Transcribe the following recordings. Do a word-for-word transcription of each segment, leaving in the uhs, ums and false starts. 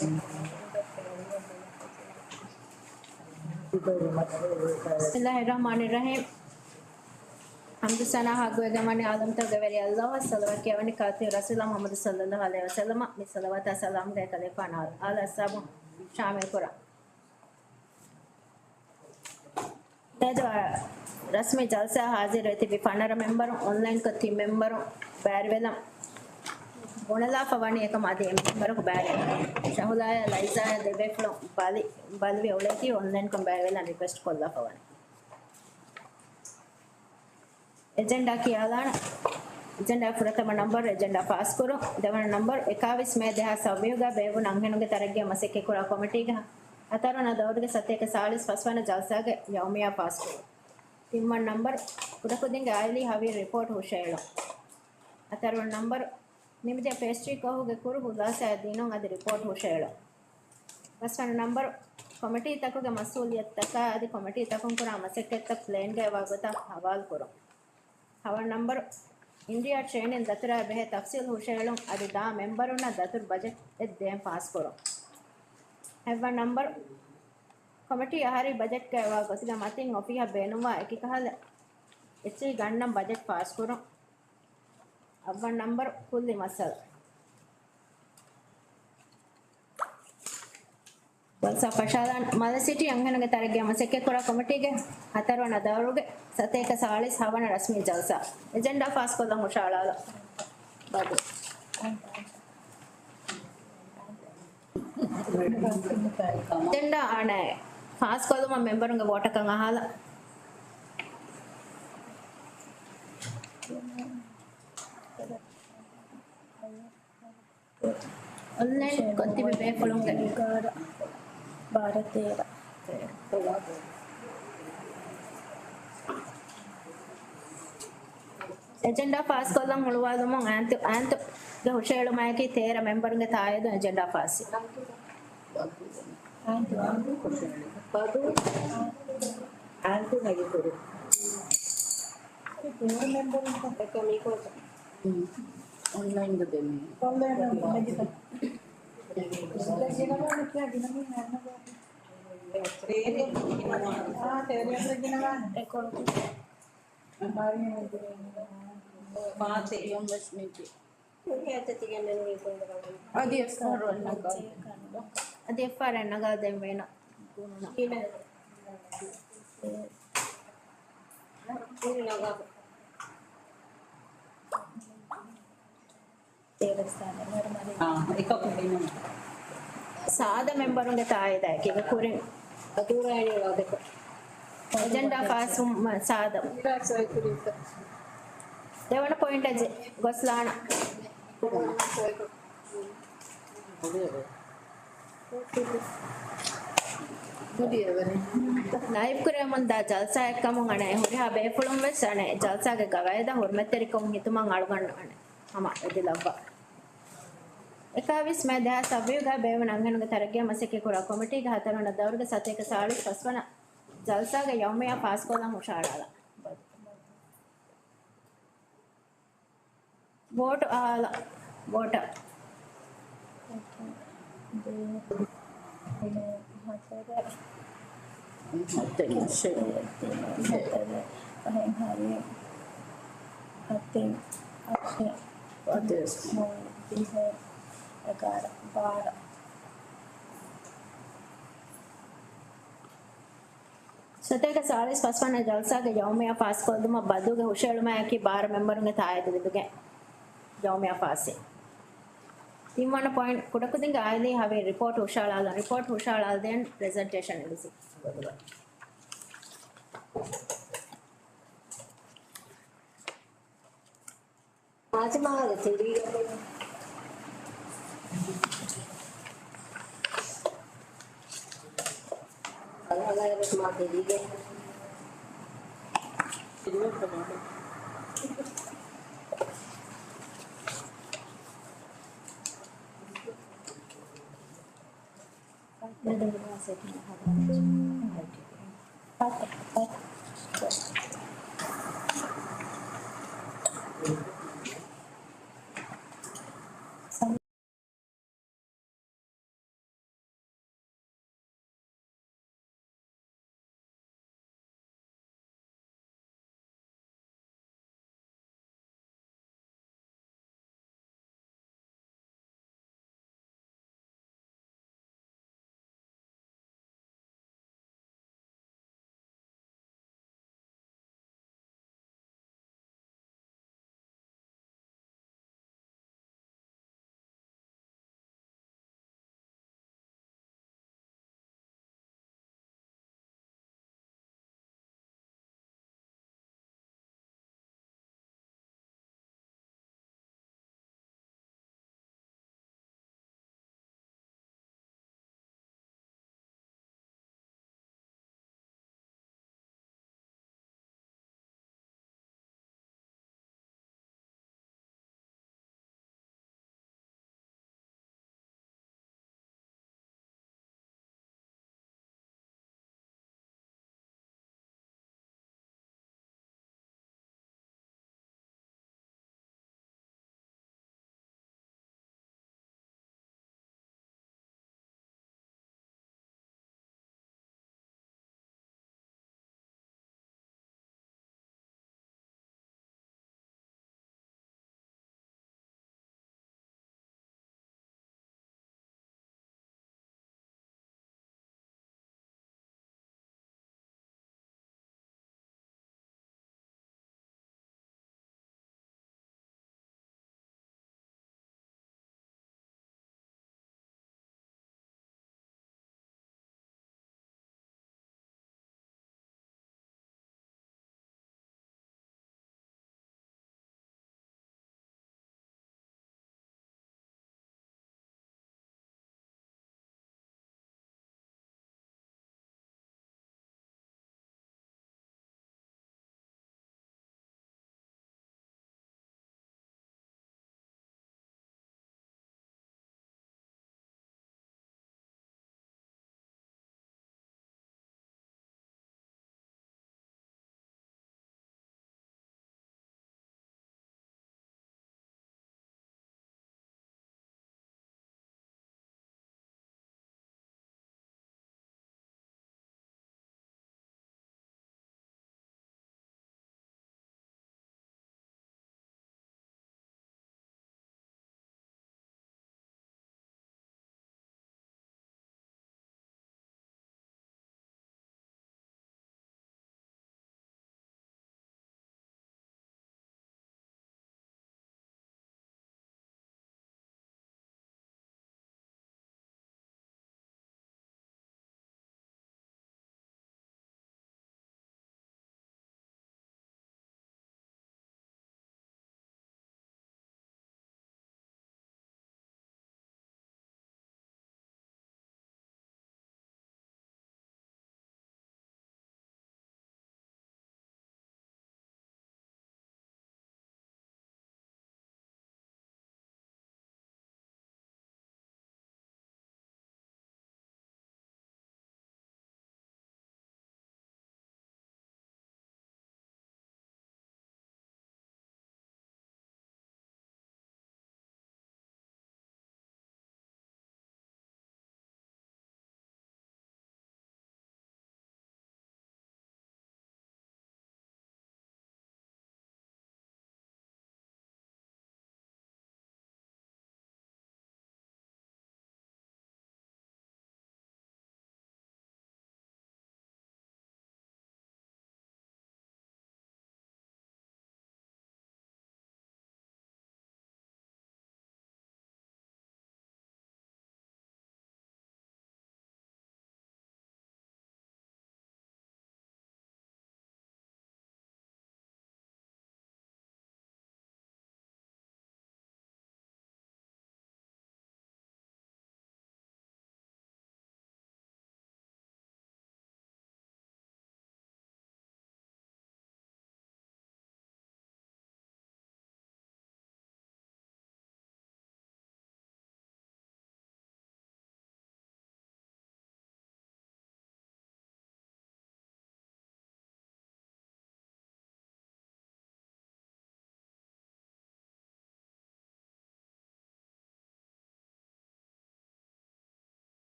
بسم الله الرحمن الرحيم. ޙަމްދު ސަނާ ޙައްޤުވެގެންވަނީ ޢާލަމްތަކުގެ ވެރި ﷲ އަށް. ޞަލަވާތް ކިޔަވަނީ ޚާތިމު ރަސޫލާ މުޙައްމަދު ޞައްލައްލާހު ޢަލައިހި ވަސައްލަމަށް. މި ޞަލަވާތާ ސަލާމްގެ އެކަލޭގެފާނު އާލު އަޞްޙާބު ޝާމިލް ކުރަން. މިއަދު ރަސްމީ ޖަލްސާ ޙާޟިރުވެ ތިބި ފަނަރަ މެމްބަރުން އޮންލައިންކޮށް ތިން މެމްބަރުން ބައިވެރިވެލަން ބުނެލާފަ ވަނީ އެކަމަށް އަދި އެ މެމްބަރަކު ބައިވެރިވެ. ޝަހުލާއާ ލައިޒާއާ ދެބޭފުޅުން ބަލި، ބަލިވެ އުޅޭތީ އޮންލައިންކޮށް ބައިވެރިވެލަން ރިކުއެސްޓް ކޮށްލާފަ ވަނީ. އެޖެންޑާ ކިޔާލާނަން. އެޖެންޑާ ފުރަތަމަ ނަންބަރު އެޖެންޑާ ފާސްކުރުން. ދެވަނަ ނަންބަރު އެކާވީސް މޭ ދެހާސް ސައްބީހުގަ ބޭއްވުނު އަންހެނުންގެ ތަރައްގީއަށް މަސައްކަތްކުރާ ކޮމިޓީގެ ހަތަރުވަނަ ދައުރުގެ ސަތޭކަ ސާޅީސް ފަސްވަނަ ޖަލްސާގެ ޔައުމިއްޔާ ފާސްކުރުން. ތިންވަނަ ނަންބަރު ކުޑަކުދިންގެ އާއިލީ ހަވީރު ރިޕޯޓް ހުށައެޅުން. ހަތަރުވަނަ ނަންބަރު ނިމިދިޔަ ޕޭސްޓްރީ ކޯހުގެ ކުރު ޚުލާސާއެއް ދިނުން އަދި ރިޕޯޓް ހުށައެޅުން. ފަސްވަނަ ނަންބަރު ކޮމިޓީތަކުގެ މަސްއޫލިއްޔަތުތަކާ އަދި ކޮމިޓީތަކުން ކުރާ މަސައްކަތްތައް ޕްލޭންގައިވާ ގޮތަށް ހަވާލުކުރުން. ހަވަނަ ނަންބަރު އިންޑިއާ ޓްރޭނިން ދަތުރާ ބެހޭ ތަފްސީލް ހުށައެޅުން އަދި ދާ މެމްބަރުންނަށް ދަތުރު ބަޖެޓް އެއް ދޭން ފާސްކުރުން. ހަތްވަނަ ނަންބަރު ކޮމިޓީ އަހަރީ ބަޖެޓްގައިވާ ގޮތުގެ މަތިން އޮފީހަށް ބޭނުންވާ އެކި ކަހަލަ އެއްޗެހި ގަންނަން ބަޖެޓް ފާސްކުރުން. އަށްވަނަ ނަންބަރު ކުއްލި މައްސަލަ. ޖަލްސާ ފަށާލަން. މަލެ ސިޓީ އަންހެނުންގެ ތަރައްގީއަށް މަސައްކަތްކުރާ ކޮމިޓީގެ ހަތަރުވަނަ ދައުރުގެ ސަތޭކަ ސާޅީސް ހަވަނަ ރަސްމީ ޖަލްސާ. އެޖެންޑާ ފާސްކޮށްލަން ހުށައަޅާލަން. އެޖެންޑާ އަނެއް ފާސްކޮށްލުމަށް މެމްބަރުންގެ ވޯޓަކަށް އަހާލަން. އޮންލައިން ކޮށްތިބި ބޭފުޅުންގެ އެގާރަ، ބާރަ، ތޭރަ. އެޖެންޑާ ފާސްކޮށްލަން ހުޅުވާލުމުން އާންތު، އާންތުގެ ހުށައެޅުމާއެކީ ތޭރަ މެމްބަރުންގެ ތާއީދުން އެޖެންޑާ ފާސްވި. އާންތު، އާންތު، އާންތު ނެގިފަ. އެކަމީކޮށް އޮންލައިންގަ ދެމީ. އޮންލައިން ނަގިތަ. ގިނަވާނެ ކިޔާ ގިނަމީ ނާންނަ ގޯ. ތޭރެ ގިނަވާނެ. އާ، ތޭރެ ގިނަވާނެ. ރެކޯޑް. މާތެ އިޔުން ވެސް މީތި. އަދި އެފްއާރް ނަގާ. އަދި އެފްއާރް ނަގާ ދެން ވޭނަ. އާ، އެކަކު ގިނަ. ސާދަ މެމްބަރުންގެ ތާއީދާއެކީގަ ކުރިން. އަދޫރާއިނީ ވާދަކޮށް. އެޖެންޑާ ފާސްވުމަށް ސާދަ. ދެވަނަ ޕޮއިންޓަށް ޖެ-، ގޮސްލާނަ. ނައިބް ކުރެވެމުންދާ ޖަލްސާއެއްކަމުން އަނެއް ހުރިހާ ބޭފުޅުން ވެސް އަނެއް ޖަލްސާގެ ގަވާއިދަށް ހުރުމަތްތެރިކަން ހިތުމަށް އަޅުގަނޑު އަނެއް ހަމަ އެދިލައްވާ. އެކާވީސް މޭ ދެހާސް ސައްބީހުގަ ބޭއްވުނު އަންހެނުންގެ ތަރައްގީއަށް މަސައްކަތްކުރާ ކޮމިޓީގެ ހަތަރުވަނަ ދައުރުގެ ސަތޭކަ ސާޅީސް ފަސްވަނަ ޖަލްސާގެ ޔައުމިއްޔާ ފާސްކޮށްލަން ހުށައަޅާލަން. ވޯޓު އަހާލަން. ވޯޓަށް. ދެ، ހަތަރެއް، ހަތަރެއް، ހަތަރެއް، ހަތެއް، އަށެއް، ދިހަ، އެގާރަ، ބާރަ. ސަތޭކަ ސާޅީސް ފަސްވަނަ ޖަލްސާގެ ޔައުމިއްޔާ ފާސްކޮށްދުމަށް ބަދުގެ ހުށައެޅުމާއެކީ ބާރަ މެމްބަރުންގެ ތާއީދު ލިބިގެން ޔައުމިއްޔާ ފާސްވި. ތިންވަނަ ޕޮއިންޓް، ކުޑަކުދިންގެ އާއިލީ ހަވީރު ރިޕޯޓް ހުށައަޅާލަން. ރިޕޯޓް ހުށައަޅާލަދޭން ޕްރެޒެންޓޭޝަން އެއް ސީ. ފާތިމާގެ ތެރީގަ އަލްހަލާލަށް މާ ތެރީގެ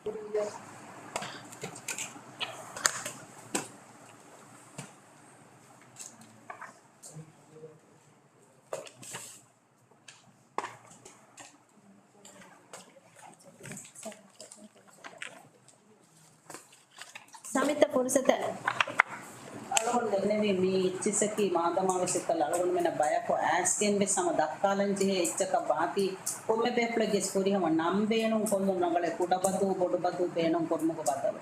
ސަމިތަ ފުރުސަތެއް. އަޅުގަނޑު ދެންނެވީ މީ އެއްޗިއްސަކީ މާދަމާވެސް އެކަލަ އަޅުގަނޑުމެންނަށް ބަޔަކު އައިސްގެންވެސް ހަމަ ދައްކާލަން ޖެހޭ އެއްޗަކަށް ވާތީ، ކޮންމެ ބޭފުޅެއްގެ ފުރިހަމަ ނަން ބޭނުން ކޮށްލުން ރަނގަޅޭ، ކުޑަބަދޫ ބޮޑުބަދޫ ބޭނުން ކުރުމުގެ ބަދަލު.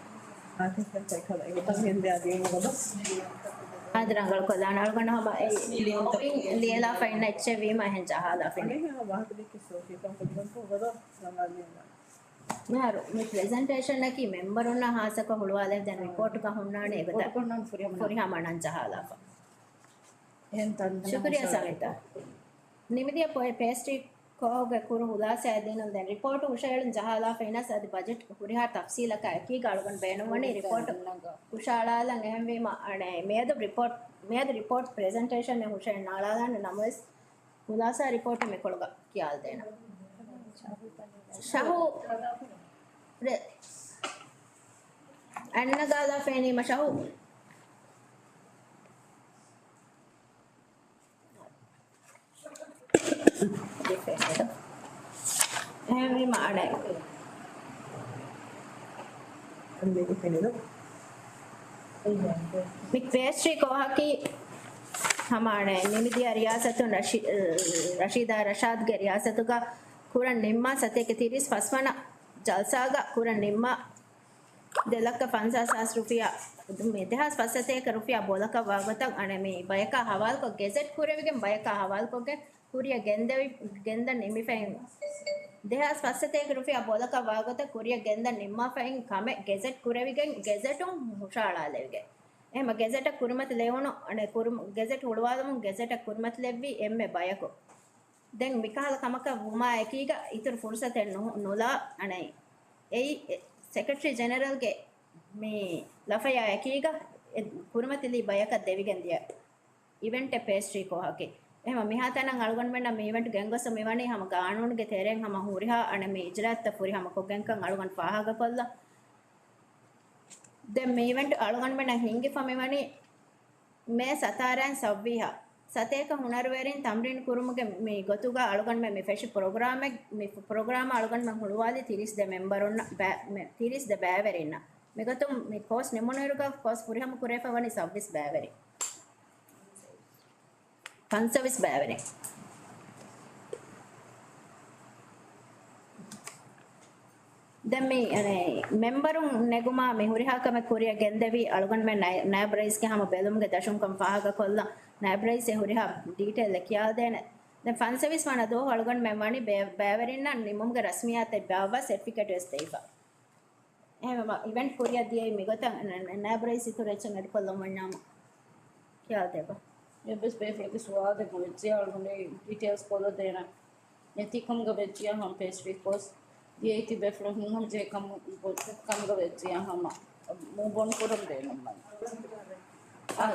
އާދެ، ރަނގަޅު ކޮށްލާނެ. އަޅުގަނޑު ހަމަ އެ ލިޔެލާފަ އިންނަ އެއްޗެއް ވީމަ އެހެން ޖަހާލާފަ އިންނަ. މިހާރު މި ޕްރެޒެންޓޭޝަނަކީ މެމްބަރުންނަށް ހާއްސަކޮށް ހުޅުވާލެވިދޭނެ ރިޕޯޓުގަ ހުންނާނެ އެގޮތަށް ފުރިހަމަ ނަން ޖަހާލާފަ. ޝުކުރިއްޔާ ސަމިތާ. ނިމިދިޔަ ޕޭސްޓްރީ ކޯހުގެ ކުރު ހުލާސާއެއް ދިނުން ދެން ރިޕޯޓު ހުށައެޅުން ޖަހާލާފަ އިނަސް އަދި ބަޖެޓް ހުރިހާ ތަފްސީލަކާ އެކީގަ އަޅުގަނޑު ބޭނުންވަނީ ރިޕޯޓު ހުށައަޅާލަން. އެހެންވީމަ އަނެއް މިއަދު ރިޕޯޓް، މިއަދު ރިޕޯޓް ޕްރެޒެންޓޭޝަނެއް ހުށައެއް ނާޅާލާނެ ނަމަވެސް، ހުލާސާ ރިޕޯޓެއް މިކޮޅުގަ ކިޔާލަދޭނަން. ޝަހު ރެ-، އަންނަގާލާ ފެނީމަ ޝަހު. އެހެންވީމަ އަނެއް. މި ޕޭސްޓްރީ ކޯހަކީ ހަމަ އަނެއް ނިމިދިޔަ ރިޔާސަތުން ރަޝީ-، ރަޝީދާ ރަޝާދްގެ ރިޔާސަތުގަ ކުރަން ނިންމާ ސަތޭކަ ތިރީސް ފަސްވަނަ ޖަލްސާގަ ކުރަން ނިންމާ ދެ ލައްކަ ފަންސާސް ހާސް ރުފިޔާ، މި ދެހާސް ފަސްސަތޭކަ ރުފިޔާ ބޮލަކަށް ވާގޮތަށް އަނެއް މި ބަޔަކާ ހަވާލުކޮށް ގެޒެޓް ކުރެވިގެން، ބަޔަކާ ހަވާލުކޮށްގެން ކުރިއަށް ގެންދެވި، ގެންދަން ނިމިފައި. ދެހާސް ފަސްސަތޭކަ ރުފިޔާ ބޮލަކަށް ވާގޮތަށް ކުރިއަށް ގެންދަން ނިންމާފައި ކަމެއް ގެޒެޓް ކުރެވިގެން، ގެޒެޓުން ހުށައަޅާލެވިގެން. އެހެމަ ގެޒެޓަށް ކުރިމަތި ލެވުނު، އަނެއް ކުރި-، ގެޒެޓް ހުޅުވާލުމުން ގެޒެޓަށް ކުރިމަތި ލެއްވި އެންމެ ބަޔަކު. ދެން މިކަހަލަ ކަމަކަށް ވުމާ އެކީގަ އިތުރު ފުރުސަތެއް ނު-، ނުލާ އަނެއް އެއީ ސެކްރެޓަރީ ޖެނެރަލްގެ މި ލަފަޔާ އެކީގަ އެ ކުރިމަތިލީ ބަޔަކަށް ދެވިގެން ދިޔަ އިވެންޓެއް ޕޭސްޓްރީ ކޯހަކީ. އެހެމަ މިހާތަނަށް އަޅުގަނޑުމެންނަށް މި އިވެންޓް ގެންގޮސް މިވަނީ ހަމަ ގާނޫނުގެ ތެރެއިން ހަމަ ހުރިހާ އަނެއް މި އިޖްރާތައް ފުރިހަމަ ކޮށްގެންކަން އަޅުގަނޑު ފާހަގަކޮށްލަ. ދެން މި އިވެންޓް އަޅުގަނޑުމެންނަށް ހިންގިފަ މިވަނީ މޭ ސަތާރައިން ސައްވީހަށް ސަތޭކަ ހުނަރުވެރިން ތަމްރީން ކުރުމުގެ މި ގޮތުގަ އަޅުގަނޑުމެން މި ފެށި ޕްރޮގްރާމެއް، މި ޕްރޮގްރާމަށް އަޅުގަނޑުމެން ހުޅުވާލި ތިރީސް ދެ މެމްބަރުންނަށް ބައި-، މެ-، ތިރީސް ދެ ބައިވެރިންނަށް. މިގޮތުން މި ކޯސް ނިމުނުއިރުގަ ކޯސް ފުރިހަމަ ކުރެވިފަ ވަނީ ސައްވީސް ބައިވެރިން. ފަންސަވީސް ބައިވެރިން. ދެން މި، އަނެއް، މެމްބަރުން ނެގުމާ މި ހުރިހާ ކަމެއް ކުރިއަށް ގެންދެވީ އަޅުގަނޑުމެން ނައި-، ނައިބް ރައީސްގެ ހަމަ ބެލުމުގެ ދަށުންކަން ފާހަގަކޮށްލަން، ނައިބް ރައީސް އެ ހުރިހާ ޑީޓެއިލް ކިޔާލަދޭނެ. ދެން ފަންސަވީސް ވަނަ ދުވަހު އަޅުގަނޑުމެން ވަނީ ބޭ-، ބައިވެރިންނަށް ނިމުމުގެ ރަސްމިއްޔާތެއް ބާއްވާ ސެޓްފިކެޓް ވެސް ދެވިފަ. އެހެންވީމަ އިވެންޓް ކުރިއަށް ދިޔައީ މިގޮތަށް. ނަ-، ނަ-، ނައިބް ރައީސް އިތުރު އެއްޗެއް އެޑްކޮށްލަން ވަންޏާމު ކިޔާދެބަ. އެއްވެސް ބޭފުޅެއްގެ ސުވާލެއް ނުވެއްޖެ އަޅުގަނޑު ޑީޓެއިލްސް ކޮށްލަދޭނަން. ނެތިކަމުގަ ވެއްޖިޔާ ހަމަ ޕޭސްޓްރީ ކޯސް ދިޔައީ ތިބޭފުޅުން ހިތްހަމަޖެހޭ ކަމު-، ކަމުގަ ވެއްޖިޔާ ހަމަ މޫވް އޮން ކުރަން ބޭނުންވަނީ. އާ.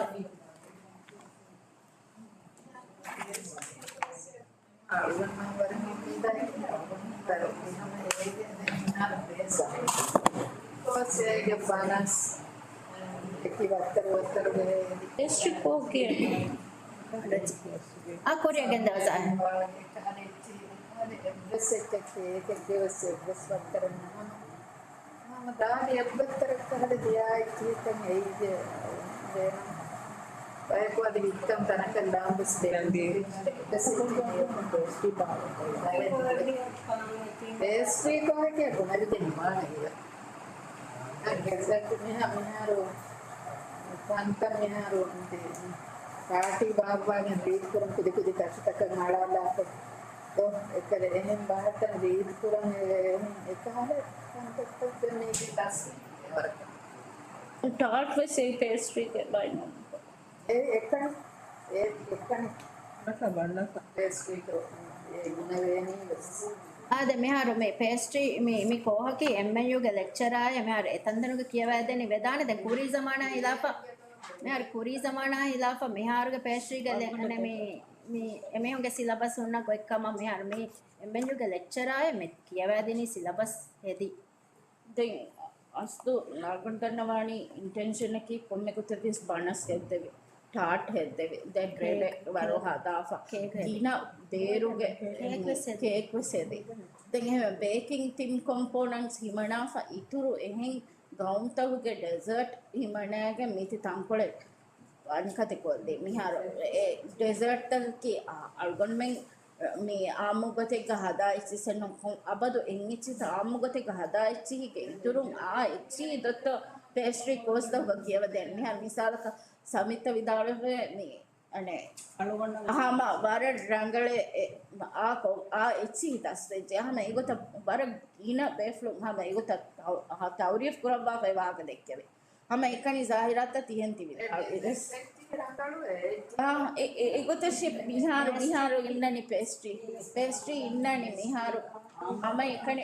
އަޅުގަނޑުމެން ވަރަށް އުއްމީދަށް އިންނަ އަޅުގަނޑުމެން ވަރަށް މިހަމަ އޭގެ ދެން ހުނަރު ބޭސް ކޯސް އޭގެ ބަލަންސް އެކި ވައްތަރު ވައްތަރުގެ ޕޭސްޓްރީ ކޯހަކީ އަ ކުރިއަށް ގެންދަވާ ސާހިބް. އެއްވެސް އެއްޗެއް ކޭކެއްގެ ވެސް އެއްވެސް ވައްތަރެއް ނޫން. ހަމަ ދާދި އެއްބައްތަރަށް ކަހަލަ ދިޔާއެއްޗިހިކަން އެއީގެ ބޭނުން. ބަޔަކު އަދި ވިއްކަން ތަނަކަށް ލާން ވެސް ބޭނުން. ޕޭސްޓްރީ ކޯހަކީ ބުނެވިގެން ނިމާނެ ހިލަ. ގެޒެޓް މިހާ-، މިހާރު ތަންތަން މިހާރު ޕާޓީ ބާއްވާގެން ރީތި ކުރަން ކުދި ކުދި ތަށިތަކަށް އަޅާލާފަ. ދޯ، އެކަލޭ އެހެން ބަހަށްޓަން ރީތި ކުރަން އެ-، އެހެން އެކަހަލަ ކަންތައްތައް ދެން މީގެ ތަސްވީރު ވަރަކަށް. ޓާޓް ވެސް އެ ޕޭސްޓްރީގެ ބައިނަމަ. އެ އެކަނި، އެ އެކަނި. ބަންނަފަ، ބަންނަފަ. ޕޭސްޓްރީ ކޯ-، އެ ބުނެވޭނީ ވެސް. އާދެ، މިހާރު މި ޕޭސްޓްރީ މި، މި ކޯހަކީ އެމްއެންޔޫގެ ލެކްޗަރާއޭ، މިހާރު އެތަންތަނުގެ ކިޔަވައިދެނީ ވެދާނެ. ދެން ކުރީ ޒަމާނާ ހިލާފަށް، މިހާރު ކުރީ ޒަމާނާ ހިލާފަށް މިހާރުގެ ޕޭސްޓްރީގެ ލެ-، އަނެ މި، މި އެމީހުންގެ ސިލަބަސް ހުންނަ ގޮތްކަމަށް މިހާރު މި އެމްއެންޔޫގެ ލެކްޗަރާއޭ މި ކިޔަވައިދިނީ ސިލަބަސް ހެދި. ދެން އަސްލު އަޅުގަނޑު ދަންނަވާނީ އިންޓެންޝަނަކީ ކޮންމެ ގޮތެއްވިޔަސް ބަނަސް ހެއްދެވި، ޓާޓް ހެއްދެވި، ދެން ބްރެޑެއް ވަރު ހަދާފަ. ގިނަ ބޭރުގެ ކޭކް ވެސް ހެދި. ދެން އެހެން ބޭކިން ތިން ކޮމްޕޯނަންޓްސް ހިމަނާފަ، އިތުރު އެހެން ގައުމުތަކުގެ ޑެޒާޓް ހިމަނައިގެން މީތި ތަންކޮޅެއް އަނިކަތި ކޮށްދޭ. މިހާރު އެ ޑެޒާޓްތަކަކީ އަ-، އަޅުގަނޑުމެން މި އާއްމު ގޮތެއްގަ ހަދާ އެއްޗިސް އެއްނު، އަބަދު އެއްޗިސް އާއްމު ގޮތެއްގަ ހަދާ އެއްޗިހިގެ އިތުރުން އާ އެއްޗިހި ދޮއްތޯ ޕޭސްޓްރީ ކޯސްތަކުގަ ކިޔަވަދޭން. މިހާރު މިސާލަކަށް ސަމިތަށް ވިދާޅުވެ މި އަނެއް ހަމަ ވަރަށް ރަނގަޅޭ، އެ، އާ ކޮ-، އާ އެއްޗިހި ދަސްވެއްޖެ. ހަމަ އެގޮތަށް ވަރަށް ގިނަ ބޭފުޅުން ހަމަ އެގޮތަށް ތައު-، ތައުރީފް ކުރައްވާފައި ވާހަކަ ދެއްކެވި. ހަމަ އެކަނި ޒާހިރާތަށް ތިހެން ތިބި. އާ، އެ، އެ، އެގޮތަށް މިހާރު، މިހާރު އިންނަނީ ޕޭސްޓްރީ. ޕޭސްޓްރީ އިންނަނީ މިހާރު. ހަމަ އެކަނި.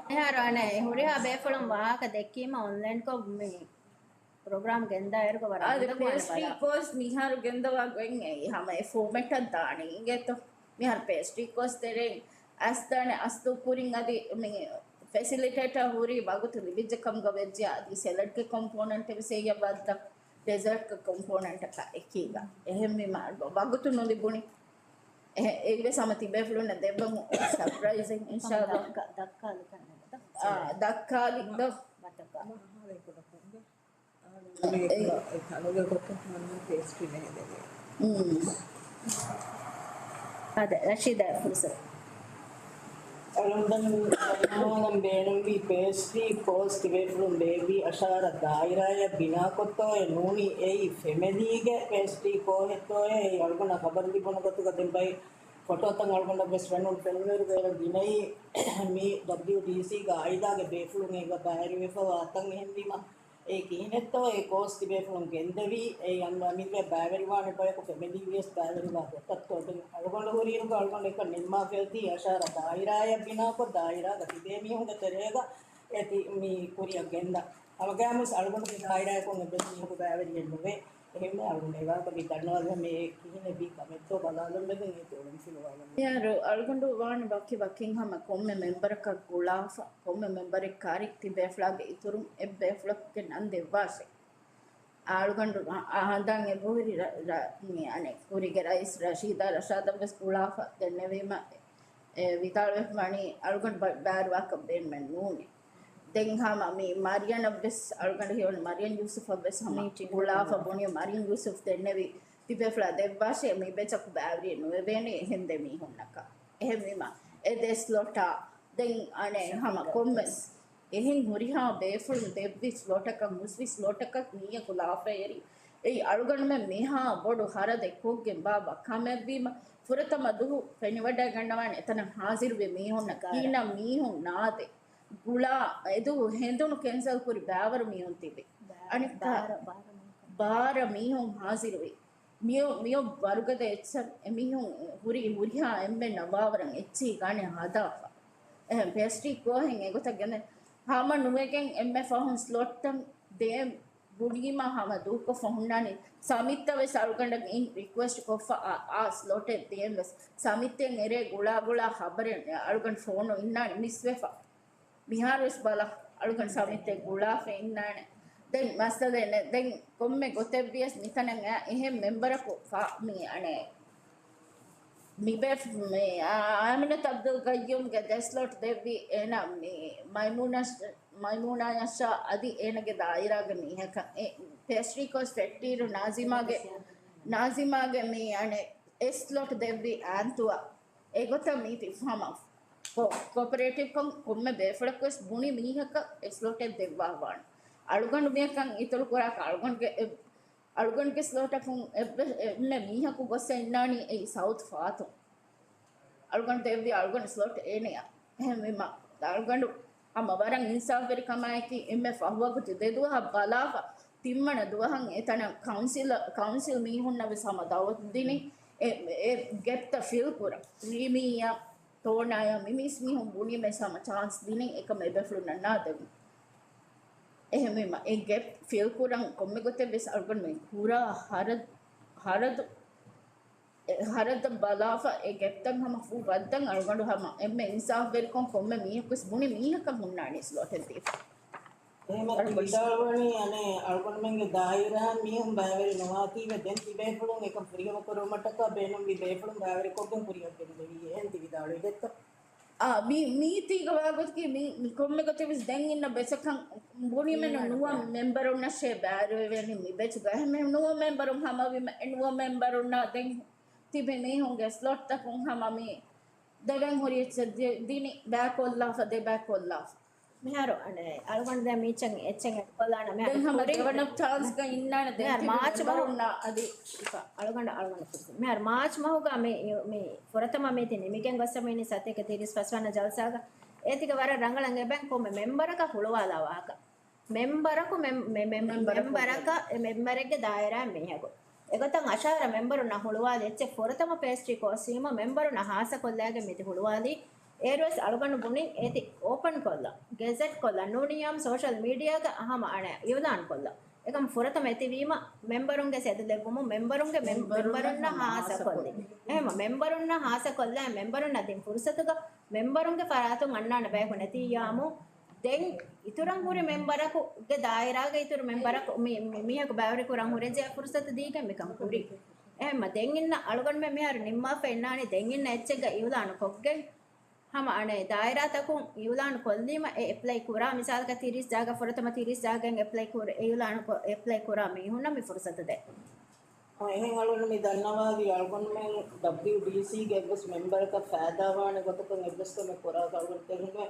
މިހާރު އަނެއް ހުރިހާ ބޭފުޅުން ވާހަކަ ދެއްކީމަ އޮންލައިންކޮށް މި ޕްރޮގްރާމް ގެންދާއިރުގަ ވަރަށް އާދެ، އުނދަގޫވާނެ ޕޭސްޓްރީ ބަލާ. ކޯސް މިހާރު ގެންދަވާ ގޮތް އެއީ ހަމަ އެ ފޯމެޓަށް ދާނީ އިނގޭތޯ. މިހާރު ޕޭސްޓްރީ ކޯސް ތެރެއިން އަސްދާނެ އަސްލު ކުރިން އަދި މި ފެސިލިޓޭޓަރ ހުރީ ވަގުތު ލިބިއްޖެ ކަމުގަ ވެއްޖެ އަދި ސެލަޑްގެ ކޮމްޕޯނަންޓެއް ވެސް އެއްޔަށް ވައްދަ ޑެޒާޓްގެ ކޮމްޕޯނަންޓަކާ އެކީގަ. އެހެންވީމަ ވަގުތު ނުލިބުނީ. އެހެ-، އެއީވެސް ހަމަ ތިބޭފުޅުންނަށް ދެއްވަމު ސަޕްރައިޒެއް އިންޝާﷲ. ދައްކާ-، ދައްކާލި ކަންނޭނގެ ދައްކާ. އާ، ދައްކާލި ދޯ. ބަޓަކާ. އެ ކަނުގެ ކޮޓަށް ހަނު ޕޭސްޓްރީ ނޭދެވޭ. އުން. އާދެ، ރަޝީދާ ފުރުސަތު. އަޅުގަނޑު ދަންނަވާލަން ބޭނުންވީ ޕޭސްޓްރީ ކޯސް ތިބޭފުޅުން ބޭއްވި އަށާރަ ދާއިރާއަށް ބިނާކޮށްތޯއޭ ނޫނީ އެއީ ފެމެލީގެ ޕޭސްޓްރީ ކޯހެއްތޯއޭ އަޅުގަނޑަށް ޚަބަރު ލިބުނު ގޮތުގަ ދެން ބައި ފޮޓޯތައް އަޅުގަނޑަށް ވެސް ފެނުނު ފެނުނުއިރު ބޭރަށް ގިނައީ މި ޑަބްލިއުޑީސީގެ އާއިލާގެ ބޭފުޅުން އެއްގަ ބައިވެރިވެފަ ވާތަން. އެހެންވީމަ އެ ކިހިނެއްތޯ އެ ކޯސް ތިބޭފުޅުން ގެންދެވީ؟ އެ އަން-، އަމިއްލަ ބައިވެރިވާނެ ބަޔަކު ފެމިލީ ވިޔަސް ބައިވެރިވާ ގޮތަށްތޯ؟ ދެން އަޅުގަނޑު ހުރިއިރުގަ އަޅުގަނޑު އެކަން ނިންމާފައި އޮތީ އަށާރަ ދާއިރާއަށް ބިނާކޮށް، ދާއިރާގަ ތިބޭ މީހުންގެ ތެރޭގަ އެ ތި-، މި ކުރިއަށް ގެންދާ. ހަމަގައިމުވެސް އަޅުގަނޑުގެ ދާއިރާއަކުން އެއްވެސް މީހަކު ބައިވެރިއެއް ނުވޭ. އެހެންވެ އަޅުގަނޑު އެވާހަކަ މި ދަންނަވާލަން މި ކިހިނެއްވީ ކަމެއްތޯ ބަލާލަން މެދުން އޭ ތޯޅުން ފިލުވާލަން. މިހާރު އަޅުގަނޑު ވާނެ ވަކި ވަކިން ހަމަ ކޮންމެ މެމްބަރަކަށް ގުޅާފަ، ކޮންމެ މެމްބަރެއް ކާރި ތި ބޭފުޅާގެ އިތުރުން އެއް ބޭފުޅަކުގެ ނަން ދެއްވާށޭ. އަޅުގަނޑު އަ-، އަ-، ހަނދާން އެބަހުރި ރަ-، ރަ-، މި އަނެއް ކުރީގެ ރައީސް ރަޝީދާ ރަޝާދަށްވެސް ގުޅާފަ ދެންނެވީމަ، އެ، ވިދާޅުވެފަ ވަނީ އަޅުގަނޑު ބަ-، ބާރުވާކަށް ބޭނުމެއް ނޫނޭ. ދެން ހަމަ މި މަރިޔަނަށްވެސް އަޅުގަނޑު ހެޔޮނު މަރިޔަން ޔޫސުފަށްވެސް ހަމަ މީޓިން ގުޅާފަ ބުނި މަރިޔަން ޔޫސުފް ދެންނެވި ތިބޭފުޅާ ދެއްވާށޭ މި ބެޗަކު ބައިވެރިއެއް ނުވެވޭނެ އެހެން ދެ މީހުންނަކަށް. އެހެންވީމަ އެ ދެ ސްލޮޓާ ދެން އަނެއް ހަމަ ކޮންމެސް އެހެން ހުރިހާ ބޭފުޅުން ދެއްވި ސްލޮޓަކަށް ހުސްވި ސްލޮޓަކަށް މީހަކު ލާފައި އެރި. އެއީ އަޅުގަނޑުމެން މިހާ ބޮޑު ހަރަދެއް ކޮށްގެން ބާއްވާ ކަމެއްވީމަ، ފުރަތަމަ ދުހު ފެނިވަޑައިގަންނަވާނެ އެތަނަށް ހާޒިރުވި މީހުންނަށް ގާރަ. ގިނަ މީހުން ނާދެ. ގުޅާ އެދު ހެނދުނު ކެންސަލް ކުރި ބައިވަރު މީހުން ތިބި. ބާރަ، އަނެއްކާ ބާރަ، ބާރަ މީހުން. ބާރަ މީހުން ހާޒިރުވި. މިއޮ-، މިއޮ ވަރުގަދަ އެއްޗެއް އެމީހުން ހުރި ހުރިހާ އެންމެ ނަވާވަރަށް އެއްޗިހި ގާނެ ހަދާފަ. އެހެން ޕޭސްޓްރީ ކޯހެއް އެގޮތަށް ގެނެ ހަމަ ނުވެގެން އެންމެ ފަހުން ސްލޮޓްތައް ދޭން ބުނީމަ ހަމަ ދޫކޮށްފަ ހުންނާނީ. ސަމިތަށް ވެސް އަޅުގަނޑަށް އިން ރިކުއެސްޓް ކޮށްފަ އާ، އާ ސްލޮޓެއް ދޭން ވެސް. ސަމިތެއް އެރޭ ގުޅާ ގުޅާ ޚަބަރެއް އަޅުގަނޑު ފޯނު އިންނާނެ މިސްވެފަ. މިހާރުވެސް ބަލަ، އަޅުގަނޑު ސަމިތެއް ގުޅާފަ އިންނާނެ. ދެން މައްސަލައެއް ނެ-، ދެން ކޮންމެ ގޮތެއްވިޔަސް މިތަނަށް އައި އެހެން މެމްބަރަކު ފާ-، މި އަނެއް މި ބޭފު-، މި އާ-، އާމިނަތު އަބްދުލް ގައްޔޫމްގެ ދެ ސްލޮޓް ދެއްވި އޭނަ މި މައިމޫނާ، މައިމޫނާޔަށާ އަދި އޭނަގެ ދާއިރާގެ މީހަކަށް. އެ ޕޭސްޓްރީ ކޯސް ފެއްޓިއިރު ނާޒިމާގެ، ނާޒިމާގެ މި އަނެއް އެ ސްލޮޓް ދެއްވި އާންތުއަށް. އެގޮތަށް މީތި ހަމަ ކޯ-، ކޯޕަރޭޓިވްކޮށް ކޮންމެ ބޭފުޅަކުވެސް ބުނި މީހަކަށް އެ ސްލޮޓެއް ދެއްވާފާނެ. އަޅުގަނޑު މިއަކަށް އިތުރު ކުރާކަށް އަޅުގަނޑުގެ އެ-، އަޅުގަނޑުގެ ސްލޮޓަކުން އެއްވެ-، އެންމެ މީހަކު ގޮއްސަ އިންނާނީ އެއީ ސައުތު ފާތުން. އަޅުގަނޑު ދެއްވި އަޅުގަނޑު ސްލޮޓް އޭނަޔަށް. އެހެންވީމަ، އަޅުގަނޑު ހަމަ ވަރަށް އިންސާފްވެރިކަމާއެކީ، އެންމެ ފަހުވަގުތު ދެދުވަހަށް ބަލާފަ، ތިންވަނަ ދުވަހަށް އެތަނަށް ކައުންސިލަ-، ކައުންސިލް މީހުންނަށް ވެސް ހަމަ ދައުވަތު ދިނީ، އެ، އެ ގެޕްތައް ފިލް ކުރަން. ރީމީއަށް، ތޯނާޔަށް، މި މީސް މީހުން ބުނީމެސް ހަމަ ޗާންސް ދިނީ އެކަމަށް އެބޭފުޅުންނަށް ނާދެވުން. އެހެންވީމަ، އެ ގެޕް ފިލް ކުރަން ކޮންމެ ގޮތެއް ވެސް އަޅުގަނޑުމެން ކުރާ ހަރަދު، ހަރަދު ހަރަދަށް ބަލާފަ، އެ ގެޕްތައް ހަމަ ފޫ ވައްދަން އަޅުގަނޑު ހަމަ އެންމެ އިންސާފްވެރިކޮށް ކޮންމެ މީހަކުވެސް ބުނި މީހަކަށް ހުންނާނީ ސްލޮޓެއް ދީފަ. އެހެމަ ވިދާޅުވަނީ އަނެއް އަޅުގަނޑުމެންގެ ދާއިރާ މީހުން ބައިވެރި ނުވާތީވެ ދެން ތިބޭފުޅުން އެކަން ފުރިހަމަ ކުރުވުމަށްޓަކާ ބޭނުންވި ބޭފުޅުން ބައިވެރިކޮށްގެން ކުރިއަށް ގެންދެވީ. އެހެން ތި ވިދާޅުވި ދެއްތޯ؟ އާ، މި، މީތީގަ ވާގޮތަކީ މި، މި ކޮންމެ ގޮތެއްވެސް ދެން އިންނަ ބެޗަކަށް ބުނީމެއް ނު-، ނުވަ މެމްބަރުންނަށޭ ބައިވެރިވެވޭނީ މި ބެޗުގަ. އެހެން ނުވަ މެމްބަރުން ހަމަވީމަ، އެ ނުވަ މެމްބަރުންނާ ދެން ތިބި މީހުންގެ ސްލޮޓްތަކުން ހަމަ މި ދެވެން ހުރި އެއްޗެއް ދި-، ދިނި ބައިކޮށްލާފަ، ދެ ބައިކޮށްލާފަ. މިހާރު އަނެއް އަޅުގަނޑު ދެން މީޗަށް އެއްޗެއް އެޑްކޮށްލާނަ. މިހާރު ދެން ހަމަ ކުރިން ދެވަނަ ޗާންސްގަ އިންނާނެ ދެން މިހާރު ތިބި މާޗް މަހު-، މެމްބަރުންނާ އަދި އަޅުގަނޑު، އަޅުގަނޑު ފުރުސަތު. މިހާރު މާޗް މަހުގަ މި، މި ފުރަތަމަ މީތި ނިމިގެން ގޮސްފަ މި ސަތޭކަ ތިރީސް ފަސްވަނަ ޖަލްސާގަ އޭތިގަ ވަރަށް ރަނގަޅަށް އެބައިން ކޮންމެ މެމްބަރަކަށް ހުޅުވާލާ ވާހަކަ. މެމްބަރަކު މެމް-، މެ-، މެ-، މެމްބަރަކު މެމްބަރަކަށް އެ މެމްބަރެއްގެ ދާއިރާއިން މީހަކު. އެގޮތަށް އަށާރަ މެމްބަރުންނަށް ހުޅުވާލި އެއްޗެއް ފުރަތަމަ ޕޭސްޓްރީ ކޯސްވީމަ މެމްބަރުންނަށް ހާއްސަކޮށްލައިގެން މިތި ހުޅުވާލީ. އޭރުވެސް އަޅުގަނޑު ބުނިން އޭތި އޯޕަން ކޮށްލަ، ގެޒެޓް ކޮށްލަ، ނޫނިއްޔާމް ސޯޝަލް މީޑިއާގަ ހަމަ އަނެއް އިއުލާން ކޮށްލަ. އެކަމް ފުރަތަމަ އެތިވީމަ މެމްބަރުންގެ ސެދު ލެއްވުމުން މެމްބަރުންގެ މެމް-، މެމްބަރުންނަށް ހާއްސަކޮށްލި. އެހެމަ މެމްބަރުންނަށް ހާއްސަކޮށްލައި މެމްބަރުންނަށް ދިން ފުރުސަތުގަ މެމްބަރުންގެ ފަރާތުން އަންނާނެ ބަޔަކު ނެތިއްޔާމު، ދެން އިތުރަށް ހުރި މެމްބަރަކުގެ ދާއިރާގަ އިތުރު މެމްބަރަކު މި-، މި-، މީހަކު ބައިވެރިކުރަން ހުރެއްޖެ ފުރުސަތު ދީގެން މިކަން ކުރީ. އެހެންމަ ދެން އިންނަ އަޅުގަނޑުމެން މިހާރު ނިންމާފަ އިންނާނީ ދެން އިންނަ އެއްޗެއްގަ އިއުލާނު ކޮށްގެން ހަމަ އަނެއް ދާއިރާތަކުން އިއުލާނު ކޮށްލީމަ އެ އެޕްލައި ކުރާ މިސާލަކަށް ތިރީސް ޖާގަ ފުރަތަމަ ތިރީސް ޖާގައިން އެޕްލައި ކުރ-، އިއުލާނު ކޮ-، އެޕްލައި ކުރާ މީހުންނަށް މި ފުރުސަތު ދޭ. އެހެން އަޅުގަނޑު މި ދަންނަވާލީ އަޅުގަނޑުމެން ޑަބްލިޔުޑީސީގެ އެއްވެސް މެމްބަރަކަށް ފައިދާވާނެ ގޮތަކަށް އެއްވެސް ކަމެއް ކުރާކަށް އަޅުގަނޑު ތެރެންވެ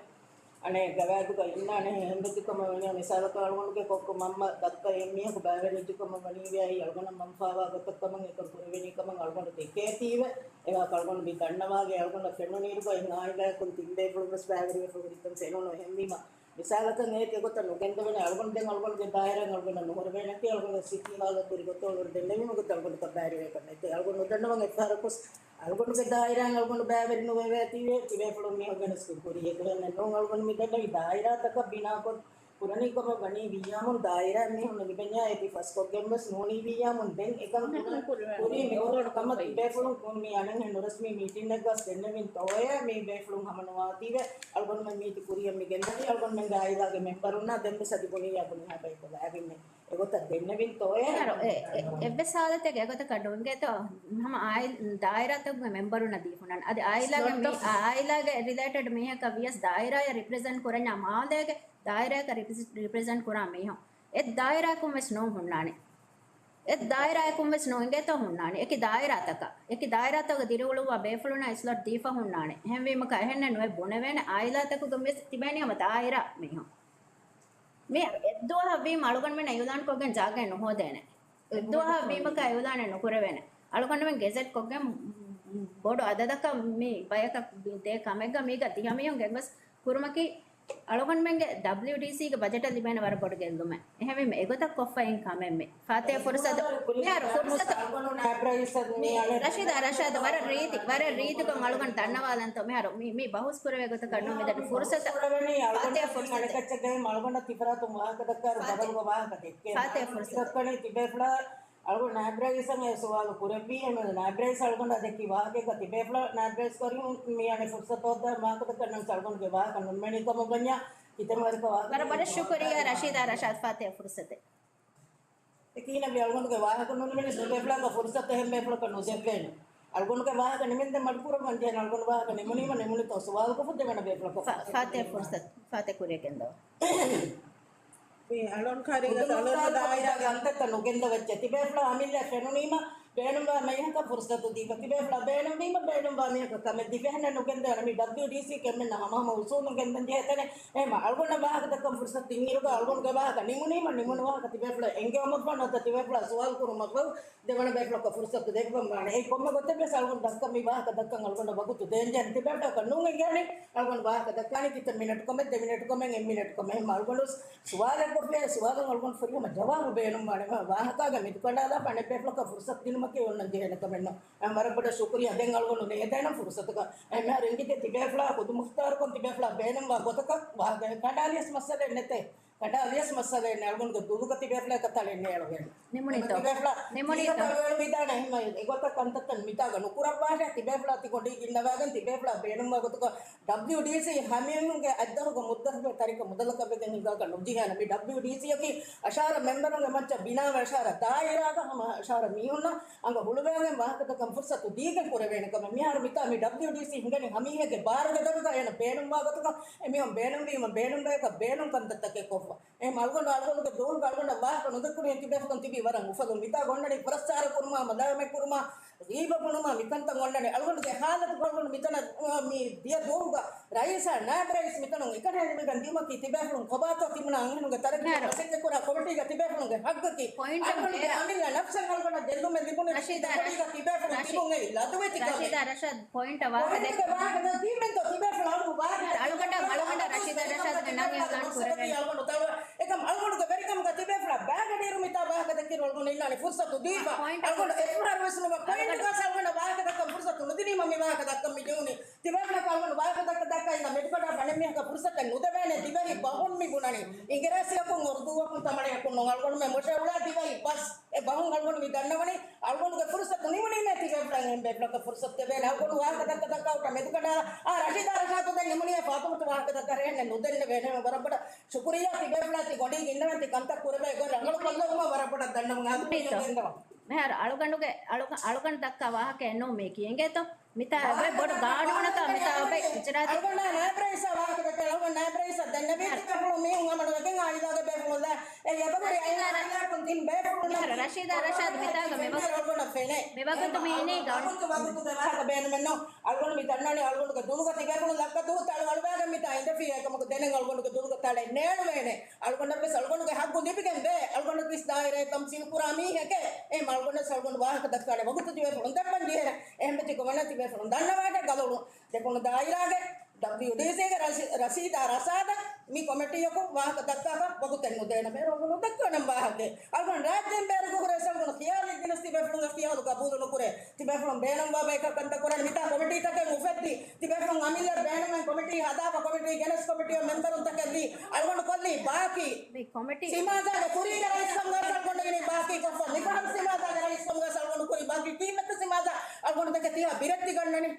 އަނެއް ގަވާއިދުގަ އިންނާނެ ހެންދަތިކަމަށް ވަނީ މިސާލަކަށް އަޅުގަނޑުގެ ކޮއްކޮ މަންމަ ދައްކަ އެއްމީހަކު ބައިވެރިވެއްޖެ ކަމަށް ވަނީވިޔާ އަޅުގަނޑަށް މަންފާވާ ގޮތަށް ކަމަށް އެކަން ކުރެވެނީ ކަމަށް އަޅުގަނޑު ދެކޭތީވެ އެވާ އަޅުގަނޑު މި ދަންނަވާގެ އަޅުގަނޑަށް ފެނުނީރުގަ އިން އާއިލާއަކުން ތިން ބޭފުޅުން ވެސް ބައިވެރިވެފަ ހުރިތަން ފެނުނު އެހެންވީމަ މިސާލަކަށް އޭތި އެގޮތަށް ނުގެންދަވަނީ އަޅުގަނޑު ދެން އަޅުގަނޑުގެ ދާއިރާއިން އަޅުގަނޑަށް ނުހުރެވޭނެތީ އަޅުގަނޑު ސިޓީ ހާލަށް ކުރި ގޮތަށް އަޅުގަނޑު ދެންނެވީމަ ގޮތަށް އަޅުގަނޑަކަށް ބައިވެރިވެ ކަންނޭތީ އަޅުގަނޑު ނުދަންނަވަން އެއްފަހަރަކުސް އަޅުގަނޑުގެ ދާއިރާއިން އަޅުގަނޑު ބައިވެރި ނުވެވޭތީވެ ތިބޭފުޅުން މީހުން ގެނެސްގެން ކުރީ އެކަހެން ނޫން އަޅުގަނޑު މި ދެންނެވި ދާއިރާތަކަށް ބިނާކޮށް ކުރަނީ ކަމަށް ވަނީ ވިއްޔާމުން ދާއިރާ މީހުން ލިބެންޏާ އޭތި ފަސްކޮށްގެން ވެސް ނޫނީ ވިއްޔާމުން ދެން އެކަން ކުރި މި އޮޑަރ ކަމަށް ތިބޭފުޅުން ކުން މި އަނެއްހެން ނުރަސްމީ މީޓިންއެއްގަސް ދެންނެވިން ތޯއޭ މީ ބޭފުޅުން ހަމަ ނުވާތީވެ އަޅުގަނޑުމެން މީތި ކުރިއަށް މި ގެންދަނީ އަޅުގަނޑުމެންގެ އާއިލާގެ މެމްބަރުންނާ ދެން ވެސް އަދި ބުނިއްޔާ ބުނިހާ ބަޔަކު ލާބިންނެ އެގޮތަށް ދެންނެވިން ތޯއޭ. އެ، އެ، އެއްވެސް ހާލަތެއް އެގޮތަކަށް ނުއިނގޭތޯ ހަމަ އާއިލް-، ދާއިރާތަކުގެ މެމްބަރުންނަށް ދީފުންނަން. އަދި އާއިލާގެ މީ-، އާއިލާގެ ރިލޭޓެޑް މީހަކަށް ވިޔަސް ދާއިރާއަށް ރިޕްރެޒެންޓް ކުރަންޏާ މާލޭގެ ދާއިރާއަކަށް ރިޕްރެޒެންޓް ކުރާ މީހުން އެއް ދާއިރާއަކުން ވެސް ނޫން ހުންނާނެ. އެއް ދާއިރާއަކުން ވެސް ނޫން އިނގޭތޯ ހުންނާނެ. އެކި ދާއިރާތަކަށް، އެކި ދާއިރާތަކުގަ ދިރިއުޅުއްވާ ބޭފުޅުންނަށް ސްލޮޓް ދީފަ ހުންނާނެ. އެހެންވީމަކަށް އެހެންނެއް ނުވެ ބުނެވޭނެ. އާއިލާތަކުގަ ވެސް ތިބޭނީ ހަމަ ދާއިރާ މީހުން. މި އެއްދުވަހަށް ވީމަ އަޅުގަނޑުމެންނަށް އިއުލާން ކޮށްގެން ޖާގައެއް ނުހޯދޭނެ. އެއްދުވަހަށް ވީމަކަށް އިއުލާނެއް ނުކުރެވޭނެ. އަޅުގަނޑުމެން ގެޒެޓް ކޮށްގެން ބޮޑު އަދަދަކަށް މި ބަޔަކަށް ދޭ ކަމެއްގަ މީގަ ދިހަ މީހުން ގެންގޮސް ކުރުމަކީ އަޅުގަނޑުމެންގެ ޑަބްލިޔުޑީސީގެ ބަޖެޓަށް ލިބޭނެ ވަރަށް ބޮޑު ގެއްލުމެއް. އެހެންވީމަ އެގޮތަށް ކޮށްފައިން ކަމެއް މި. ފާތޭ ފުރުސަތު. މިހާރު ފުރުސަތު. ރަޝީދާ، ރަޝާދު، ވަރަށް ރީތި، ވަރަށް ރީތިކޮށް އަޅުގަނޑު ދަންނަވާލަންތޯ. މިހާރު މި، މި ބަހުސް ކުރެވޭ ގޮތަކަށް ނޫން މިދަނީ ފުރުސަތު. ފާތޭ ފުރުސަތު. ފާތޭ. ފާތޭ ފުރުސަތު. އަޅުގަނޑު ނާއިބް ރައީސަށް އެ ސުވާލު ކުރެއްވީ، އެހެންވެ ނާއިބް ރައީސް އަޅުގަނޑަށް ދެއްކި ވާހަކައަކަށް ތިބޭފުޅާ ނާއިބް ރައީސް ކޮރިހުން މި އަނެއް ފުރުސަތު ހޯއްދާ ވާހަކަދައްކަން ނަމަވެސް އަޅުގަނޑުގެ ވާހަކަ ނުނިމެނީ ކަމަށް ވަންޏާ ކިތަންމެ ވަރަކަށް ވާހަކަ ވަރަށް ވަރަށް ޝުކުރިއްޔާ ރަޝީދާ ރަޝާދް ފާތޭ ފުރުސަތެއް. އެކީ ނަބީ އަޅުގަނޑުގެ ވާހަކަ ނުނިމެނީ ތިބޭފުޅާގެ ފުރުސަތު އެހެން ބޭފުޅަކަށް ނުދެއްވޭނެ. އަޅުގަނޑުގެ ވާހަކަ ނިމެންދެން މަޑުކުރައްވަން ޖެހޭނެ. އަޅުގަނޑު ވާހަކަ ނިމުނީމަ ނިމުނިތޯ ސުވާލުކޮށްފަ ދެވަނަ ބޭފުޅަކަށް. ފާ-، ފާތޭ ފުރުސަތު، ފާތޭ ކުރިއަށް ގެންދަވާ. މި އަޅުން ކާރީގަ އަޅުން ދާއިރާގެ އަންތައްތައް ނުގެންދަވައްޗެ. ތިބޭފުޅާ އަމިއްލަ ފެނުނީމަ ބޭނުންވާ މީހަކަށް ފުރުސަތު ދީފަ. ތިބޭފުޅާ ބޭނުންވީމަ ބޭނުންވާ މީހަކަށް ކަމެއް ދީފަ. އެހެންނެއް ނުގެންދަވާނެ. މި ޑަބްލިޔުޑީސީ ކެމެންނަށް ހަމަހަމަ އުސޫލުން ގެންދަން ޖެހޭތަނެއް. އެހެމަ އަޅުގަނޑަށް ވާހަކަ ދައްކަން ފުރުސަތު ދިންއިރުގަ އަޅުގަނޑުގެ ވާހަކަ ނިމުނީމަ ނިމުނު ވާހަކަ ތިބޭފުޅާ އެންގެވުމަށްފަހު ނުވަތަ ތިބޭފުޅާ ސުވާލު ކުރުމަށްފަހު ދެވަނަ ބޭފުޅަކަށް ފުރުސަތު ދެއްވަންވާނެ. އެއީ ކޮންމެ ގޮތެއްވެސް އަޅުގަނޑު ދައްކަން މި ވާހަކަ ދައްކަން އަޅުގަނޑަށް ވަގުތު ދޭންޖެހޭނެ. ތިބޭފުޅަކަށް ނޫން އެނގޭނެ އަޅުގަނޑު ވާހަކަ ދައްކާނީ ކިތަން މިނެޓު ކަމެއް، ދެ މިނެޓު ކަމެއް. އެހެމަ އަޅުގަނޑު ސުވާލެއް ކޮށްފިއްޔާ، ސުވާލަށް އަޅުގަނޑު ފުރިހަމަ ޖަވާބު ބޭނުންވާނެ. ވާހަކާގެ މި ދުކަނޑާލާފަ އަނެއް ބޭފުޅަކަށް ފުރުސަތު ދިނުމަކީ އޮންނަން ޖެހޭނެ ކަމެއް ނޫން. އަހަ، ވަރަށް ބޮޑަށް ޝުކުރިއްޔާ. ދެން އަޅުގަނޑު ނޭދޭނަން ފުރުސަތުގަ. އެހެމަ އަހަރެން އެނގިއްޖެ ތިބޭފުޅާ ޚުދުމުޚްތާރުކޮށް ތިބޭފުޅާ ބޭނުންވާ ގޮތަކަށް ވާހަކަ ކަނޑާލިޔަސް މައްސަލައެއް ނެތޭ. ކަނޑާ ވިޔަސް މައްސަލައެއް ނެއް. އަޅުގަނޑުގެ ދުލުގަ ތިބޭފުޅަކަށް ތަޅެއް ނޭޅުވޭނެ. ނިމުނީތޯ؟ ތިބޭފުޅާ ނިމުނީތޯ؟ ތިބޭފުޅާ ތިބޭފުޅާ ތި ގޮތަށް ކަންތައްތައް މިތާގަ ނުކުރައްވާށޭ. ތިބޭފުޅާ ތި ގޮނޑީ ގިންނަވާގެން ތިބޭފުޅާ ބޭނުންވާ ގޮތުގަ ޑަބްލިޔުޑީސީ ހަމައެހެންގެ އަތްދަށުގަ މުއްދަތުގެ ތަރިކަ މުދަލަކަށް ވެގެން ހިނގާކަށް ނުޖެހޭނެ. މި ޑަބްލިޔުޑީސީއަކީ އަށާރަ މެމްބަރުންގެ މައްޗަށް ބިނާވެ އަށާރަ ދާއިރާގަ ހަމަ އަށާރަ މީހުންނަށް އަނގަ ހުޅުވައިގެން ވާހަކަދައްކަން ފުރުސަތު ދީގެން ކުރެވޭނެ ކަމަށް. މިހާރު މިތާ މި ޑަބްލިޔުޑީސީ ހިނގަނީ ހަމައެހެންގެ ބާރުގެ ދަރުގަ އޭނަ ބޭނުންވާ ގޮތުގަ އެމީހުން ބޭނުންވީމަ ބޭނުންވެޔަކަށް ބޭނުން ކަންތައްތަކެއް ކޮށްފަ. އެހެން އަޅުގަނޑު، އަޅުގަނޑުގެ ދުވަހުގަ އަޅުގަނޑަށް ވާހަކަ ނުދެއްކުނީ ތިބޭފުޅުން ތިބީ ވަރަށް އުފަލުން. މިތާ ގޮންނަނީ ފުރައްސާރަ ކުރުމާ، މަލާމަތް ކުރުމާ، ޣީބަ ބުނުމާ މިކަންތައް އޮންނަނީ. އަޅުގަނޑުގެ ހާލަތު އަޅުގަނޑު މިތަނަށް، އާ، މި ދިޔަ ދުވަހުގަ ރައީސާ ނާއިބް ރައީސް މިތަނުން އެކަން ހެދިގެން ދިޔުމަކީ ތިބޭފުޅުން ކޮބާތޯ ތިބުނާ އަންހެނުންގެ ތަރައްގީ މަސައްކަތްކުރާ ކޮމިޓީގަ ތިބޭފުޅުންގެ ހައްގަކީ. އަޅުގަނޑުގެ އަމިއްލަ ނަފްސަށް އަޅުގަނޑަށް ގެއްލުމެއް ލިބުނީ ރަޝީދާ ތިބޭފުޅުން ތިބުން އެއީ ލަދުވެތި ކަމެއް. ރަޝީދާ ރަޝާދް ޕޮއިންޓަށް ވާހަކަ ދެއްކި. އަޅުގަނޑަށް، އަޅުގަނޑަށް ރަޝީދާ ރަޝާދްގެ ނަން އިންސާން ކުރެވޭ. އެކަމް އަޅުގަނޑުގެ ވެރިކަމުގަ ތިބޭފުޅާ ބާގަޑިއިރު މިތާ ވާހަކަ ދެއްކިއިރު އަޅުގަނޑު އިންނާނެ ފުރުސަތު ދީފަ. އަޅުގަނޑު އެފްއާރް ވެސް ނުވަ ޕޮއިންޓް ގާސް އަޅުގަނޑަށް ވާހަކަ ދައްކަން ފުރުސަތު ނުދިނީމަ މި ވާހަކަ ދައްކަން މި ޖެހުނީ. ތިބޭފުޅަކަށް އަޅުގަނޑު ވާހަކަ ދައްކަ ދައްކަ އިންނަ މެދުކަޑާ ބަނެއްމީހަކަށް ފުރުސަތެއް ނުދެވޭނެ. ދިވެހި ބަހުން މި ބުނަނީ. އިނގިރޭސިއަކުން އުރުދޫއަކުން ތަމަނެއަކުން ނޫން. އަޅުގަނޑުމެ މޮށެ އުޅާ ދިވެހި ބަސް. އެ ބަހުން އަޅުގަނޑު މި ދަންނަވަނީ. އަޅުގަނޑުގެ ފުރުސަތު ނިމުނީމޭ ތިބޭފުޅަށް އެހެން ބޭފުޅަކަށް ފުރުސަތު ދެވޭނެ. އަޅުގަނޑު ވާހަކަ ދައްކަ ދައްކަ އުޓަ މެދުކަޑާ އާ ރަޝީދާ ރަޝާދު ދެން ނިމުނީ ފާތުމަތު ވާހަކަ ދައްކަ ރޭނެ ނުދެންނެވޭނެ. ވަރަށް ބޮޑަށް ޝުކުރިއްޔާ ތިބޭފުޅާ ތި ގޮނޑީ ގިންނަވަން ތި ކަންތައް ކުރެވޭ ގޮތް ރަނގަޅު ކޮށްލެވުމަށް ވަރަށް ބޮޑަށް ދަންނަވަން. އާދެ މިހާރު އަޅުގަނޑުގެ، އަޅުގަ-، އަޅުގަނޑު ދައްކާ ވާހަކައެއް ނޫން މީކީ. އެނގޭތޯ؟ މިތާ އެބަ ބޮޑު ގާނޫނަކަށް މިތާ އެބަ އިޖްރާ ދޭ. އަޅުގަނޑާ ނާއިބް ރައީސާ ވާހަކަ ދައްކާ، އަޅުގަނޑު ނާއިބް ރައީސަށް ދެންނެވީ ތިބޭފުޅުން މީހުން ހަމަ ނުވެގެން އާއިލާގެ ބޭފުޅުން ދާ. އެ އެބަހުރި އައިލާ އައިލާކުން ތިން ބޭފުޅުން މިހާރު ރަޝީދާ ރަޝާދު މިތާގަ މިވަގު-، އަޅުގަނޑަށް ފެނޭ. މިވަގުތު މި އިނީ ގައުމު. ވަގުތު ވަގުތުގެ ވާހަކަ ބޭނުމެއް ނޫން. އަޅުގަނޑު މި ދަންނަވަނީ އަޅުގަނޑުގެ ދުލުގަ ތިބޭފުޅުން ލައްކަ ދުވަހު ތަޅު އަޅުވާގެން މިތާ އިނދެފިއްޔާ އެކަމަކު ދެނެއް އަޅުގަނޑުގެ ދުލުގަ ތަޅެއް ނޭޅުވޭނެ. އަޅުގަނޑަށްވެސް އަޅުގަނޑުގެ ހައްގު ލިބިގެން ވޭ. އަޅުގަނޑަށްވެސް ދާއިރާއެއް ތަމްސީލް ކުރާ މީހެކޭ. އެހެން އަޅުގަނޑަށް އަޅުގަނޑު ވާހަކަ ދައްކާނެ ވަގުތު ތިބޭފުޅުން ދެއްވަން ޖެހޭނެ. އެހެން ވެއްޖެ ގޮވަންނަ ތިބޭފުޅުން ދަންނަވާނެ ގަލޮޅު ދެކުނު ދާއިރާގެ ޑަބްލިޔުޑީސީގެ ރަޝީ-، ރަޝީދާ ރަޝާދަށް މި ކޮމިޓީއަކުން ވާހަކަ ދައްކާކަށް ވަގުތެއް ނުދޭނަމޭ. އަޅުގަނޑު ދައްކާނަން ވާހަކަ. އަޅުގަނޑު ރާއްޖޭން ބޭރުގަ ހުރެ އަޅުގަނޑު ޚިޔާލެއް ގެނެސް ތިބޭފުޅުންގެ ޚިޔާލު ގަބޫލު ނުކުރޭ. ތިބޭފުޅުން ބޭނުންވާ ބަޔަކަށް ކަންތައް ކުރަން މިތާ ކޮމިޓީތަކެއް އުފެއްދީ. ތިބޭފުޅުން އަމިއްލަ ބޭނުމެއް ކޮމިޓީ ހަދާފަ ކޮމިޓީ ގެނެސް ކޮމިޓީއަށް މެމްބަރުންތަކެއް ލީ. އަޅުގަނޑު ކޮށްލީ ބާކީ. މި ކޮމިޓީ. ސިމާޒާގެ ކުރީގެ ރައީސްކަމުގަ އަޅުގަނޑު އިނީ ބާކީ ކޮށްފަ. މިފަހަރު ސިމާޒާގެ ރައީސްކަމުގަ އަޅުގަނޑު ކުރީ ބާކީ. ކީއްވެތަ ސިމާޒާ އަޅުގަނޑު ދެކެ ތިހާ ބިރެއް ތިގަންނަނީ؟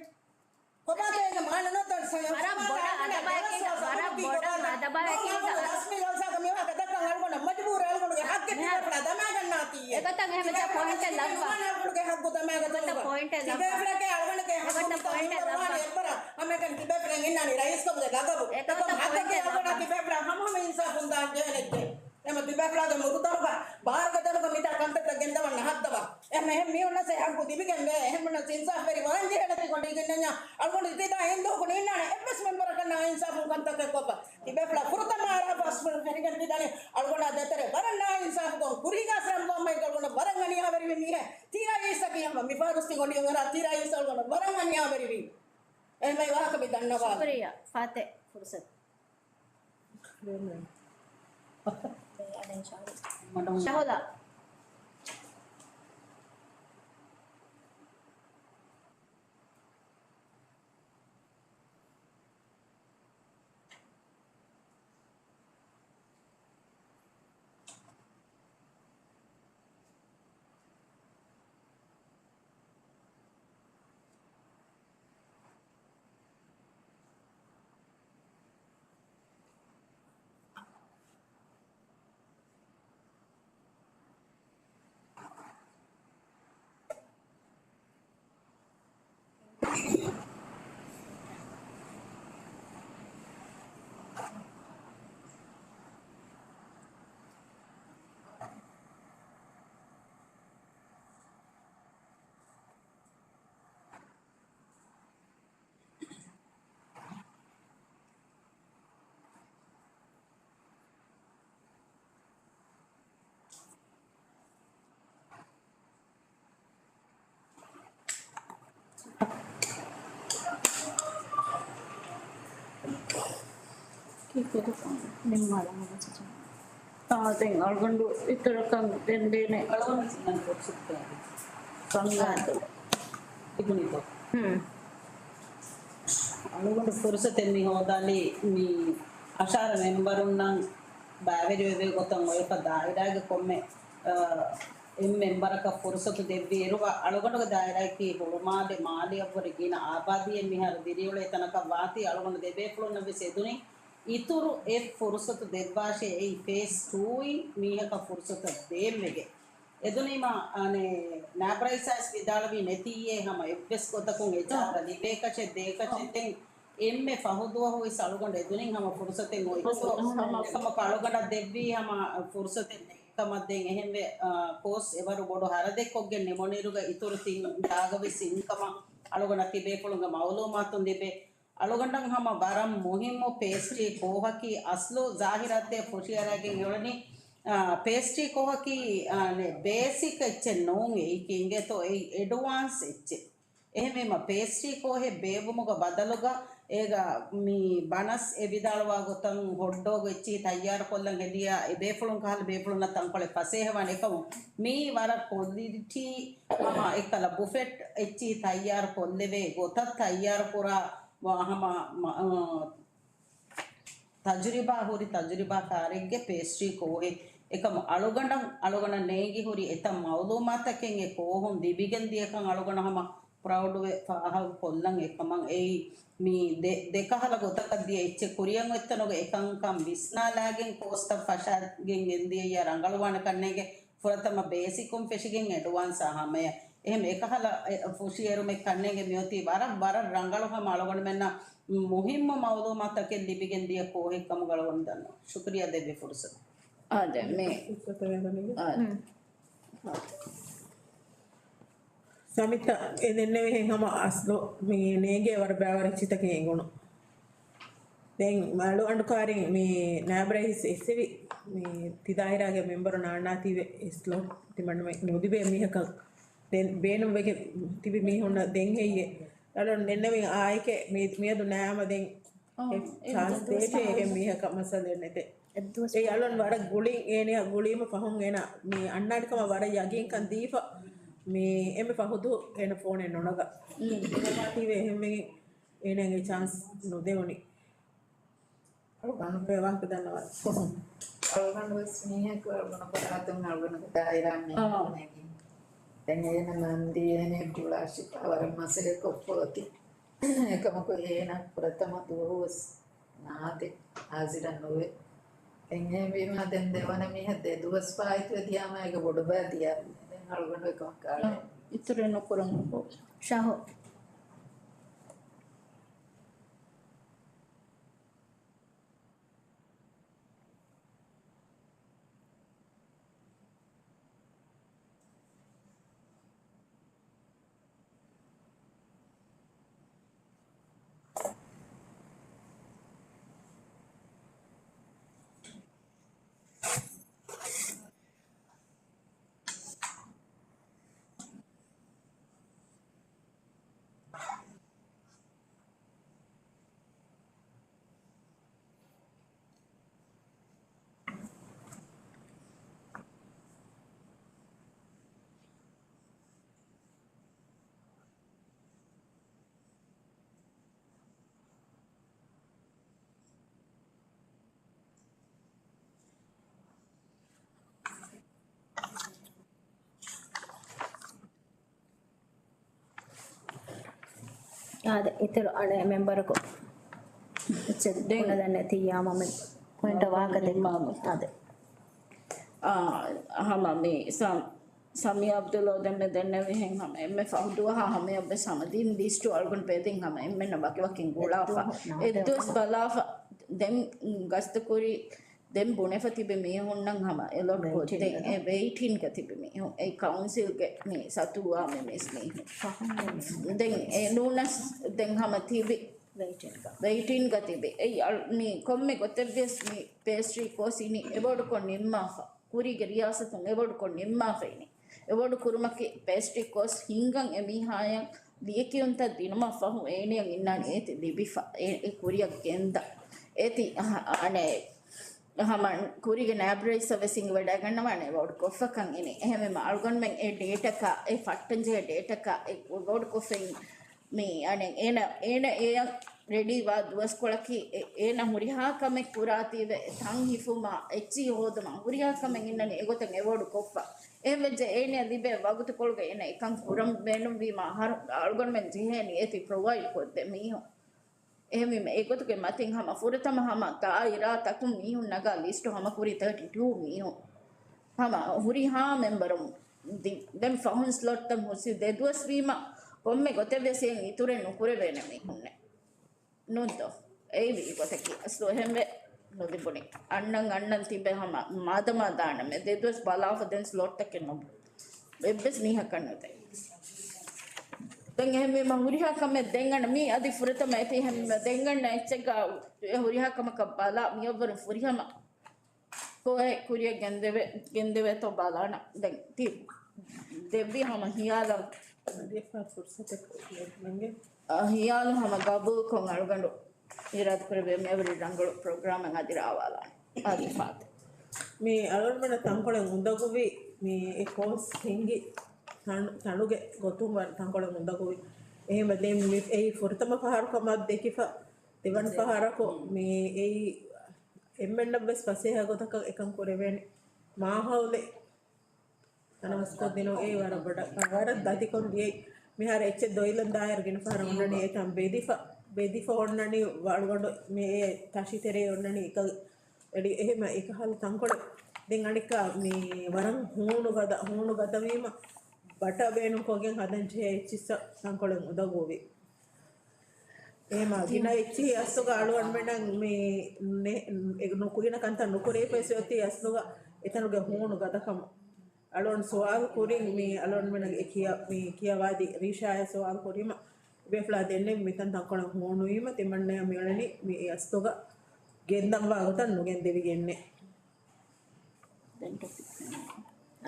ކޮބާތޭގެ މާނަ ނުވަތަ ސަ-، ވަރަށް ބޮޑަށް އަދަބާއެކީގަ، ވަރަށް ބޮޑަށް އަދަބާއެކީގަ. ރަސްމީ ލަފްޒާގަ މިވާހަކަ ދައްކަން އަޅުގަނޑަށް މަޖުބޫރު އަޅުގަނޑުގެ ހައްގެއް މިހާރު ތިބޭފުޅާ ދަމާގަންނާތީ. އެގޮތަށް އެހެންވެއްޖެ ޕޮއިންޓެއް ލައްވާ. އަޅުގަނޑާ އަޅުގަނޑުގެ ހައްގު ދަމާގަތުމުގަ. ޕޮއިންޓެއް ލައްވާ. ތިބޭފުޅެކޭ އަޅުގަނޑެކޭ ހައްގު އެގޮތަށް މިތާ ޕޮއިންޓެއް މިންވަރު ވާނެ ލައްވާ. އެއްވަރަށް ހަމައެކަނި ތިބޭފުޅެން އިންނާނީ ރައީސްކަމުގެ ގަދަބު. އެގޮތަށް އެކަމް ހައްގަކީ ޕޮއިންޓެއް އަޅުގަނޑާ ލައްވާ. ތިބޭފުޅާ ހަމަހަމަ އިންސާފުން ދާން ޖެހޭނެއްޖެ. އެމަ ތިބޭފުޅާގެ މުދު ދަރުގަ ބާރުގެ ދަރުގަ މިތާ ކަންތައްތައް ގެންދަވަން ނަހައްދަވާ. އެހެން މީހުންނަށް އެ ހައްގު ލިބިގެންވޭ. އެހެން މީހުންނަށް އިންސާފްވެރި ވާން ޖެހޭނެތީ ގޮނޑީ ގިންނަންޏާ. އަޅުގަނޑު ތިދާ އެއިން ދުވަހަކު ނީންނާނެ އެއްވެސް މެމްބަރަކަށް ނާއިންސާފުން ކަންތައްތައް ކޮށްފަ. ތިބޭފުޅާ ފުރަތަމަ އަރާފަ އަސްމަން ފެނިގެން ތިދަނީ އަޅުގަނޑާ ދޭތެރޭ ވަރަށް ނާއިންސާފުކޮށް ކުރީގާސް ރަންބޯ އަހްމަދު އަޅުގަނޑަށް ވަރަށް އަނިޔާވެރިވި މީހެއް. ތި ރައީސަކީ ހަމަ މިފަހަރު ތި ގޮނޑި އަރާ ތި ރައީސް އަޅުގަނޑަށް ވަރަށް އަނިޔާވެރިވީ. އެހެންވެ ވާހަކަ މި ދަންނަވާ. ޝުކުރިއްޔާ ފާތެ ފުރުސަތު. ޝަހުލާ. އާ، ދެން އަޅުގަނޑު އިތުރަކަށް ދެން ދޭނެ. ކަންގާތު. ތިބުނީތޯ؟ ހުން. އަޅުގަނޑު ފުރުސަތެއް މި ހޯދާލީ މި އަށާރަ މެމްބަރުންނަށް ބައިވެރިވެވޭ ގޮތަށް އޮތް އެކަ ދާއިރާގެ ކޮންމެ، އ، އެންމެ މެންބަރަކަށް ފުރުސަތު ދެއްވި އިރުގަ، އަޅުގަނޑުގެ ދާއިރާއަކީ ހުޅުމާލެ މާލެއަށްވުރެ ގިނަ އާބާދީއެއް މިހާރު ދިރިއުޅޭ ތަނަކަށް ވާތީ، އަޅުގަނޑު ދެބޭފުޅުންނަށް ވެސް އެދުނީ އިތުރު އެއް ފުރުސަތު ދެއްވާށޭ، އެއީ ފޭސް ޓޫއިން މީހަކަށް ފުރުސަތަށް ދޭން ވެގެން. އެދުނީމާ، އަނެއް، ނާބްރައިސް ވިދާޅުވީ ނެތިއްޔޭ ހަމަ އެއްވެސް ގޮތަކުން އެ ޖާގަ ލިބޭކަށެއް ދޭކަށެއް ދެން އެންމެ ފަހު ދުވަހު ވެސް އަޅުގަނޑު އެދުނިން ހަމަ ފުރުސަތެއް އޮތް. އެކަމަކު އަޅުގަނޑަށް ދެއްވީ ހަމަ ފުރުސަތެއް ނެތްކަމަށް ދެން އެހެންވެ، އާ، ކޯސް އެވަރު ބޮޑު ހަރަދެއްކޮށްގެން ނިމުނިރުގަ އިތުރު ތިން ޖާގަ ވެސް އިންކަމަށް އަޅުގަނޑަށް ތިބޭފުޅުންގެ މައުލޫމާތުން ލިބޭ. އަޅުގަނޑަށް ހަމަ ވަރަށް މުހިއްމު ޕޭސްޓްރީ ކޯހަކީ އަސްލު ޒާހިރާއަށް ފުށިއަރައިގެން އެޅުނީ، އާ، ޕޭސްޓްރީ ކޯހަކީ، އާ، ނެ، ބޭސިކް އެއްޗެއް ނޫން އެއީކީ އިނގޭތޯ އެއީ އެޑްވާންސް އެއްޗެއް. އެހެންވީމަ ޕޭސްޓްރީ ކޯހެއް ބޭއްވުމުގަ ބަދަލުގަ އޭގަ މި ބަނަސް އެ ވިދާޅުވާ ގޮތަށް ހޮއްޑޯގު އެއްޗިހި ތައްޔާރު ކޮށްލަން ހެދިޔާ އެ ބޭފުޅުން ކަހަލަ ބޭފުޅުންނަށް ތަންކޮޅެއް ފަސޭހަވާނެ އެކަމު މީ ވަރަށް ކޮލިޓީ ހަމަ އެއްކަލަ ބުފެޓް އެއްޗިހި ތައްޔާރު ކޮށްލެވޭ ގޮތަށް ތައްޔާރު ކުރާ ވާ ހަމަ މަ-، އަ، ތަޖުރިބާ ހުރި ތަޖުރިބާ ކާރެއްގެ ޕޭސްޓްރީ ކޯހެއް އެކަމު އަޅުގަނޑަށް، އަޅުގަނޑަށް ނޭނގި ހުރި އެތައް މައުލޫމާތަކެއް އެ ކޯހުން ލިބިގެން ދިޔަކަން އަޅުގަނޑު ހަމަ ޕްރައުޑުވެ ފާހަގަ ކޮށްލަން އެކަމަށް އެއީ މި ދެ، ދެކަހަލަ ގޮތަކަށް ދިޔަ އެއްޗެއް ކުރިއަށް އޮތްތަނުގަ އެކަންކަން ވިސްނާލާގެން ކޯސްތައް ފަށާގެން ގެންދިޔައްޔާ ރަނގަޅުވާނެ ކަންނޭނގެ ފުރަތަމަ ބޭސިކުން ފެށިގެން އެޑްވާންސް އާ ހަމަޔަށް. އެހެން އެކަހަލަ އެ، ފުށިއެރުމެއް ކަންނޭނގެ މިއޮތީ ވަރަށް، ވަރަށް ރަނގަޅު ހަމަ އަޅުގަނޑުމެންނަށް މުހިއްމު މައުލޫމާތަކެއް ލިބިގެން ދިޔަ ކޯހެއް ކަމުގަ އަޅުގަނޑު ދަންނަވަން. ޝުކުރިއްޔާ ދެއްވި ފުރުސަތު. އާދެ، މި، އާދެ. ސަމިތަ އެ ދެންނެވިހެން ހަމަ އަސްލު މި ނޭނގޭ ވަރަށް ބައިވަރު އެއްޗިތަކެއް އެނގުނު. ދެން މައިލޫ އަނޑުކާރިން މި ނާބްރައިސް އެއްސެވި މި ތިދާއިރާގެ މެމްބަރު ނާންނާތީވެ އެސްލޯ ތިމަންނަމެ ނުލިބޭ މީހަކަށް ދެން ބޭނުންވެގެން ތިބި މީހުންނަށް ދެން ހެއްޔޭ؟ އަޅުން ދެންނެވި އާއެކޭ މި، މިއަދު ނާމަ ދެން އެ ޗާންސް ދޭށޭ އެހެން މީހަކަށް މައްސަލައެއް ނެތޭ. އެއީ އަޅުން ވަރަށް ގުޅިން އޭނަޔާ ގުޅީމަ ފަހުން އޭނަ މި އަންނާނެކަމަށް ވަރަށް ޔަގީންކަން ދީފަ މި އެންމެ ފަހުދު އޭނަ ފޯނެއް ނުނަގަ. ތީވެ އެހެންވެގެން އޭނަގެ ޗާންސް ނުދެވުނީ. އަޅުގަނޑު ވާހަކަ ދަންނަވާ. އަޅުގަނޑު ވެސް މީހަކު އަޅުގަނޑު ފަރާތުން އަޅުގަނޑުގެ ދާއިރާ މީހަކު ނެގި. ދެން އޭނަ މަންދީ އޭނަ ގުޅާ ޝިފާ ވަރަށް މަސައްކަތް ކޮށްފަ އޮތީ. އެކަމަކު އޭނަ ފުރަތަމަ ދުވަހު ވެސް ނާދެ ހާޒިރަށް ނުވޭ. ދެން އެހެންވީމާ ދެން ދެވަނަ މީހަށް ދެ ދުވަސް ފާއިތުވެ ދިޔާމާ އޭގެ ބޮޑުބާ ދިޔާ. ދެން އަޅުގަނޑު އެކަމަށް ކާޅެއް. އިތުރެއް ނުކުރަން އެބަ. ޝާހު. އާދެ، އިތުރު އަނެއް މެމްބަރަކު އެއްޗެއް ދެން ބުނެލަން ނެތިއްޔާ މަމެން ޕޮއިންޓަށް ވާހަކަ ދެއްކު. އާދެ. އާ، ހަމަ މި ސަ-، ސަމީ އަބްދުﷲ ދެންމެ ދެންނެވިހެން ހަމަ އެންމެ ފަހު ދުވަހާ ހަމަޔަށްވެސް ހަމަ ދިން ލިސްޓު އަޅުގަނޑު ބެދިން ހަމަ އެންމެންނަށް ވަކިވަކިން ގުޅާފަ. އެއްދުވަސް ބަލާފަ. ދެން ގަސްތުކުރި ދެން ބުނެފަ ތިބި މީހުންނަށް ހަމަ އެލޮޓް ކޮށްދޭ. އެ ވެއިޓިންގ ތިބި މީހުން. އެ ކައުންސިލްގެ މި ސަތުވާ މި މިސް މީހުން. ދެން އެ ނޫނަސް ދެން ހަމަ ތިބި ވެއިޓިންގ ތިބި. އެ އަޅު-، މި ކޮންމެ ގޮތެއްވިޔަސް މި ޕޭސްޓްރީ ކޯސް އިނީ އެވޯޑްކޮށް ނިންމާފަ. ކުރީގެ ރިޔާސަތުން އެވޯޑްކޮށް ނިންމާފައިނީ. އެވޯޑް ކުރުމަކީ ޕޭސްޓްރީ ކޯސް ހިންގަން އެ މީހާޔަށް ލިޔެކިޔުންތައް ދިނުމަށް ފަހު އޭނިޔަށް އިންނާނެ އޭތި ލިބިފަ، އެ، އެ ކުރިއަށް ގެންދަ. އޭތި އަ-، އަނެއް ހަމަ ކުރީގެ ނާއިބް ރައީސަށް ވެސް އިނގިވަޑައިގަންނަވާނެ އެވޯޑް ކޮށްފަކަން އިނީ. އެހެންވީމަ އަޅުގަނޑުމެން އެ ޑޭޓަކާ، އެ ފައްޓަންޖެހޭ ޑޭޓަކާ، އެ އެވޯޑް ކޮށްފައި މި އަނެއް އޭނަ، އޭނަ އެޔަށް ރެޑީވާ ދުވަސްކޮޅަކީ އޭނަ ހުރިހާ ކަމެއް ކުރާތީވެ، ތަން ހިފުމާ، އެއްޗިހި ހޯދުމާ، ހުރިހާ ކަމެއް އިންނަނީ އެގޮތަށް އެވޯޑު ކޮށްފަ. އެހެންވެއްޖެ އޭނަ ލިބޭ ވަގުތުކޮޅުގަ އޭނަ އެކަން ކުރަން ބޭނުންވީމާ، އަހަރު އަޅުގަނޑުމެން ޖެހޭނީ އޭތި ޕްރޮވައިޑް ކޮށްދޭ މީހުން. އެހެންވީމަ، އެގޮތުގެ މަތިން ހަމަ ފުރަތަމަ ހަމަ ދާއިރާތަކުން މީހުން ނަގާ ލިސްޓު ހަމަ ކުރީ ތާޓީ ޓޫ މީހުން. ހަމަ ހުރިހާ މެމްބަރުން ދިން. ދެން ފަހުން ސްލޮޓްތައް ހުސި ދެ ދުވަސް ވީމަ، ކޮންމެ ގޮތެއްވެސް އެއިން އިތުރެއް ނުކުރެވޭނެ މީހުންނެއް ނޫންތޯ؟ އެއީ ވީ ގޮތަކީ އަސްލު އެހެންވެ ނުލިބުނީ. އަންނަން އަންނަން ތިބެ ހަމަ މާދަމާ ދާނަމޭ. ދެ ދުވަސް ބަލާފަ ދެން ސްލޮޓްތަކެއް ނުބު. އެއްވެސް މީހަކަށް ނުދޭ. ދެން އެހެންވީމަ ހުރިހާ ކަމެއް ދެން އަންނަ މީ އަދި ފުރަތަމަ އެތި ހެން ދެން އަންނަ އެއްޗެއްގަ ހުރިހާ ކަމަކަށް ބަލާ މިއަށްވުރެ ފުރިހަމަ ކޮއެ ކުރިއަށް ގެންދެވެ، ގެންދެވޭތޯ ބަލާނަ. ދެން ތި ދެއްވި ހަމަ ހިޔާލަށް ދެފާ ފުރުސަތަކު އަ، ހިޔާލު ހަމަ ގަބޫލުކޮށް އަޅުގަނޑު އިރާދަކުރެއްވި މިއަވަރި ރަނގަޅު ޕްރޮގްރާމެއް އަދި ރާވާލާނެ. އާދެ ފާތެ. މި އަޅުގަނޑުމެންނަށް ތަންކޮޅެއް އުނދަގޫވި މި އެ ކޯސް ހިންގި ތަން-، ތަނުގެ ގޮތުން ވަރަށް ތަންކޮޅެއް އުނދަގޫވި. އެހެންވެ ދެން މި އެއީ ފުރަތަމަ ފަހަރު ކަމަށް ދެކިފަ ދެވަނަ ފަހަރަކު މި އެއީ އެންމެންނަށްވެސް ފަސޭހަ ގޮތަކަށް އެކަން ކުރެވޭނެ. މާހައުލެއް ތަނަވަސްކޮށްދިނުން އެއީ ވަރަށް ބޮޑަށް، ވަރަށް ދަތިކޮށް ދިޔައީ. މިހާރު އެއްޗެއް ދޮއިލަން ދާއިރު ގިނަ ފަހަރަށް އޮންނަނީ އެތަން ބެދިފަ، ބެދިފަ އޮންނަނީ ވަޅުގަނޑު މި އެ ތަށިތެރޭ އޮންނަނީ އެކަ-، އެޑި އެހެމަ އެކަހަލަ ތަންކޮޅެއް. ދެން އަނެއްކާ މި ވަރަށް ހޫނު ގަދަ، ހޫނު ގަދަވީމަ ބަޓަ ބޭނުން ކޮށްގެން ހަދަން ޖެހޭ އެއްޗިއްސަށް ތަންކޮޅެއް އުނދަގޫވި. އެހެމަ ގިނަ އެއްޗިހި އަސްލުގަ އަޅުގަނޑުމެންނަށް މި ނެ-، އެ ނު-، ގިނަ ކަންތައް ނުކުރެވިފައި އޮތީ އަސްލުގަ އެތަނުގެ ހޫނު ގަދަކަމަށް. އަޅުގަނޑު ސުވާލު ކުރިން މި އަޅުގަނޑުމެންނަށް އެ ކިޔަ-، މި ކިޔަވާދި ރީޝާއަށް ސުވާލު ކުރީމަ، އެބޭފުޅާ ދެންނެވި މިތަން ތަންކޮޅެއް ހޫނުވީމަ، ތިމަންނަޔަށް މިއުޅެނީ މި އެ އަސްލުގަ ގެންދަންވާ ގޮތަށް ނުގެންދެވިގެންނޭ.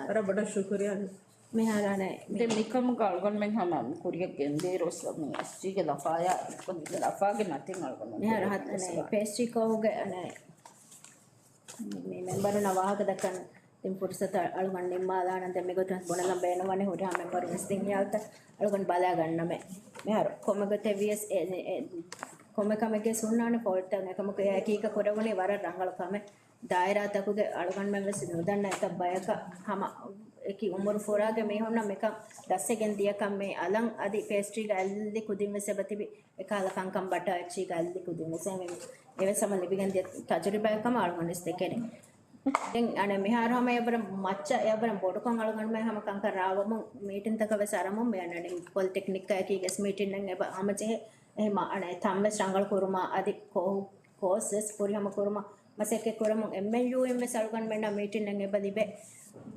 ވަރަށް ބޮޑަށް ޝުކުރިއްޔާ. މިހާރާނެ ދެން މިކަމުގަ އަޅުގަނޑުމެން ހަމަ ކުރިއަށް ގެންދިޔައިރު މި އެސްޖީގެ ލަފާޔާ، ލަފާގެ މަތިން އަޅުގަނޑު މިހާރު ހަ-، އަނެ، ޕޭސްޓްރީ ކޯހުގެ އަނެ، މި މެމްބަރުންނަށް ވާހަކަ ދައްކަން ދެން ފުރުސަތު އަޅުގަނޑު ނިންމާލާނަން. ދެން މިގޮތުން ބުނެލަން ބޭނުންވަނީ ހުރިހާ މެމްބަރުން ވެސް ދިން ހިޔާލުތައް އަޅުގަނޑު ބަލާގަންނަމޭ. މިހާރު ކޮންމެ ގޮތެއް ވިޔަސް އެ، އެ، ކޮންމެ ކަމެއްގެ ހުންނާނެ ފޯލްޓްތައް. އެކަމަކު އެ ހަގީގަތަށް ކުރެވުނީ ވަރަށް ރަނގަޅު ކަމެއް. ދާއިރާތަކުގެ އަޅުގަނޑުމެން ވެސް ނުދަންނަ އެތައް ބަޔަކަށް ހަމަ އެކި އުމުރު ފުރާގެ މީހުންނަށް މިކަން ދަސްވެގެން ދިޔަކަން މި އަލަށް އަދި ޕޭސްޓްރީގެ އަލި ކުދިން ވެސް އެބަ ތިބި އެކަހަލަ ކަންކަން ބަޓާ އެއްޗީގެ އަލި ކުދިން ވެސް އެވެ-، އެވެސް ހަމަ ލިބިގެން ދިޔަ ތަޖުރިބާއެއް ކަމަށް އަޅުގަނޑު ވެސް ދެކެނީ. ދެން އަނެއް މިހާރު ހަމަ އެއަށްވުރެން މައްޗަށް އެއަށްވުރެން ބޮޑުކޮށް އަޅުގަނޑުމެން ހަމަ ކަންކަން ރާވަމުން މީޓިންތަކަށް ވެސް އަރަމުން މި އަންނަނީ ޕޮލިޓެކްނިކްގައި އެކީ ގެސްޓް މީޓިންއެއް އެބަ ހަމަޖެހޭ. އެހެމަ އަނެއް ތަން ވެސް ރަނގަޅު ކުރުމާ އަދި ކޯ-، ކޯސް ވެސް ފުރިހަމަ ކުރުމަށް މަސައްކަތް ކުރަމުން އެމްއެލްޔޫއިން ވެސް އަޅުގަނޑުމެންނަށް މީޓިންއެއް އެބަ ލިބޭ.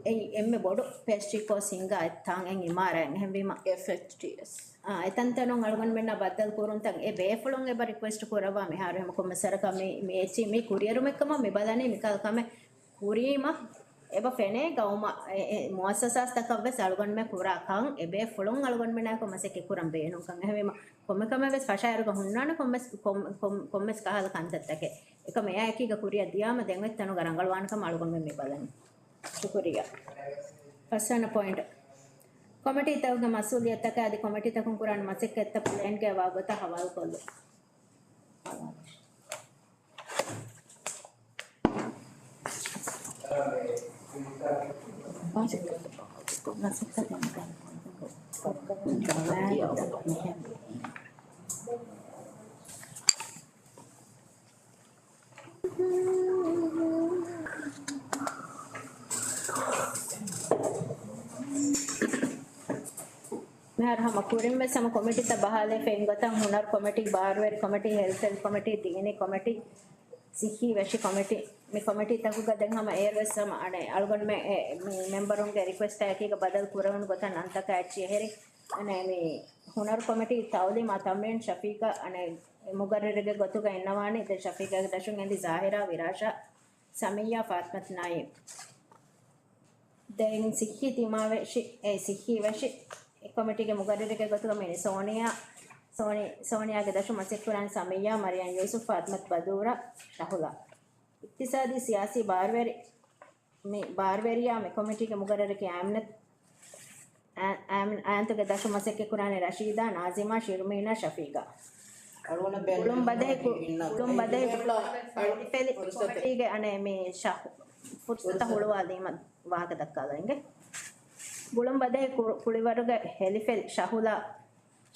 އެއީ އެންމެ ބޮޑު ޕޭސްޓްރީ ކޯސް ހިންގާ ތާން އެއް އިމާރާތް. އެހެންވީމަ އެފްއެޗްޓީއެސް. އާ، އެތަންތަނުން އަޅުގަނޑުމެންނާ ބައްދަލު ކުރުންތައް އެ ބޭފުޅުން އެބަ ރިކުއެސްޓް ކުރައްވާ މިހާރު ހަމަ ކޮންމެސް ވަރަކަށް މި، މި އެއްޗި މި ކުރިއެރުމެއްކަމަށް މި ބަލަނީ މިކަހަލަ ކަމެއް ކުރީމަ އެބަ ފެނޭ ގައުމަށް އެ، އެ، މުއައްސަސާތަކަށް ވެސް އަޅުގަނޑުމެން ކުރާ ކަން އެ ބޭފުޅުން އަޅުގަނޑުމެންނާއެކު މަސައްކަތް ކުރަން ބޭނުންކަން. އެހެންވީމަ ކޮންމެ ކަމެއް ވެސް ފަށާއިރުގަ ހުންނާނެ ކޮންމެސް، ކޮން-، ކޮން-، ކޮންމެސް ކަހަލަ ކަންތައްތަކެއް. އެކަމަ އެއާ އެކީގަ ކުރިއަށް ދިޔާމަ ދެން އޮތް ތަނުގަ ރަނގަޅުވާނެ ކަމަށް އަޅުގަނޑުމެން މި ބަލަނީ. ޝުކުރިއްޔާ. ފަސްވަނަ ޕޮއިންޓް. ކޮމިޓީތަކުގެ މަސްއޫލިއްޔަތުތަކާ އަދި ކޮމިޓީތަކުން ކުރާނެ މަސައްކަތްތައް ޕްލޭންގައި ވާ ގޮތަށް ހަވާލުކޮށްލުން. މިހާރު ހަމަ ކުރިން ވެސް ހަމަ ކޮމިޓީތައް ބަހާލައިފައި އިން ގޮތަށް ހުނަރު ކޮމިޓީ، ބާރުވެރި ކޮމިޓީ، ހެލްތު ވެލްފެއާ ކޮމިޓީ، ދީނީ ކޮމިޓީ، ސިއްހީ ވެށި ކޮމިޓީ، މި ކޮމިޓީތަކުގަ ދެން ހަމަ އޭރު ވެސް ހަމަ އަނެއް އަޅުގަނޑުމެން އެ، މި މެމްބަރުންގެ ރިކުއެސްޓާ އެކީގަ ބަދަލު ކުރެވުނު ގޮތަށް ނަންތަކާ އެއްޗިހި އެހެރި. އަނެއް މި ހުނަރު ކޮމިޓީ ތައުލީމާ ތަމްރީން ޝަފީޤާ، އަނެއް މުގައްރިރުގެ ގޮތުގަ އިންނަވާނީ. ދެން ޝަފީޤާގެ ދަށުން އެންދި ޒާހިރާ، ވިރާޝާ، ސަމިއްޔާ، ފާތިމަތު ނައީމް. ދެން ސިއްހީ ތިމާވެށި، އެ، ސިއްހީ ވެށި އެ ކޮމިޓީގެ މުގައްރިރުގެ ގޮތުގަ މި ސޯނިޔާ، ސޯނި-، ސޯނިޔާގެ ދަށުން މަސައްކަތް ކުރާނީ ސަމިއްޔާ، މަރިޔަން ޔޫސުފް، ފާތިމަތު ބަދޫރާ، ޝަހުލާ. އިޤްތިޞާދީ ސިޔާސީ ބާރުވެރި، މި ބާރުވެރިޔާ މި ކޮމިޓީގެ މުގައްރަރަކީ އާމިނަތު، އާ-، އާމިން-، އާންތުގެ ދަށުން މަސައްކަތް ކުރާނީ ރަޝީދާ، ނާޒިމާ، ޝިރުމީނާ، ޝަފީޤާ. ގުޅުން ބަދަހި ކު-، ގުޅުން ބަދަހި ކުރުމަށް ހެލިފެލި ކޮމިޓީގެ އަނެއް މި ޝަހު-، ފުރުސަތަށް ހުޅުވާލީމަ ވާހަކަ ދައްކާލަން އިނގޭ. ގުޅުން ބަދަހި ކު-، ކުޅިވަރުގެ ހެލިފެލި ޝަހުލާ،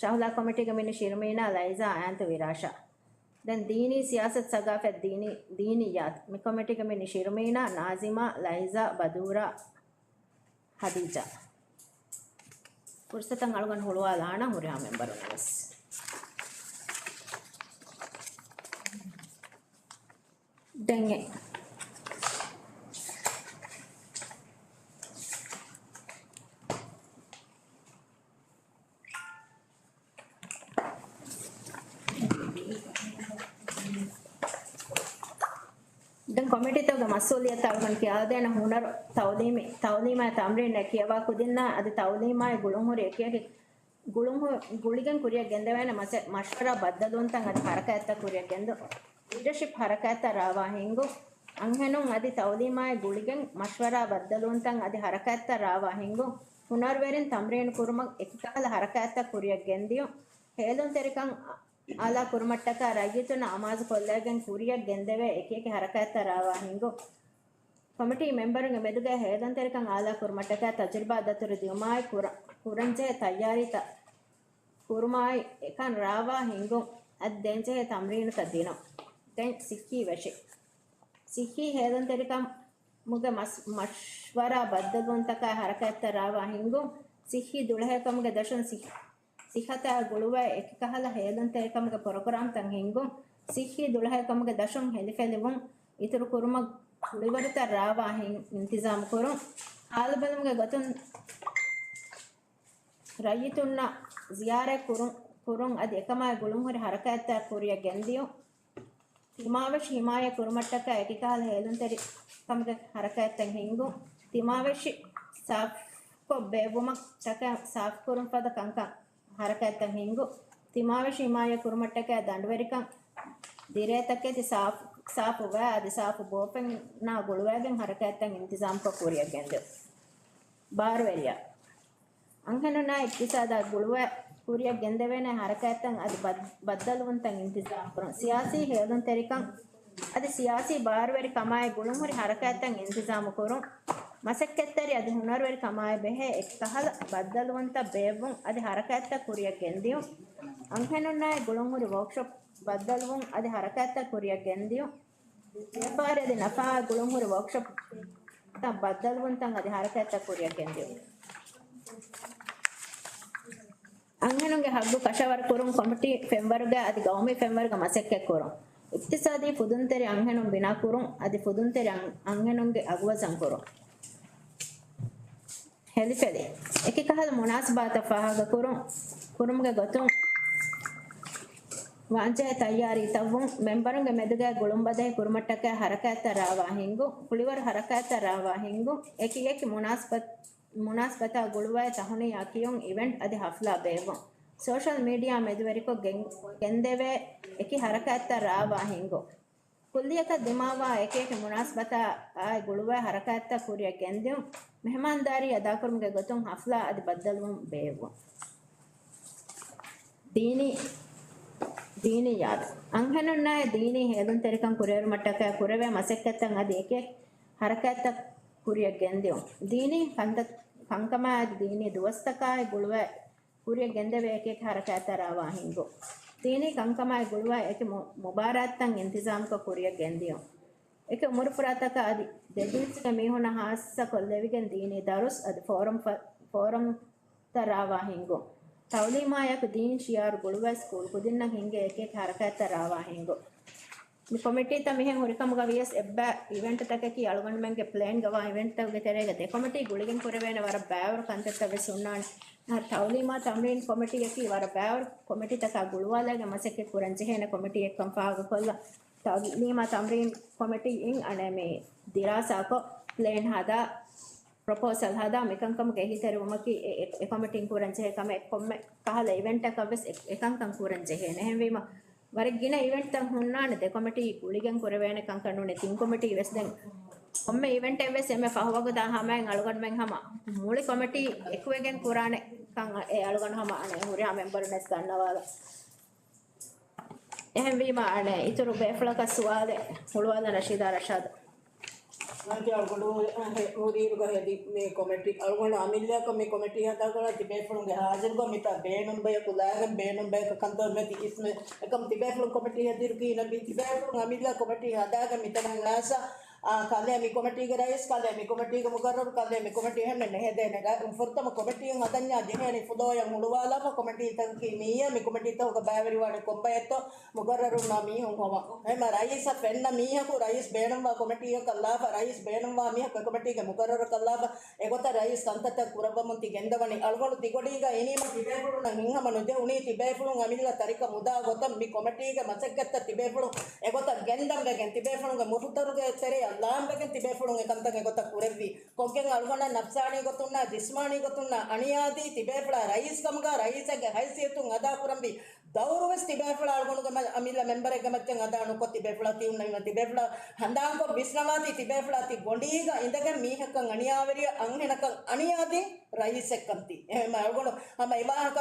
ޝަހުލާ ކޮމިޓީގެ މިނި ޝިރުމީނާ، ލައިޒާ އާންތު ވިރާޝާ. ދެން ދީނީ ސިޔާސަތު ސަގާފަތް ދީނީ، ދީނިއްޔާތު. މި ކޮމިޓީގެ މިނި ޝިރުމީނާ، ނާޒިމާ، ލައިޒާ، ބަދޫރާ، ހަދީޖާ. ފުރުސަތަށް އަޅުގަނޑު ހުޅުވާލާނަން ހުރިހާ މެމްބަރުން ވެސް. ދެން އެ ދެން ކޮމިޓީތަކުގެ މަސްއޫލިއްޔަތު އަޅުގަނޑު ކިޔާދޭނެ ހުނަރު ތައުލީމީ، ތައުލީމާއި ތަމްރީން އެ ކިޔަވާ ކުދިންނާ އަދި ތައުލީމާއި ގުޅުންހުރި އެކިއެކި ގުޅުން ހު-، ގުޅިގެން ކުރިއަށް ގެންދެވޭނެ މަސެ-، މަޝްވަރާ ބައްދަލުވުންތައް އަދި ހަރަކާތްތައް ކުރިއަށް ގެންދުން. ލީޑަޝިޕް ހަރަކާތްތައް ރާވާ ހިންގުން. އަންހެނުން އަދި ތައުލީމާއި ގުޅިގެން މަޝްވަރާ ބައްދަލުވުންތައް އަދި ހަރަކާތްތައް ރާވާ ހިންގުން. ހުނަރުވެރިން ތަމްރީނު ކުރުމަށް އެކިކަހަލަ ހަރަކާތްތައް ކުރިއަށް ގެންދިޔުން. ހޭލުންތެރިކަން އާލާ ކުރުމަށްޓަކާ ރައްޔިތުންނަށް އަމާޒު ކޮށްލައިގެން ކުރިއަށް ގެންދެވޭ އެކިއެކި ހަރަކާތްތައް ރާވާ ހިންގުން. ކޮމިޓީ މެމްބަރުންގެ މެދުގައި ހޭލުންތެރިކަން އާލާ ކުރުމަށްޓަކާ ތަޖުރިބާ ދަތުރު ދިއުމާއި ކުރަ-، ކުރަންޖެހޭ ތައްޔާރީތައް ކުރުމާއި އެކަން ރާވާ ހިންގުން. އަދި ދޭންޖެހޭ ތަމްރީނުތައް ދިނުން. ދެން ސިއްހީ ވެށި. ސިއްހީ ހޭލުންތެރިކަމުގެ މަސް-، މަޝްވަރާ ބައްދަލުވުންތަކާ ހަރަކާތްތައް ރާވާ ހިންގުން. ސިއްހީ ދުޅަހެޔޮކަމުގެ ދަށުން ސިއް-، ސިއްހަތާ ގުޅުވާ އެކިކަހަލަ ހޭލުންތެރިކަމުގެ ޕްރޮގްރާމްތައް ހިންގުން، ސިއްހީ ދުޅަހެޔޮކަމުގެ ދަށުން ހެލިފެލިވުން، އިތުރު ކުރުމަށް ކުޅިވަރުތައް ރާވާ ހިން-، އިންތިޒާމު ކުރުން، ހާލުބަލުމުގެ ގޮތުން ރައްޔިތުންނަށް ޒިޔާރަތް ކުރުން، ކުރުން އަދި އެކަމާއި ގުޅުންހުރި ހަރަކާތްތައް ކުރިއަށް ގެންދިޔުން، ތިމާވެށި ހިމާޔަތް ކުރުމަށްޓަކާ އެކިކަހަލަ ހޭލުންތެރިކަމުގެ ހަރަކާތްތައް ހިންގުން، ތިމާވެށި ސާފުކޮށް ބޭއްވުމަށް ޓަކާ ސާފުކުރުން ފަދަ ކަންކަން ހަރަކާތްތައް ހިންގުން، ތިމާވެށި ހިމާޔަތް ކުރުމަށްޓަކާ ދަނޑުވެރިކަން ދިރޭތަކެތި ސާފު، ސާފު ވައި އަދި ސާފު ބޯފެންނާ ގުޅުވައިގެން ހަރަކާތްތައް އިންތިޒާމުކޮށް ކުރިއަށް ގެންދިޔުން. ބާރުވެރިޔާ. އަންހެނުންނާއި އިޤްތިޞާދާ ގުޅުވައި ކުރިއަށް ގެންދެވޭނެ ހަރަކާތްތައް އަދި ބައް-، ބައްދަލުވުންތައް އިންތިޒާމު ކުރުން. ސިޔާސީ ހޭލުންތެރިކަން އަދި ސިޔާސީ ބާރުވެރިކަމާއި ގުޅުންހުރި ހަރަކާތްތައް އިންތިޒާމު ކުރުން. މަސައްކަތްތެރި އަދި ހުނަރުވެރިކަމާއި ބެހޭ އެކިކަހަލަ ބައްދަލުވުންތައް ބޭއްވުން އަދި ހަރަކާތްތައް ކުރިއަށް ގެންދިޔުން. އަންހެނުންނާއި ގުޅުންހުރި ވޯކްޝޮޕް ބައްދަލުވުން އަދި ހަރަކާތްތައް ކުރިއަށް ގެންދިޔުން. ވިޔަފާރި އަދި ނަފާ ގުޅުންހުރި ވޯކްޝޮޕް ތައް ބައްދަލުވުންތައް އަދި ހަރަކާތްތައް ކުރިއަށް ގެންދިޔުން. އަންހެނުންގެ ހައްގު ކަށަވަރު ކުރުން ކޮމިޓީ ފެންވަރުގައި އަދި ގައުމީ ފެންވަރުގަ މަސައްކަތް ކުރުން. އިޤްތިޞާދީ ފުދުންތެރި އަންހެނުން ބިނާ ކުރުން އަދި ފުދުންތެރި އަން-، އަންހެނުންގެ އަގުވަޒަން ކުރުން. ހެލިފެލި. އެކިކަހަލަ މުނާސަބާތައް ފާހަގަކުރުން، ކުރުމުގެ ގޮތުން ވާންޖެހޭ ތައްޔާރީތައް ވުން، މެމްބަރުންގެ މެދުގައި ގުޅުންބަދަހި ކުރުމަށްޓަކައި ހަރަކާތްތައް ރާވާ ހިންގުން، ކުޅިވަރު ހަރަކާތްތައް ރާވާ ހިންގުން، އެކި އެކި މުނާސަބަތް-، މުނާސަބަތާ ގުޅުވައި ތަހުނިޔާ ކިޔުން، އިވެންޓް އަދި ހަފްލާ ބޭއްވުން، ސޯޝަލް މީޑިއާ މެދުވެރިކޮށް ގެން-، ގެންދެވޭ އެކި ހަރަކާތްތައް ރާވާ ހިންގުން. ކުއްލިއަކަށް ދިމާވާ އެކިއެކި މުނާސަބަތާ އާއި ގުޅުވައި ހަރަކާތްތައް ކުރިއަށް ގެންދިއުން، މެހެމާންދާރީ އަދާކުރުމުގެ ގޮތުން ހަފްލާ އަދި ބައްދަލުވުން ބޭއްވުން. ދީނީ، ދީނިއްޔާތު. އަންހެނުންނާއި ދީނީ ހޭލުންތެރިކަން ކުރިއެރުމަށްޓަކައި ކުރެވޭ މަސައްކަތްތައް އަދި އެކިއެކި ހަރަކާތްތައް ކުރިއަށް ގެންދިއުން. ދީނީ ކަންތައް، ކަންކަމާއި އަދި ދީނީ ދުވަސްތަކާއި ގުޅުވައި ކުރިއަށް ގެންދެވޭ އެކިއެކި ހަރަކާތްތައް ރާވާ ހިންގުން. ދީނީ ކަންކަމާއި ގުޅުވާ އެކި މު-، މުބާރާތްތައް އިންތިޒާމުކޮށް ކުރިއަށް ގެންދިޔުން. އެކި އުމުރުފުރާތަކަށް އަދި ދެ ޖިންސުގެ މީހުންނަށް ހާއްސަކޮށް ލެވިގެން ދީނީ ދަރުސް އަދި ފޯރަމް ފަ-، ފޯރަމްތައް ރާވާ ހިންގުން. ތައުލީމާއެކު ދީން ޝިއާރު ގުޅުވާ ސްކޫލް ކުދިންނަށް ހިންގޭ އެކިއެކި ހަރަކާތްތައް ރާވާ ހިންގުން. މި ކޮމިޓީތައް މިހެން ހުރިކަމުގަ ވިޔަސް އެއްބައި އިވެންޓްތަކަކީ އަޅުގަނޑުމެންގެ ޕްލޭންގަވާ އިވެންޓްތަކުގެ ތެރޭގަ ދެ ކޮމިޓީ ގުޅިގެން ކުރެވޭނެ ވަރަށް ބައިވަރު ކަންތައްތައް ވެސް ހުންނާނެ. އަ، ތައުލީމާ ތަމްރީން ކޮމިޓީއަކީ ވަރަށް ބައިވަރު ކޮމިޓީތަކާ ގުޅުވާލައިގެން މަސައްކަތް ކުރަން ޖެހޭނެ ކޮމިޓީއެއްކަން ފާހަގަކޮށްލަން. ތައުލީމާ ތަމްރީން ކޮމިޓީއިން އަނެއް މި ދިރާސާކޮށް، ޕްލޭން ހަދާ، ޕްރޮޕޯސަލް ހަދާ، މިކަންކަމުގެ އެހީތެރިވުމަކީ އެ، އެ، އެ ކޮމިޓީން ކުރަން ޖެހޭ ކަމެއް. ކޮންމެ ކަހަލަ އިވެންޓަކަށް ވެސް އެ، އެކަންކަން ކުރަން ޖެހޭނެ. އެހެންވީމަ، ވަރަށް ގިނަ އިވެންޓްތައް ހުންނާނެ ދެ ކޮމިޓީ ގުޅިގެން ކުރެވޭނެ ކަންކަން ނޫނީ. ތިން ކޮމިޓީ ވެސް ދެން ކޮންމެ އިވެންޓެއް ވެސް އެންމެ ފަހު ވަގުތާ ހަމައިން އަޅުގަނޑުމެން ހަމަ މުޅި ކޮމިޓީ އެކުވެގެން ކުރާނެ ކަން އެ އަޅުގަނޑު ހަމަ އަނެއް ހުރިހާ މެމްބަރުން ވެސް ދަންނަވާލަން. އެހެންވީމަ އަނެއް އިތުރު ބޭފުޅަކަށް ސުވާލެއް ހުޅުވާލަން ރަޝީދާ ރަޝާދު. ނަންކި އަޅުގަނޑު ހުރިއިރުގަ ހެދި މި ކޮމެޓީ، އަޅުގަނޑު އަމިއްލައަކަށް މި ކޮމެޓީ ހަދާކަށް ތިބޭފުޅުންގެ ހާޒިރުގަ މިތާ ބޭނުން ބަޔަކު ލާގެން ބޭނުން ބަޔަކަށް ކަންތައް މެދި އިސްމެ އެކަމް ތިބޭފުޅުން ކޮމެޓީ ހެދިރު ކީނަ ބީ ތިބޭފުޅުން އަމިއްލަ ކޮމެޓީ ހަދާގެން މިތަނަށް އައިސް އާ، ކަލޭ މި ކޮމެޓީގެ ރައީސް، ކަލޭ މި ކޮމެޓީގެ މުގައްރަރު، ކަލޭ މި ކޮމެޓީ ހެންނެއް ނެހެދޭނެ. ފުރަތަމަ ކޮމެޓީއަށް ހަދަންޏާ ޖެހޭނީ ފުލޯއަށް ހުޅުވާލާފަ ކޮމެޓީތަކަކީ މިއްޔާ މި ކޮމެޓީތަކުގަ ބައިވެރިވާނެ ކޮންބައެއްތޯ މުގައްރަރުންނާ މީހުން ހޮވަން. އެހެންމަ ރައީސަށް ފެންނަ މީހަކު ރައީސް ބޭނުންވާ ކޮމެޓީއަކަށް ލާފަ، ރައީސް ބޭނުންވާ މީހަކު އެ ކޮމެޓީގެ މުގައްރަރަކަށް ލާފަ، އެގޮތަށް ރައީސް ކަންތައްތައް ކުރައްވަމުން ތި ގެންދަވަނީ. އަޅުގަނޑު ތިގޮޑީގަ އިނީމަ ތިބޭފުޅުންނަށް ހިތްހަމަ ނުޖެހުނީ ތިބޭފުޅުން އަމިއްލަ ތަރިކަ މުދާ ގޮތަށް މި ކޮމެޓީގެ މަސައްކަތްތައް ތިބޭފުޅުން އެގޮތަށް ގެންދަން ވެގެން، ތިބޭފުޅުންގެ މުހުތަރުގެ ތެރެއަށް ލާން ވެގެން ތިބޭފުޅުން އެކަންތައް އެގޮތަށް ކުރެއްވީ. ކޮށްގެން އަޅުގަނޑަށް ނަފްސާނީ ގޮތުންނާ، ޖިސްމާނީ ގޮތުންނާ އަނިޔާދީ ތިބޭފުޅާ ރައީސް ކަމުގަ ރައީސެއްގެ ހައިސިއްޔަތުން އަދާކުރަންވީ. ދައުރުވެސް ތިބޭފުޅާ އަޅުގަނޑުގެ މަ-، އަމިއްލަ މެމްބަރެއްގެ މައްޗަށް އަދާ ނުކޮށް ތިބޭފުޅާ ތި ހުންނަވީމަ ތިބޭފުޅާ ހަނދާންކޮށް ވިސްނަވާތީ ތިބޭފުޅާ ތި ގޮނޑީގަ އިނދެގެން މީހަކަށް އަނިޔާވެރިޔާ އަންހެނަކަށް އަނިޔާދީ ރައީސެއްކަންތީ. އެހެންމަ އަޅުގަނޑު ހަމަ އެވާހަކަ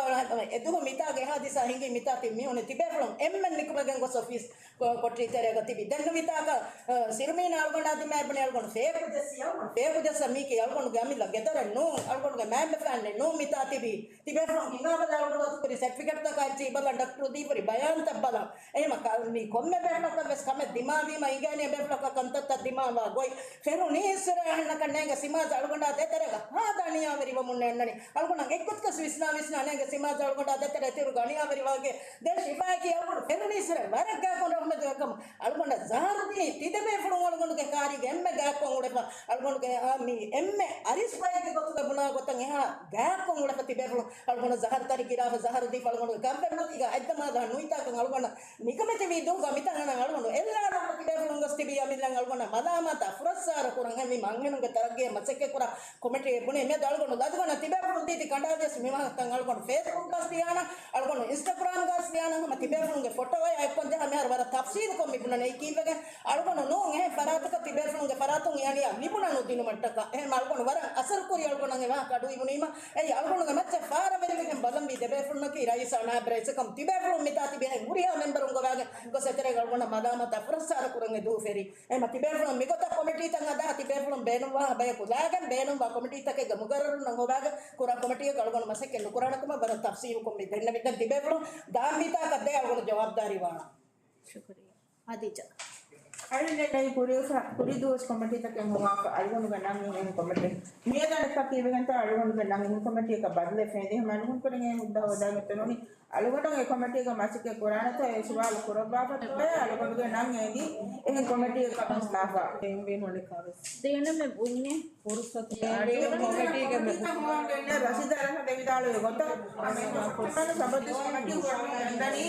އެދުހު މިތާގެ އެހާ ދިސާ ހިނގި މިތާ ތި މީހުން ތިބޭފުޅުން އެންމެން ނިކުމެގެން ގޮސް އޮފީސް ކޮ-، ކޮޓަރި ތެރޭގަ ތިބި. ދެން މިތާކަށް، އަ، ސިރުމީނާ އަޅުގަނޑާ ދިމާ އެބުނި އަޅުގަނޑު ފޭކު ޖެއްސި އަޅުގަނޑު ފޭކު ޖެއްސަ މީކީ އަޅުގަނޑުގެ އަމިއްލަ ގެދޮރެއް ނޫން، އަޅުގަނޑުގެ މައިންބަފައިންނެއް ނޫން މިތާ ތިބީ. ތިބޭފުޅުން ހިނގާބަލަ އަޅުގަނޑު އަތުކުރި ސެޓްފިކެޓްތަކާ އެއްޗިހި ބަލަން، ޑޮކްޓަރު ދީފަރި ބަޔާންތައް ބަލަން. އެހެމަ ކަ-، މި ކޮންމެ ބޭފުޅަކަށް ވެސް ކަމެއް ދިމާވީމަ އިނގޭނެ ބޭފުޅަކަށް ކަންތައްތައް ދިމާވާ ގޮތް. ފެރުނީއްސުރެ އަހަންނަކަށް ނޭނގެ ސިމާޒް އަޅުގަނޑާ ދޭތެރޭގަ ހާދަ އަނިޔާވެރިވަމުން އަންނަނީ. އަޅުގަނޑަށް އެއްގޮތަކަށް ވިސްނާ ވިސްނާ ނޭނގެ ސިމާޒް އަޅުގަނޑާ ދޭތެރޭ ތިރުގަ އަނިޔާވެރިވާގެ ދެ ޝިފާއަކީ އަޅުގަނޑު ފެނުނީއްސުރެ ވަރަށް ގާތްކޮށް ރަހުމަތު އެކަމު. އަޅުގަނޑަށް ޒަހަރު ދިނީ ތި ދެބޭފުޅުން އަޅުގަނޑުގެ ކާރީގެ އެންމެ ގާތްކޮށް އުޅެފަ. އަޅުގަނޑުގެ އާ މި އެންމެ އަރިސް ބައެއްގެ ގޮތުގަ ބުނާ ގޮތަށް އެހާ ގާތްކޮށް އުޅެފަ ތިބޭފުޅުން. އަޅުގަނޑު ޒަހަރު ތަރި ގިރާފަ ޒަހަރު ދީފަ އަޅުގަނޑުގެ ކަންފަތްމަތީގަ އަތްދަމާލާ ނުވިތާކަން އަޅުގަނޑަށް ނިކަމެތިވީ ދުވަހުގަ މިތަން އަންނަން އަޅުގަނޑު އެއްލާނަމަ ތިބޭފުޅުން ގޮސް ތިބީ އަމިއްލަން އަޅުގަނޑަށް މަލާމާތާ ފުރައްސާރަ ކުރަން ހެންވީމަ އަންހެނުންގެ ތަރައްގީއަށް މަސައްކަތް ކުރާ ކޮމެޓީއެއް ބުނޭ މިއަދު އަޅުގަނޑު ލަދުގަނޑަށް ތިބޭފުޅުން ދީތި ކަނޑާލިޔަސް މިވާހަކަތައް އަޅުގަނޑު ފޭސްބުކްގަސް ދިޔާނަ އަޅުގަނޑު އިންސްޓަގްރާމްގަސް ދިޔާނަ ހަމަ ތިބޭފުޅުންގެ ފޮޓޯއާ އެއްކޮން ޖަހާ މިހާރު ވަރަށް ތަފްސީލުކޮށް މި ބުނަނީ ކީއްވެގެން އަޅުގަނޑު ނޫން އެހެން ފަރާތަކަށް ތިބޭފުޅުންގެ ފަރާތުން އެ އަނިޔާ ލިބުނަ ނުދިނުމަށްޓަކާ. އެހެން އަޅުގަނޑު ވަރަށް އަސަރުކުރި އަޅުގަނޑަށް އެ ވާހަކަ އަޑު އިވުނީމަ އެއީ އަޅުގަނޑުގެ މައްޗަށް ފާރަވެރިވެގެން ބަލަންވީ ދެބޭފުޅުންނަކީ ރައީސާ ނާއިބް ރައީސަކަށް ތިބޭފުޅުން މިތާ ތިބި އެހެން ހުރިހާ މެމްބަރުން ގޮވާގެން ގޮސް އެތެރޭގަ އަޅުގަނޑަށް މަލާމާތާ ފުރައްސާރަ ކުރަން އެ ދުވަހު ފެރި. އެމަ ތިބޭފުޅުން މިގޮތަށް ކޮމެޓީތައް ހަދާ ތިބޭފުޅުން ބޭނުންވާ ބަޔަކު ލާގެން ބޭނުންވާ ކޮމެޓީތަކެއްގެ މުގައްރަރުންނަށް ހޮވާގެން ކުރާ ކޮމެޓީއަކަށް އަޅުގަނޑު މަސައްކަތް ނުކުރާނެ ކަމަށް ވަރަށް ތަފްސީލުކޮށް މި ދެންނެވި. ދެން ތިބޭފުޅުން ދާން މިތާކަށް ދޭ އަޅުގަނޑު ޖަވާބުދާރީ ވާނަން. ޝުކުރިއްޔާ. ހަދީޖާ. އަޅުގަނޑު ކުރި އުފަ-، ކުރި ދުވަސް ކޮމެޓީތަކެއް ހޮވާފަ އަޅުގަނޑުގެ ނަން އިން ކޮމެޓީ. މިއަދު އަނެއްކާ ކީއްވެގެންތޯ އަޅުގަނޑުގެ ނަން އިން ކޮމެޓީއަކަށް ބަދަލެއް ފެނިދި ހަމަ އަޅުގަނޑު ކުރެން އެ ހުއްދަ ހޯދާގަތެއް ނޫނީ. އަޅުގަނޑު އެ ކޮމެޓީގަ މަސައްކަތް ކުރާނެތޯ އެ ސުވާލު ކުރައްވާފަ ތޯއޭ އަޅުގަނޑުގެ ނަން އެނގި އެހެން ކޮމެޓީއެއް ކަމަށް ލާފަ. ދޭނަމެ ބުންޏެ ފުރުސަތު އެ އަދި ކޮމެޓީގެ މެ- ރަޝީދާ ރަޝާދު ވިދާޅުވި ގޮތަށް ސަބަދު ކޮމެޓީ ހުރަމުން ގެންދަނީ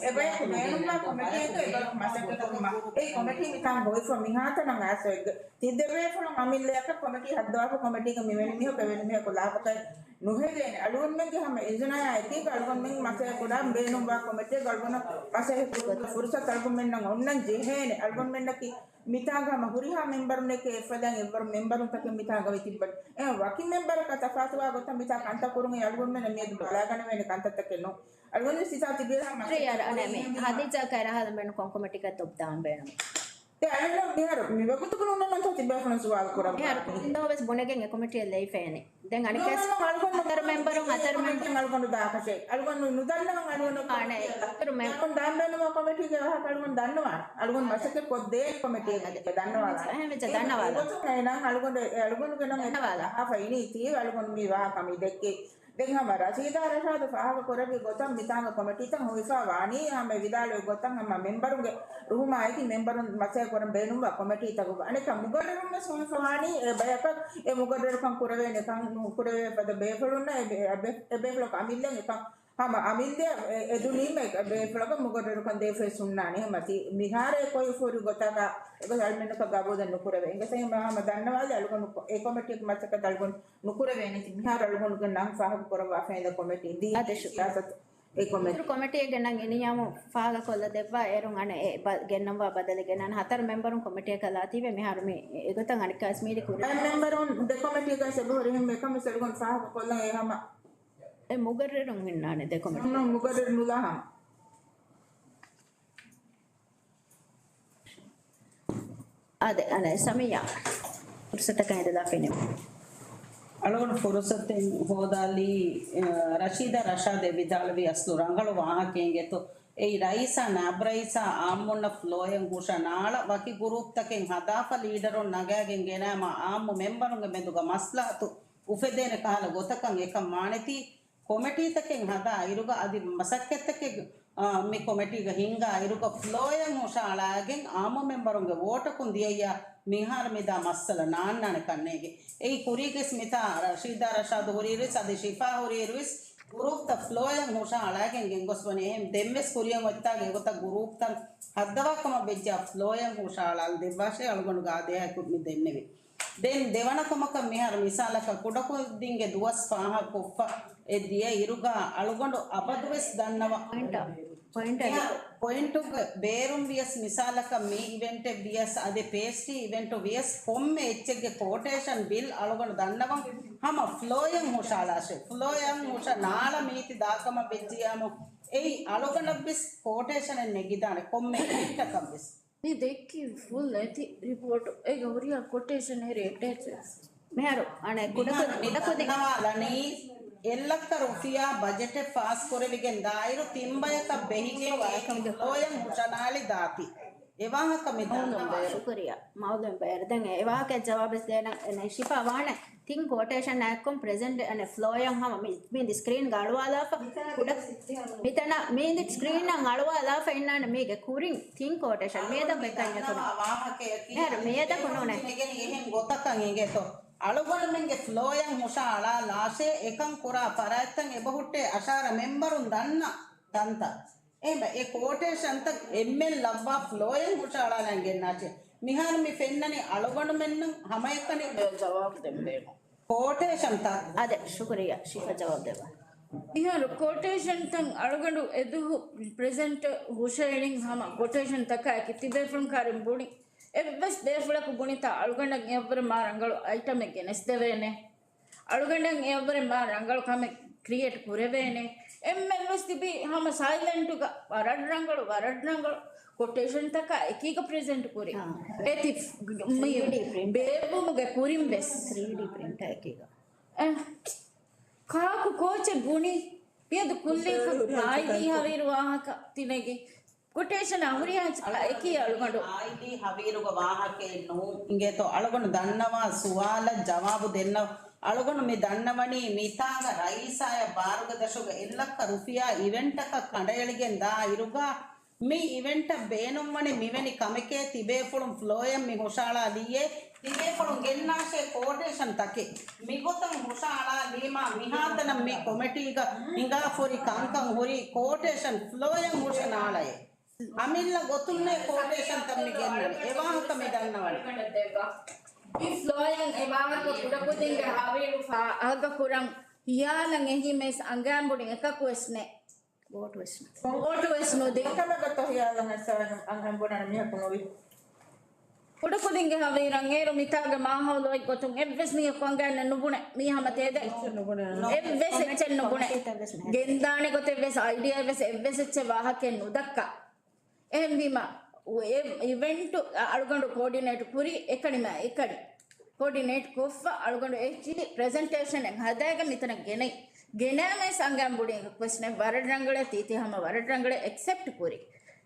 އެބަޔަކު ބޭނުންވާ ކޮމެޓީއެއްގެ އެބަޔަކު މަސައްކަތް ކުރުމަށް. އެ ކޮމެޓީ މިތާން ގޮވިފަ މިހާތަނަށް އައިސް އޮތްގެ ތި ދެބޭފުޅުން އަމިއްލަޔަކަށް ކޮމެޓީ ހައްދަވާފަ ކޮމެޓީގަ މިވެނި މީހަކު އެވެނި މީހަކު ލާފަކަށް ނުހެދޭނެ. އަޅުގަނޑުމެންގެ ހަމަ އިޒުނާޔާ އެކީގަ އަޅުގަނޑުމެން މަސައްކަތް ކުރާ ބޭނުންވާ ކޮމެޓީގަ އަޅުގަނޑު މަސައްކަތް ކުރުމުގެ ފުރުސަތު އަޅުގަނޑުމެންނަށް އޮންނަން ޖެހޭނެ. އަޅުގަނޑުމެންނަކީ މިތާގަ ހަމަ ހުރިހާ މެމްބަރުންނެކޭ އެއްފަދައިން އެއްވަރު މެމްބަރުންތަކެއް މިތާގަ ވެ ތިއްބަން. އެ ވަކި މެމްބަރަކަށް ތަފާތުވާ ގޮތަށް މިތާ ކަންތައް ކުރުން އެ އަޅުގަނޑުމެންނަށް މިއަދު ބަލާގަނެވޭނެ ކަންތައްތަކެއް ނޫން. އަޅުގަނޑު ސިތާ ތިބި ހަމަ ރޭ އަރަ އަނެމެ ހަދީޖާ ކައިރަހާލަމެން ކޮން ކޮމެޓީގަ ތޮބްދާން ބޭނުން. އެ އަޅުގަނޑު މިހާރު މިވަގުތުގަ ނޫންނަންތޯ ތިބޭފުޅުން ސުވާލު ކުރަން. މިހާރު ކޮންދޯ ވެސް ބުނެގެން އެ ކޮމެޓީއަށް ލެއިފައެއް ނެތް. ދެން އަނެކާސް ހަތަރު މެމްބަރުން ހަތަރު މެމްބަރުން އަޅުގަނޑު ދާކަށެއް. އަޅުގަނޑު ނުދަންނަވަން އަޅުގަނޑު އާނެ. އަޅުގަނޑު ދާން ބޭނުމަ ކޮމެޓީގެ ވާހަކަ އަޅުގަނޑު ދަންނަވާނެ. އަޅުގަނޑު މަސައްކަތް ކޮށްދޭ ކޮމެޓީގެ ދަންނަވާނެ. އެހެން ވެއްޖެ ދަންނަވާލާ. އެގޮތުން އޭނާ އަޅުގަނޑު، އެ އަޅުގަނޑުގެ ނަން ދަންނަވާލާ. އާފަ އިނީ ތީ އަޅުގަނޑު މި ވާހަކަ މި ދެއްކޭ. ދެން ހަމަ ރަޝީދާ ރަޝާދު ފާހަގަ ކުރެއްވި ގޮތަށް މިތާނގަ ކޮމެޓީތައް ހޮވިފާ ވާނީ ހަމަ ވިދާޅުވި ގޮތަށް ހަމަ މެމްބަރުންގެ ރުހުމާއެކި މެމްބަރުން މަސައްކަތް ކުރަން ބޭނުންވާ ކޮމެޓީތަކުގަ އަނެކާ މުގައްރަރުން ވެސް ހޮވިފަ ވާނީ އެ ބަޔަކަށް އެ މުގައްރަރުކަން ކުރެވޭނެ ކަން ނުކުރެވޭ ފަދަ ބޭފުޅުންނަށް އެ ބޭ-، އެ ބޭ-، އެ ބޭފުޅަކު އަމިއްލައަށް އެކަން ހަމަ އަމިއްލަ އެ-، އެދުނީމަ އެ ބޭފުޅަކަށް މުގައްރަރުކަން ދޭފައި ހުންނާނެ. ހަމަ ތި މިހާރު އެ ކޮއި ފުރި ގޮތަކަށް އެގޮތަށް އަޅުމެންނަކަށް ގަބޫލެއް ނުކުރެވޭ. އެނގޭތަ ހަމަ ދަންނަވާލި އަޅުގަނޑު އެ ކޮމެޓީގެ މަސައްކަތަށް އަޅުގަނޑު ނުކުރެވޭނެތީ މިހާރު އަޅުގަނޑުގެ ނަން ފާހަގަ ކުރައްވާފައި އިނދެ ކޮމެޓީ ދީ އާދެ، ޝުކުރިއްޔާ. ސިޔާސަތު އެ ކޮމެޓީ. އިތުރު ކޮމެޓީއެއްގެ ނަން އިނިޔާމު ފާހަގަ ކޮށްލަ ދެއްވާ އޭރުން އަނެއް އެ ބަ-، ގެންނަންވާ ބަދަލެއް ގެންނާނެ. ހަތަރު މެމްބަރުން ކޮމެޓީއަކަށް ލާތީވެ މިހާރު މި އެގޮތަށް އަނެއްކާސް މީރި ކުރި. އެ މެމްބަރުން ދެ ކޮމެޓީގައި ސެބަހުރި ހެން އެކަމަސް އަޅުގަނޑު ފާހަގަ ކޮށްލަން އެ ހަމަ. އެ މުގައްރަރުން ހިންނާނެ ދެ ކޮމެޓީ. މުގައްރަރު ނުލާ ހަމަ. އާދެ، އަނެއް ސަމިޔާ ފުރުސަތަކަށް އެދިލާފިނެ. އަޅުގަނޑު ފުރުސަތެއް ހޯދާލީ، އަ، ރަޝީދާ ރަޝާދެ ވިދާޅުވި އަސްލު ރަނގަޅު ވާހަކައެއްގެތޯ. އެއީ ރައީސާ، ނާއިބް ރައީސާ އާއްމުންނަށް ފްލޯއެއް ހުށަ ނާޅަ ވަކި ގުރޫޕްތަކެއް ހަދާފަ ލީޑަރުން ނަގާގެން ގެނައިމަ އާއްމު މެމްބަރުންގެ މެދުގަ މަސްލަހަތު އުފެދޭނެ ކަހަލަ ގޮތަކަށް އެކަން ވާނެތީ، ކޮމެޓީތަކެއް ހަދާ އިރުގަ އަދި މަސައްކަތްތަކެއް، އާ، މި ކޮމެޓީގަ ހިންގާ އިރުގަ ފްލޯއެއް ހުށައަޅާގެން އާއްމު މެމްބަރުންގެ ވޯޓަކުން ދިޔައްޔާ މިހާރު މިދާ މައްސަލަ ނާންނާނެ ކަންނޭގެ. އެއީ ކުރީގެސް މިތާ ރަޝީދާ ރަޝާދު ހުރިއިރުވެސް އަދި ޝިފާ ހުރިއިރުވެސް ގުރޫޕްތައް ފްލޯއެއް ހުށައަޅާގެން ގެންގޮސްވަނީ. އެހެން ދެންވެސް ކުރިއަށް އޮތްތާގެ އެގޮތަށް ގުރޫޕްތައް ހައްދަވާ ކަމަށް ވެއްޖާ ފްލޯއެއް ހުށައަޅާލަ ދެއްވާށޭ އަޅުގަނޑުގެ އާދޭހައަކު މި ދެންނެވި. ދެން ދެވަނަ ކަމަކަށް މިހާރު މިސާލަކަށް ކުޑަކުދިންގެ ދުވަސް ފާހަގަކޮށްފަ އެ ދިޔަ އިރުގަ އަޅުގަނޑު އަބަދުވެސް ދަންނަވަ. ޕޮއިންޓަށް، ޕޮއިންޓަށް. މިހާރު ޕޮއިންޓުގެ ބޭރުން ވިޔަސް މިސާލަކަށް މި އިވެންޓެއް ވިޔަސް އަދި ޕޭސްޓްރީ އިވެންޓު ވިޔަސް ކޮންމެ އެއްޗެއްގެ ކޯޓޭޝަން ބިލް އަޅުގަނޑު ދަންނަވަން ހަމަ ފްލޯއެއް ހުށައަޅާށޭ. ފްލޯއެއް ހުށަ ނާޅަ މީތި ދާކަމަށް ވެއްޖިޔާމު އެއީ އަޅުގަނޑަށްވެސް ކޯޓޭޝަނެއް ނެގިދާނެ ކޮންމެ އިވެންޓަކަށްވެސް. މި ދެއްކި ފުލް އެތި ރިޕޯޓު އޭގަ ހުރިހާ ކޮޓޭޝަން ހެރި އެޓޭޗް ވެސް. މިހާރު އަނެއް ކުޑަކު-، މިހާރު މި ކުޑަކުދިން ދަންނަވާލަނީ އެއްލައްކަ ރުފިޔާ ބަޖެޓެއް ފާސް ކުރެވިގެން ދާއިރު ތިން ބަޔަކަށް ބެހިގެން އެ ފްލޯއެއް ހުށަނާޅި ދާތީ. އެ ވާހަކަ މި ދަންނަވާ. ޝުކުރިއްޔާ. މައުލޫމް ބޭރު. ދެން އެ ވާހަކަ ޖަވާބެސް ދޭނަން އެ ޝިފާ ވާނެ. ތިން ކޯޓޭޝަން އެއްކޮން ޕްރެޒެންޓް އަނެއް ފްލޯއެއް ހަމަ މި-، މި ސްކްރީންގަ އަޅުވާލާފަ. ކުޑަ-، މިތަނަށް މީނދި ސްކްރީންއަށް އަޅުވާލާފަ އިންނާނެ މީގެ ކުރިން ތިން ކޯޓޭޝަން މިއަދަކު އެކަންޏެކު ނޫން. މިހާރު މިއަދަކު ނޫނޭ. އެހެން ގޮތަކަށް އެނގޭތޯ. އަޅުގަނޑުމެންގެ ފްލޯއެއް ހުށަ އަޅާލާށޭ އެކަން ކުރާ ފަރާތްތައް އެބަހުއްޓޭ އަށާރަ މެމްބަރުން ދަންނަ ތަންތަން. އެހެން އެ ކޯޓޭޝަންތައް އެންމެން ލައްވާ ފްލޯއެއް ހުށައަޅާލަން ގެންނާށޭ. މިހާރު މި ފެންނަނީ އަޅުގަނޑުމެންނަށް ހަމައެކަނި ޖަވާބު ދެން ބޭނުން. ކޯޓޭޝަންތައް. އާދެ، ޝުކުރިއްޔާ، ޝިފާ ޖަވާބު ދެއްވާ. މިހާރު ކޯޓޭޝަންތައް އަޅުގަނޑު އެދުހު ޕްރެޒެންޓް ހުށައެޅިން ހަމަ ކޯޓޭޝަންތަކާއެކީ ތިބޭފުޅުން ކާރިން ބުނި. އެއްވެސް ބޭފުޅަކު ބުނިތާ އަޅުގަނޑަށް އެއަށްވުރެ މާ ރަނގަޅު އައިޓަމެއް ގެނެސްދެވޭނެ. އަޅުގަނޑަށް އެއަށްވުރެ މާ ރަނގަޅު ކަމެއް ކްރިއޭޓް ކުރެވޭނެ. އެންމެންވެސް ތިބީ ހަމަ ސައިލެންޓުގަ ވަރަށް ރަނގަޅު، ވަރަށް ރަނގަޅު ކޮޓޭޝަންތަކާ އެކީގަ ޕްރެޒެންޓް ކުރި. އާ. އެތި މި ތްރީޑީ ޕްރިންޓް. ބޭއްވުމުގެ ކުރިން ވެސް. ތްރީޑީ ޕްރިންޓަރ އެކީގަ. އެ، ކާކު ކޯޗެއް ބުނި؟ މިއަދު ކުއްލި ހުރި ހައްޗަކަށް އާއިލީ ހަވީރު ވާހަކަ ތިނެގި. ކޮޓޭޝަން އަހުރި ހައްޗަކަށް އެކީ އަޅުގަނޑު. އާއިލީ ހަވީރުގަ ވާހަކައެއް ނޫން. އިނގޭތޯ އަޅުގަނޑު ދަންނަވާ ސުވާލަށް ޖަވާބު ދެންނަ. އަޅުގަނޑު މި ދަންނަވަނީ މިތާގަ ރައީސާޔަށް ބާރުގެ ދަށުގަ އެއްލައްކަ ރުފިޔާ އިވެންޓަކަށް ކަނޑައެޅިގެން ދާ އިރުގަ މި އިވެންޓަށް ބޭނުންވަނީ މިވެނި ކަމެކޭ ތިބޭފުޅުން ފްލޯއެއް މި ހުށައަޅާލީއޭ، ތިބޭފުޅުން ގެންނާށޭ ކޯޓޭޝަން ތަކެއް. މިގޮތަށް ހުށައަޅާލީމާ މިހާތަނަށް މި ކޮމެޓީގަ ހިނގާފަ ހުރި ކަންކަން ހުރީ ކޯޓޭޝަން ފްލޯއެއް ހުށަ ނާޅައޭ. އަމިއްލަ ގޮތުންނޭ ކޯޓޭޝަންތައް މި ގެންނަނީ. އެ ވާހަކަ މި ދަންނަވަނީ. މި ފްލޯއިން އެ ވާހަކަ ކުޑަކުދިންގެ ހަވީރު ފާހަގަކުރަން ހިޔާލަން އެހީމެސް އަނގައިން ބުނި އެކަކުވެސް ނެ. ވޯޓުވެސް ނު. ވޯޓުވެސް ނުދޭ. ކަމެއްގަތޯ ހިޔާލަން އައްސަވަން އަނގަން ބުނަން މީހަކު ނުވި. ކުޑަކުދިންގެ ހަވީރަށް އޭރު މިތާގެ މާހައުލު އޮތް ގޮތުން އެއްވެސް މީހަކު އަނގައިންނަށް ނުބުނެ. މީ ހަމަ ތޭދެ. އެއްވެސް އެއްޗެއް ނުބުނެ. ގެންދާނެ ގޮތެއް ވެސް އައިޑިއާ ވެސް އެއްވެސް އެއްޗެއް ވާހަކައެއް ނުދައްކާ. އެހެންވީމަ، އެ އިވެންޓު އަޅުގަނޑު ކޯޑިނޭޓް ކުރީ އެކަނިމަ އެކަނި. ކޯޑިނޭޓް ކޮށްފަ އަޅުގަނޑު އެއްޗިހި ޕްރެޒެންޓޭޝަނެއް ހަދައިގެން މިތަނަށް ގެނައި. ގެނައިމަސް އަނގައިން ބުނީ އެކަކުވެސް ނެ ވަރަށް ރަނގަޅޭ ތީތި ހަމަ ވަރަށް ރަނގަޅޭ އެކްސެޕްޓް ކުރި.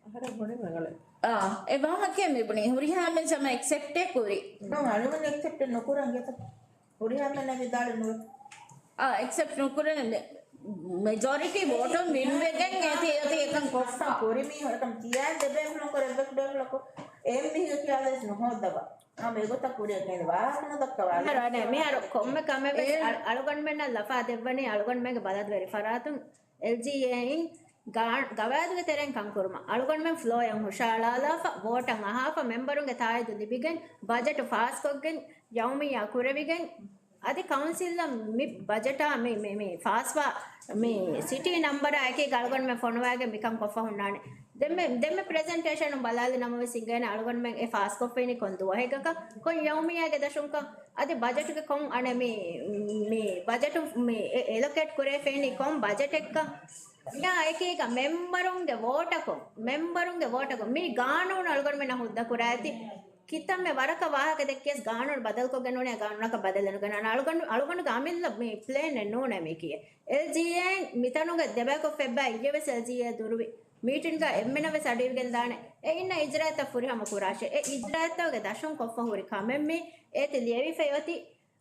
އަހަރެން ބުނި ރަނގަޅޭ. އާ، އެ ވާހަކައެއް މި ބުނީ. ހުރިހާ މެން ހަމަ އެކްސެޕްޓޭ ކުރި. ނޫން، އަޅުގަނޑު އެކްސެޕްޓެއް ނުކުރަން ގެތަ؟ ހުރިހާ މެންނަށް ވިދާޅު ނުވޭ. އާ، އެކްސެޕްޓް ނުކުރޭ. މެ-، މެޖޯރިޓީ ވޯޓުން ވިން ވެގެން އޭތި، އޭތި އެކަން ކޮށްފަ. ކުރި މީހުން އެކަން ކިޔާ ދެ ބޭފުޅުން ކުރެ އެއްވެސް ބޭފުޅަކު އެއް މީހެއް ކިޔާދޭސް ނުހޯއްދަވާ. ހަމަ އެގޮތަށް ކުރިއަށް ގެންދި ވާހަކަ ނުދައްކަވާ. މިހާރު އަނެއް، މިހާރު ކޮންމެ ކަމެއް ވެސް އެ އަޅު-، އަޅުގަނޑުމެންނަށް ލަފާ ދެއްވަނީ އަޅުގަނޑުމެންގެ ބަލަދުވެރި ފަރާތުން އެލްޖީއޭއިން ގާ-، ގަވާއިދުގެ ތެރެއިން ކަންކުރުމަށް. އަޅުގަނޑުމެން ފްލޯއެއް ހުށައަޅާލާފަ، ވޯޓަށް އަހާފަ، މެމްބަރުންގެ ތާއީދު ލިބިގެން، ބަޖެޓު ފާސްކޮށްގެން، ޔައުމިއްޔާ ކުރެވިގެން، އަދި ކައުންސިލްއަށް މި ބަޖެޓާ މި، މި، މި ފާސްވާ މި ސިޓީ ނަމްބަރާ އެކީ އަޅުގަނޑުމެން ފޮނުވާގެން މިކަން ކޮށްފަ ހުންނާނެ. ދެންމެ، ދެންމެ ޕްރެޒެންޓޭޝަނުން ބަލާލި ނަމަވެސް އިނގޭނެ އަޅުގަނޑުމެން އެ ފާސްކޮށްފައިނީ ކޮން ދުވަހެއްގަކަ، ކޮން ޔައުމިއްޔާގެ ދަށުންކަ، އަދި ބަޖެޓުގެ ކޮން އަނެއް މި، މި ބަޖެޓު މި އެ-، އެލޮކޭޓް ކުރެވިފައިނީ ކޮން ބަޖެޓެއްކަ. މިއާ އެކީގަ މެމްބަރުންގެ ވޯޓަކުން، މެމްބަރުންގެ ވޯޓަކުން މި ގާނޫނު އަޅުގަނޑުމެންނަށް ހުއްދަ ކުރާތި. ކިތަންމެ ވަރަކަށް ވާހަކަ ދެއްކިޔަސް ގާނޫނު ބަދަލުކޮށްގެން ނޫނޭ، ގާނޫނަކަށް ބަދަލެއް ނުގެން. އަޅުގަނޑު، އަޅުގަނޑުގެ އަމިއްލަ މި ޕްލޭނެއް ނޫނޭ މީކީ. އެލްޖީއޭ މިތަނުގަ ދެބަޔަކު ފެއްބާ އިއްޔެވެސް އެލްޖީއޭ ދުރުވި. މީޓިންގަ އެންމެނަށްވެސް އަޑުއިވިގެން ދާނެ. އެ އިންނަ އިޖްރާތައް ފުރިހަމަ ކުރާށޭ. އެ އިޖްރާތަކުގެ ދަށުން ކޮށްފަ ހުރި ކަމެއް މީ. އޭތި ލިޔެވިފައި އޮތީ.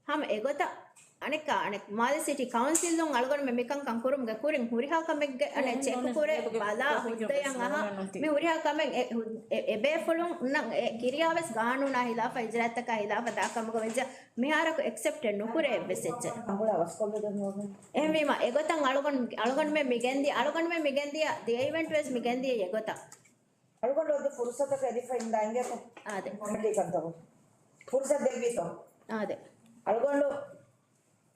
ހަމަ އެގޮތަށް އަނެއްކާ، އަނެއް މާލެ ސިޓީ ކައުންސިލުން އަޅުގަނޑުމެން މިކަންކަން ކުރުމުގެ ކުރިން ހުރިހާ ކަމެއްގެ އަނެއް ޗެކު ކުރޭ ބަލާ ހުއްދަޔަށް އަހާ މި ހުރިހާ ކަމެއް އެ ހު-، އެ، އެ ބޭފުޅުންނަށް އެ ކިރިޔާވެސް ގާނޫނާ ހިލާފަށް އިޖްރާތަކާ ހިލާފަށް ދާ ކަމުގަ ވެއްޖެ މިހާރަކު އެކްސެޕްޓެއް ނުކުރޭ އެއްވެސް އެއްޗެއް. އެހެންވީމަ އެގޮތަށް އަޅުގަނޑު، އަޅުގަނޑުމެން މިގެންދިޔަ، އަޅުގަނޑުމެން މިގެންދިޔަ ދިޔަ އިވެންޓްވެސް މިގެންދިޔަ އެގޮތަށް. އަޅުގަނޑު އަދި ފުރުސަތަކަށް އެދިފަ އިންދާ އިނގޭތޯ؟ އާދެ. ކޮމިޓީ ކަންތައް ފުރުސަތު ދެއްވީތޯ؟ އާދެ. އަޅުގަނޑު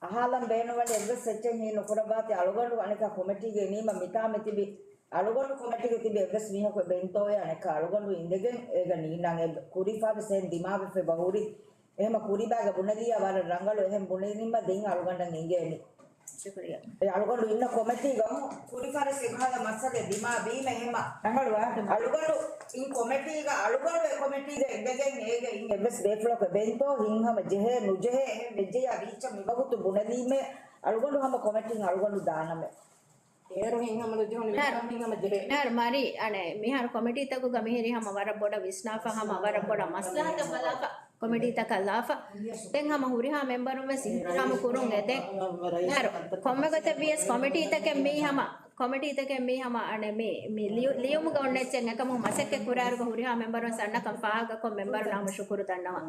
އަހާލަން ބޭނުންވަނީ އެއްވެސް އެއްޗެއް ހި ނުކުރައްވާތި. އަޅުގަނޑު އަނެއްކާ ކޮމިޓީގެ އިނީމަ މިތާ މިތިބި އަޅުގަނޑު ކޮމިޓީގެ ތިބި އެއްވެސް މީހަކު އެބައިންތޯއޭ އަނެއްކާ އަޅުގަނޑު އިނދެގެން އޭގަ ނީންނާން އެ ކުރިފާވެސް އެހެން ދިމާވެފަ އެބަ ހުރި. އެހެމަ ކުރިބާގަ ބުނެލިޔާ ވަރަށް ރަނގަޅު. އެހެން ބުނެލީމަ ދެން އަޅުގަނޑަށް އިނގޭނީ. ޝުކުރިއްޔާ. އެ އަޅުގަނޑު އިންނަ ކޮމެޓީގަ ކުރިފާރެސް އެކަހަލަ މައްސަލަ ދިމާވީމަ އެހެމަ ރަނގަޅު ވާހަކަ. އަޅުގަނޑު އިން ކޮމެޓީގަ އަޅުގަނޑު އެ ކޮމެޓީގަ އިނދެގެން އޭގެ އިން އެއްވެސް ބޭފުޅަކު އެބައިންތޯ ހިން ހަމަ ޖެހޭ ނުޖެހޭ އެހެން ވެއްޖެޔާ ވީއްޗަށް މިވަގުތު ބުނެލީމޭ އަޅުގަނޑު ހަމަ ކޮމެޓީން އަޅުގަނޑު ދާނަމޭ. އޭރު ހިންހަމަ ނުޖެހުނު މިހާރު ހިންހަމަ ޖެހޭ. މިހާރު މަރީ، އަނެއް، މިހާރު ކޮމިޓީތަކުގަ މިހިރީ ހަމަ ވަރަށް ބޮޑަށް ވިސްނާފަ، ހަމަ ވަރަށް ބޮޑަށް މަސްލަހަތަށް ބަލާފަ، ކޮމިޓީތަކަށް ލާފަ. ދެން ހަމަ ހުރިހާ މެމްބަރުން ވެސް އިހްތިރާމު ކުރުން އެދެން. މިހާރު ކޮންމެ ގޮތެއް ވިޔަސް ކޮމިޓީތަކެއް މީ ހަމަ، ކޮމިޓީތަކެއް މީ ހަމަ، އަނެއް، މި، މި ލިޔު-، ލިޔުމުގަ އޮންނަ އެއްޗެއް އެކަމު މަސައްކަތް ކުރާއިރުގަ ހުރިހާ މެމްބަރުން ވެސް އަންނަކަން ފާހަގަކޮށް މެމްބަރުންނަށް ހަމަ ޝުކުރު ދަންނަވަން.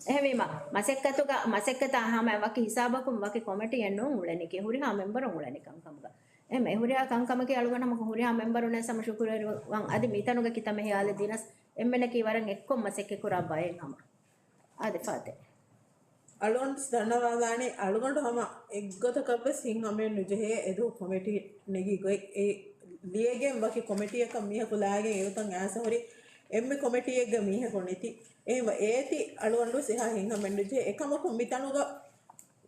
އެހެންވީމަ، މަސައްކަތުގަ، މަސައްކަތާ ހަމަ ވަކި ހިސާބަކުން ވަކި ކޮމިޓީއެއް ނޫން އުޅެނީކީ، ހުރިހާ މެމްބަރުން އުޅެނި ކަންކަމުގަ. އެހެން ހުރިހާ ކަންކަމަކީ އަޅުގަނޑު ހަމަ ހުރިހާ މެމްބަރުންނަށް ހަމަ ޝުކުރުވެރިވަން. އަދި މިތަނުގަ ކިތަންމެ ހިޔާލެއް ދިނަސް އެންމެނަކީ ވަރަށް އެއްކޮށް މަސައްކަތް ކުރާ ބައެއް ހަމަ. އާދެ ފާތެ. އަޅުގަނޑު ދަންނަވާލާނީ އަޅުގަނޑު ހަމަ އެއްގޮތަކަށްވެސް ހިން ހަމައެއް ނުޖެހޭ އެދު ކޮމިޓީ ނެގި ގޮތް އެ ލިޔެގެން ވަކި ކޮމިޓީއަކަށް މީހަކު ލާގެން އެގޮތަށް އައިސް ހުރި އެންމެ ކޮމިޓީއެއްގެ މީހަކު ނެތި. އެހެންވެ އޭތި އަޅުގަނޑު ވެސް އެހާ ހިން ހަމައެއް ނުޖެހޭ. އެކަމަކު މިތަނުގަ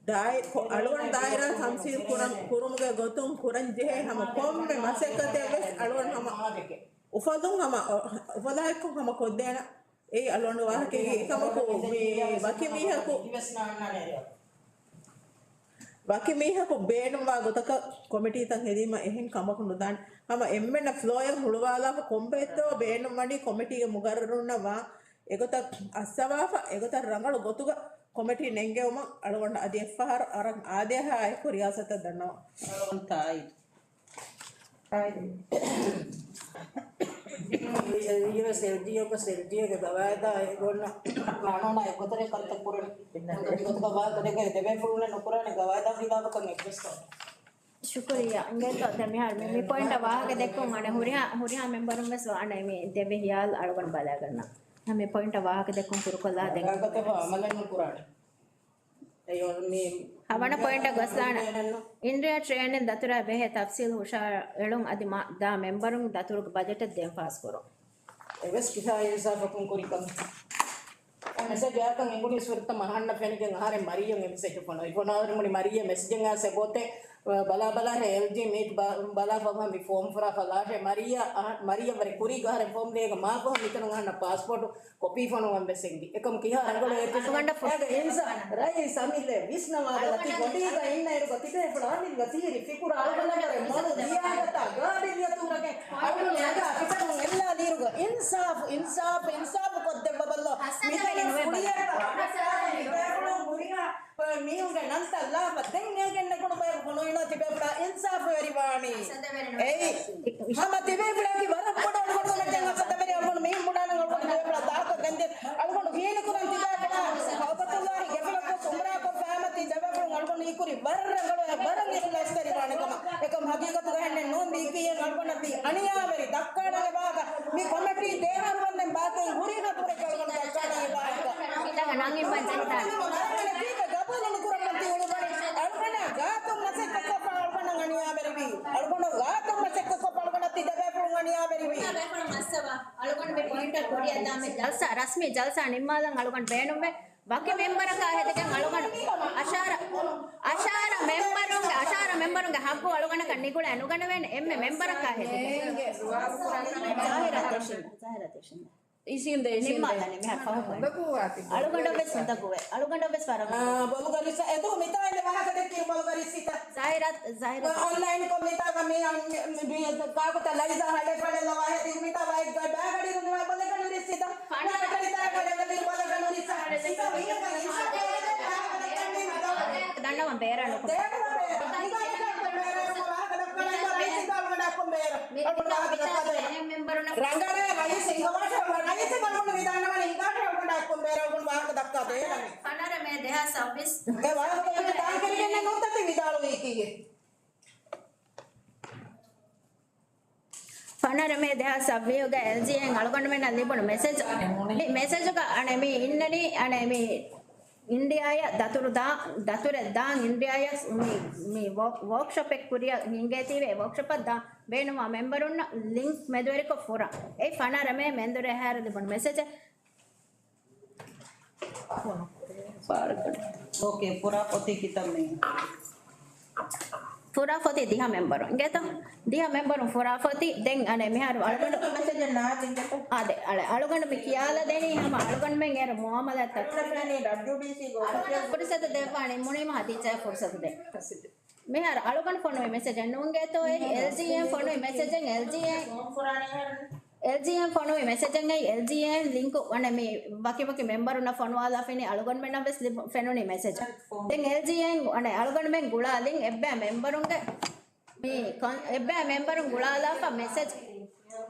ދާއި-، ކޮ-، އަޅުގަނޑު ދާއިރާ ތަމްސީލް ކުރަން، ކުރުމުގެ ގޮތުން ކުރަން ޖެހޭ ހަމަ ކޮންމެ މަސައްކަތެއް ވެސް އަޅުގަނޑު ހަމަ އުފަލުން ހަމަ، އުފަލާއެއްކޮށް ހަމަ ކޮށްދޭނަ. އެއީ އަޅުގަނޑު ވާހަކައެއް. އެކަމަކު މި ވަކި މީހަކު، ވަކި މީހަކު ބޭނުންވާ ގޮތަކަށް ކޮމިޓީތައް ހެދީމަ އެހެން ކަމަކު ނުދާނެ. ހަމަ އެންމެންނަށް ފްލޯއެއް ހުޅުވާލާފަ ކޮންބައެއްތޯ ބޭނުންވަނީ ކޮމިޓީގެ މުގައްރަރުންނަށް ވާ އެގޮތަށް އައްސަވާފަ، އެގޮތަށް ރަނގަޅު ގޮތުގަ ކޮމިޓީ ނެންގެވުމަށް އަޅުގަނޑަށް އަދި އެއްފަހަރު އަރަން އާދޭހާ އެކު ރިޔާސަތަށް ދަންނަވަން. އަޅުގަނޑު ތާއީދު. އެއީވެސް އެލްޑީއޭގެ ގަވާއިދާ އެގޮތަށް ގާނޫނާ އެއްގޮތަށް ކަންތައް ކުރަނީ. ގޮތުގަ ވާ ތެރޭގަ ދެބޭފުޅުންނެއް ނުކުރާނެ ގަވާއިދާ ޚިލާފަކަށް އެއްވެސް ކަމެއް. ޝުކުރިއްޔާ. އިނގޭތޯ ދެން މިހާރު މި، މި ޕޮއިންޓަށް ވާހަކަ ދެއްކުން އަނެއް ހުރިހާ، ހުރިހާ މެމްބަރުން ވެސް ވާނެ މި ދެވޭ ހިޔާލު އަޅުގަނޑު ބަލާގަންނަ. މި ޕޮއިންޓަށް ވާހަކަ ދެއްކުން ކުރުކޮށްލާ ދެން. ވާހަކަތަކަށް އަމަލެއް ނުކުރާނެ. އެ މި ހަވަނަ ޕޮއިންޓަށް ގޮސްލާނަ. އިންޑިއާ ޓްރޭނިން ދަތުރާ ބެހޭ ތަފްސީލް ހުށަހަޅުން އަދި މާ-، ދާ މެމްބަރުން ދަތުރުގެ ބަޖެޓެއް ދޭން ފާސްކުރުން. އެވެސް ކިހާ އިންސާފަކުން ކުރި ކަމެއް. އެ މެސެޖް އާކަން އެނގުނީ ސުރަތަށް މަހަންނަ ފެނިގެން އަހަރެން މަރިޔަން އެ މެސެޖް ފޮނު. އެ ފޮނު އަހަރެން މުޅި މަރިޔަ މެސެޖެއް އާސެ ގޮތެއް ބަލާ ބަލާ ހޭ އެލްޖީ މީޓް ބަ-، ބަލާ ފަހު މި ފޯމް ފުރާ ފަލާށޭ މަރިޔަ އަހަ-، މަރިޔަ ވަރެ ކުރީގަ އަހަރެން ފޯމް ދޭގަ މާފަހަ މިތަނުން އަހަންނަ ޕާސްޕޯޓު ކޮޕީ ފޮނުވަން ވެސް އެނގި. އެކަމް ކިހާ ރަނގަޅު އޭތި އަޅުގަނޑަށް ފޮ- އޭގެ އިންސާ ރައީސް އަމިއްލަ ވިސްނަވާލަ ތި ގޮޑީގަ އިންނައިރުގަ ތިބޭފުޅު އަމިއްލަ ތީރި ފިކުރު އަޅުގަނޑަށް ވަރެ މޮޅު ލިޔާގަތާ ގާބިލިއްޔަތު ހުރެގެން އަޅުގަނޑު ނަގާ ފިތަނުން އެއްލާލިއިރުގަ އިންސާފު، އިންސާފު، އިންސާފު ކޮށްދެއްވަބައްލޯ. މިތަނަށް ފުޅިއެއް މީހުންގެ ނަންތައް ލާފަ ދެން އޭގެން ނެގުނު ބަޔަކު ފޮނުވިނަ ތިބޭފުޅާ އިންސާފުވެރިވާނީ. އެއީ ހަމަ ތިބޭފުޅާގެ ވަރަށް ބޮޑު އަޅުގަނޑު މެއްޗެއް ހަސަދަވެރި އަޅުގަނޑު މީހުން ބުނާނަން އަޅުގަނޑު ތިބޭފުޅާ ދާކަށް ގެންދި އަޅުގަނޑު ހީނުކުރަން ތިބޭފުޅާ ކައުބަތުﷲ ގެފުޅަކު އުމްރާކޮށް ފާމަތީ ތިބޭފުޅުން އަޅުގަނޑު ހީކުރި ވަރަށް ރަނގަޅު ވަރަށް އިޚްލާޞްތެރިވާނެ ކަމަށް. އެކަމް ހަގީގަތުގަ އެހެންނެއް ނޫން މީކީއެއް އަޅުގަނޑަށް ވީ އަނިޔާވެރި ދައްކާނެ ވާހަކަ. މި ކޮމެޓީ ދޭހަރުވަންދެން ބާކީ ހުރިހާ ދުވަހެއްގަ އަޅުގަނޑު ދައްކާނެ ވާހަކަ. ގަބޫލު ނުކުރަން ތި އުޅުގަނޑު. އަޅުގަނޑާ ގާތުން މަސައްކަތްކޮށްފަ އަޅުގަނޑަށް އަނިޔާވެރިވީ. އަޅުގަނޑު ގާތުން މަސައްކަތްކޮށްފަ އަޅުގަނޑަށް ތި ދެބޭފުޅުން އަނިޔާވެރިވީ. ޖަލްސާ، ރަސްމީ ޖަލްސާ ނިންމާލަން އަޅުގަނޑު ބޭނުންވޭ. ވަކި މެމްބަރަކާ ހެދިގެން އަޅުގަނޑު އަށާރަ، އަށާރަ މެމްބަރުންގެ، އަށާރަ މެމްބަރުންގެ ހައްގު އަޅުގަނޑަކަށް ނިގުޅޭ ނުގަނެވޭނެ އެންމެ މެމްބަރަކާ ހެދިގެން. ޒާހިރާ ތެށިން، ޒާހިރާ ތެށިން. އިސީނދެ، އިސީނދެ. ނިންމާލަނީ މިހާރު ފަހު. އާ، ބޮލުގަ ރިއްސަ. އަޅުގަނޑަށް ވެސް ނުތަގުވޭ. އަޅުގަނޑަށް ވެސް ވަރަށް. އާ، ބޮލުގަ ރިއްސަ. އެދު މިތާ އެންމެ ވާހަކަ ދެއްކި ބޮލުގަ ރިއްސިތަ. ޒާހިރާ، ޒާހިރާ. އޮންލައިން ކޮށް މިތާ މި، މި، މި، މި، ކާކުތަ ލައިޒާ ހަޅޭ ފަޅެއްލަ ވާހެ ދި މިތާ ވައި ބައި ބައި ގަޑި ރުނިވާ ބޮލުގަ ނުރިއްސިތަ. ފަނަރަ މި ދެހާ ސައްވީސް ދަންނަވަން ބޭރަ ނުކުމެ. ރަނގަޅޭ ރައީސް ހިނގަވާށޭ، ރައީސް ބަލުން ވިދާނަވަން ހިނގާށޭ އަޅުގަނޑަށް ކޮންބޭރަ އަޅުގަނޑު ވާހަކަ ދައްކާ ދޭނަމޭ. ފަނަރަ މޭ ދެހާސް ސައްވީސް. އެ ވާހަކަ ދާން ކެރިގެން ނުވަތަ ތި ވިދާޅުވީކީ. ފަނަރަ މޭ ދެހާސް ސައްވީހުގަ އެލްޖީއޭން އަޅުގަނޑުމެންނަށް ލިބުނު މެސެޖް، މި މެސެޖުގަ އަނެ މި އިންނަނީ އަނެ މި އިންޑިއާއަށް ދަތުރު ދާ، ދަތުރެއް ދާން އިންޑިއާއަށް މި، މި ވޯ-، ވޯކްޝޮޕެއް ކުރިއަށް ހިނގޭތީވެ، ވޯކްޝޮޕަށް ދާ ބޭނުންވާ މެމްބަރުންނަށް ލިންކް މެދުވެރިކޮށް ފުރަ. އެ ފަނަރަ މޭ މެންދުރެއް ހާރު ލިބުނު މެސެޖެއް. އޯކޭ، ފުރާ ފޮތި ކިތައްމެ؟ ފުރާ ފޮތި ދިހަ މެމްބަރުން. އިނގޭތަ؟ ދިހަ މެމްބަރުން ފުރާ ފޮތި. ދެން އަނެ މިހާރު އަޅުގަނޑު މެސެޖެއް ނާ އިނގޭތަ؟ އާދެ، އަޅެ، އަޅުގަނޑު މި ކިޔާލަ ދެނީ ހަމަ އަޅުގަނޑުމެން އޭރު މުއާމަލާތްތައް. އަޅުގަނޑު ޑަބްލިއުޑީސީ ގޯ ފުރުސަތު ދެއްވާނީ މުނީމަ ހަދީޖާ ފުރުސަތު ދޭ. މިހާރު އަޅުގަނޑު ފޮނުވި މެސެޖެއް ނޫންގޭތޯ އެއީ؟ އެލްޖީއޭން ފޮނުވި މެސެޖެއް އެލްޖީއޭން. އެލްޖީއޭން ފޮނުވި މެސެޖެއް އެއީ އެލްޖީއޭން ލިންކު އަނެ މި ވަކި ވަކި މެމްބަރުންނަށް ފޮނުވާލާފިނި އަޅުގަނޑުމެންނަށް ވެސް ލިބު-، ފެނުނީ މެސެޖް. ދެން އެލްޖީއޭން އަނެ އަޅުގަނޑުމެން ގުޅާލިން އެއްބައި މެމްބަރުންގެ މި ކޮން-، އެއްބައި މެމްބަރުން ގުޅާލާފަ މެސެޖް،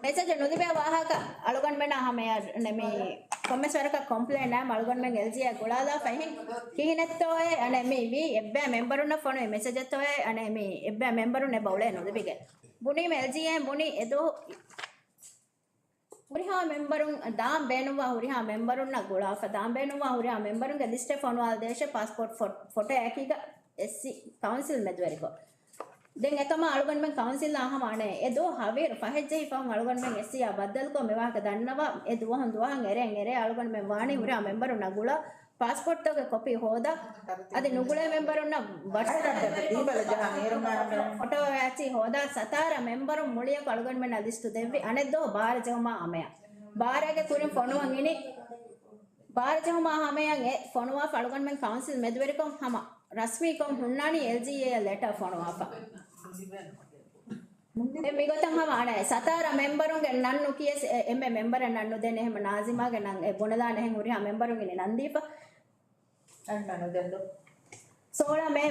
މެސެޖް ނުލިބޭ ވާހަކަ އަޅުގަނޑުމެންނާ ހަމަޔަށް ނެ މި ކޮންމެސް ވަރަކަށް ކޮމްޕްލޭން ނާމަ އަޅުގަނޑުމެން އެލްޖީއޭ ގުޅާލާފަ އެހެން ކިހިނެއްތޯއޭ އަނެ މި ވީ އެއްބައި މެމްބަރުންނަށް ފޮނުވި މެސެޖެއްތޯއޭ އަނެ މި އެއްބައި މެމްބަރުން އެބަ އުޅޭ ނުލިބިގެން. ބުނީމަ އެލްޖީއޭ ބުނި އެދު ހުރިހާ މެމްބަރުން ދާން ބޭނުންވާ ހުރިހާ މެމްބަރުންނަށް ގުޅާފަ، ދާން ބޭނުންވާ ހުރިހާ މެމްބަރުންގެ ލިސްޓެއް ފޮނުވާލަދޭށޭ ޕާސްޕޯޓް ފޮ-، ފޮޓޯއަކީގަ އެސްސީ ކައުންސިލް މެދުވެރިކޮށް. ދެން އެކަމާ އަޅުގަނޑުމެން ކައުންސިލްއާ ހަމަ އަނެ އެ ދުވަހު ހަވީރު ފަހެއްޖެހި ފަހުން އަޅުގަނޑުމެން އެސްސީއާ ބައްދަލުކޮށް މިވާހަކަ ދަންނަވާ އެ ދުވަހުން ދުވަހަށް އެރޭން އެރޭ އަޅުގަނޑުމެން ވާނީ ހުރިހާ މެމްބަރުންނަށް ގުޅާ ޕާސްޕޯޓްތަކުގެ ކޮޕީ ހޯދާ، އަދި ނުގުޅޭ މެމްބަރުންނަށް ވަޓްސްއެޕް ފޮޓޯ އެއްޗިހި ހޯދާ، ސަތާރަ މެމްބަރުން މުޅިއަކު އަޅުގަނޑުމެންނަށް ލިސްޓު ދެއްވި. އަނެއްދުވަހު ބާރަ ޖެހުމާ ހަމަޔަށް، ބާރައިގެ ކުރިން ފޮނުވަން އިނީ. ބާރަ ޖެހުމާ ހަމަޔަށް އެ ފޮނުވާފަ އަޅުގަނޑުމެން ކައުންސިލް މެދުވެރިކޮށް ހަމަ ރަސްމީކޮށް ހުންނާނީ އެލްޖީއޭއަށް ލެޓާ ފޮނުވާފަ. އެ މިގޮތަށް ހަމަ އަނެއް ސަތާރަ މެމްބަރުންގެ ނަން ނުކިޔަސް އެ، އެންމެ މެމްބަރެއް ނަން ނުދޭނެ. އެހެން ނާޒިމާގެ ނަން އެ ބުނެލާނެ އެހެން ހުރިހާ މެމްބަރުން އިނީ ނަން ދީފަ. އަންނަ ނުދެންދޯ. ސޯޅަ މޭ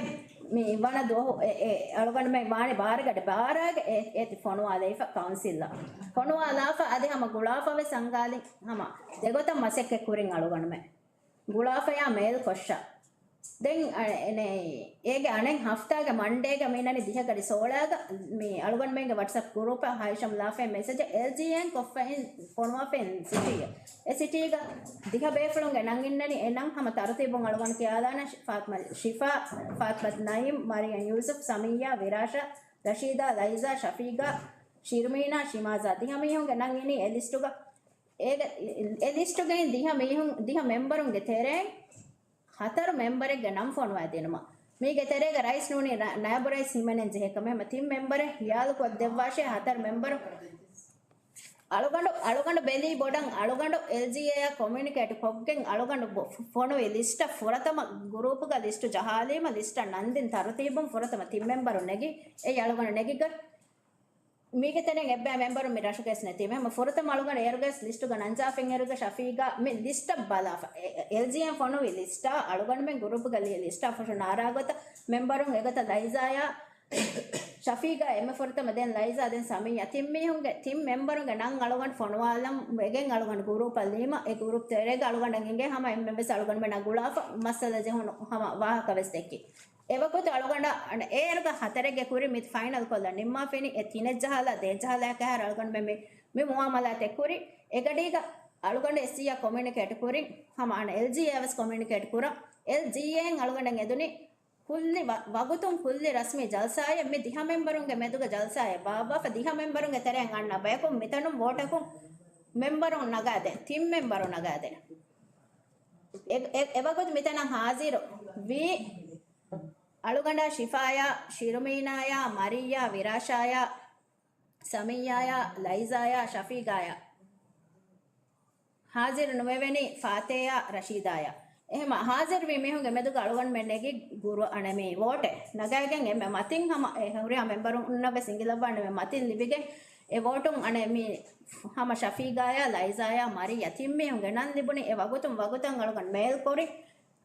މި ވަނަ ދުވަހު އެ، އެ އަޅުގަނޑުމެން ވާނެ ބާރަ ގަޑި ބާރައިގެ އެ، އޭތި ފޮނުވާލައިފަ ކައުންސިލްއަށް. ފޮނުވާލާފަ އަދި ހަމަ ގުޅާފަ ވެސް އަންގާލި ހަމަ ދެގޮތަށް މަސައްކަތް ކުރިން އަޅުގަނޑުމެން. ގުޅާފަޔާ މެއިލް ކޮށްޝަ. ދެން އަ، އެނެ، އޭގެ އަނެއް ހަފްތާގެ މަންޑޭގަ މިނަނި ދިހަ ގަޑި ސޯޅައިގަ މި އަޅުގަނޑުމެންގެ ވަޓްސްއެޕް ގުރޫޕަށް ހައިޝަމް ލާފައި މެސެޖެއް އެލްޖީއޭން ކޮށްފައިން ފޮނުވާފައިން ސިޓީއެއް. އެ ސިޓީގަ ދިހަ ބޭފުޅުންގެ ނަން އިންނަނީ އެ ނަން ހަމަ ތަރުތީބުން އަޅުގަނޑު ކިޔާލާނަ ފާތްމަ ޝިފާ، ފާތްމަ ނައީމް، މަރިޔަން ޔޫސުފް، ސަމިއްޔާ، ވިރާޝާ، ރަޝީދާ، ލައިޒާ، ޝަފީގާ، ޝިރުމީނާ، ޝިމާޒާ ދިހަ މީހުންގެ ނަން އިނީ އެ ލިސްޓުގަ. އޭގެ، އެ ލިސްޓުގައި ދިހަ މީހުން، ދިހަ މެމްބަރުންގެ ތެރެއިން ހަތަރު މެމްބަރެއްގެ ނަން ފޮނުވާ ދިނުމަށް. މީގެ ތެރޭގަ ރައީސް ނޫނީ ރަ-، ނައިބު ރައީސް ހިމެނެން ޖެހޭ ކަމެއް ހަމަ ތިން މެމްބަރެއް ހިޔާލުކޮށްދެއްވާށޭ ހަތަރު މެމްބަރު. އަޅުގަނޑު، އަޅުގަނޑު ބެލީ ބޮޑަށް އަޅުގަނޑު އެލްޖީއޭއާ ކޮމިއުނިކޭޓް ކޮށްގެން އަޅުގަނޑު ބޮ-، ފޮނުވި ލިސްޓަށް ފުރަތަމަ ގުރޫޕުގަ ލިސްޓު ޖަހާލީމަ ލިސްޓަށް ނަންދިން ތަރުތީބުން ފުރަތަމަ ތިން މެމްބަރު ނެގި އެއީ އަޅުގަނޑު ނެގިގަ މީގެ ތެރެއިން އެއްބައި މެމްބަރު މި ރަށުގައިސް ނެތީމަ ހަމަ ފުރަތަމަ އަޅުގަނޑު އޭރުގައިސް ލިސްޓުގަ ނަންޖާފިން އޭރުގަ ޝަފީގާ މި ލިސްޓަށް ބަލާފަ. އެ، އެ، އެލްޖީއޭން ފޮނުވި ލިސްޓާ އަޅުގަނޑުމެން ގުރޫޕުގަ ލިޔެ ލިސްޓާ ފުށު ނާރާ ގޮތަށް މެމްބަރުން އެގޮތަށް ލައިޒާޔާ ޝަފީގާ އެންމެ ފުރަތަމަ ދެން ލައިޒާ ދެން ސަމިއްޔާ ތިން މީހުންގެ ތިން މެމްބަރުންގެ ނަން އަޅުގަނޑު ފޮނުވާލަން ވެގެން އަޅުގަނޑު ގުރޫޕަށް ލީމަ އެ ގުރޫޕް ތެރޭގަ އަޅުގަނޑަށް އިނގޭ ހަމަ އެންމެން ވެސް އަޅުގަނޑުމެންނާ ގުޅާފަ މައްސަލަ ޖެހުނު ހަމަ ވާހަކަ ވެސް ދެއްކި. އެވަގުތު އަޅުގަނޑަށް އަން އޭރުގަ ހަތަރެއްގެ ކުރި މި ފައިނަލް ކޮށްލަން ނިންމާފިނި އެ ތިނެއް ޖަހާލާ ދޭއް ޖަހާލާއަކަށް ހަރަ އަޅުގަނޑުމެން މި، މި މުއާމަލާތެއް ކުރި. އެގަޑީގަ އަޅުގަނޑު އެސްސީއާ ކޮމިއުނިކޭޓް ކުރިން ހަމަ އަން އެލްޖީއޭ ވެސް ކޮމިއުނިކޭޓް ކުރަން. އެލްޖީއޭން އަޅުގަނޑަށް އެދުނީ ކުއްލި ވަ-، ވަގުތުން ކުއްލި ރަސްމީ ޖަލްސާއެއް މި ދިހަ މެމްބަރުންގެ މެދުގަ ޖަލްސާއެއް ބާއްވާފަ ދިހަ މެމްބަރުންގެ ތެރެއިން އަންނަ ބަޔަކު މިތަނުން ވޯޓަކުން މެމްބަރުން ނަގާދޭ، ތިން މެމްބަރު ނަގާދޭ. އެ-، އެ-، އެވަގުތު މިތަނަށް ހާޒިރު ވީ އަޅުގަނޑާ ޝިފާޔާ، ޝިރުމީނާޔާ، މަރިއްޔާ، ވިރާޝާޔާ، ސަމިއްޔާޔާ، ލައިޒާޔާ، ޝަފީގާޔާ. ހާޒިރު ނުވެވެނީ ފާތޭޔާ ރަޝީދާޔާ. އެހެމަ ހާޒިރުވި މީހުންގެ މެދުގަ އަޅުގަނޑުމެން ނެގި ގުރު އަނެމީ ވޯޓެއް ނަގައިގެން އެންމެ މަތިން ހަމަ އެ ހުރިހާ މެމްބަރުންނަށް ވެސް އިނގިލައްވާނެ މެ މަތިން ލިބިގެން އެ ވޯޓުން އަނެމީ ހަމަ ޝަފީގާޔާ، ލައިޒާޔާ، މަރިޔާ ތިން މީހުންގެ ނަން ލިބުނީ އެ ވަގުތުން ވަގުތަށް އަޅުގަނޑު މެއިލް ކުރި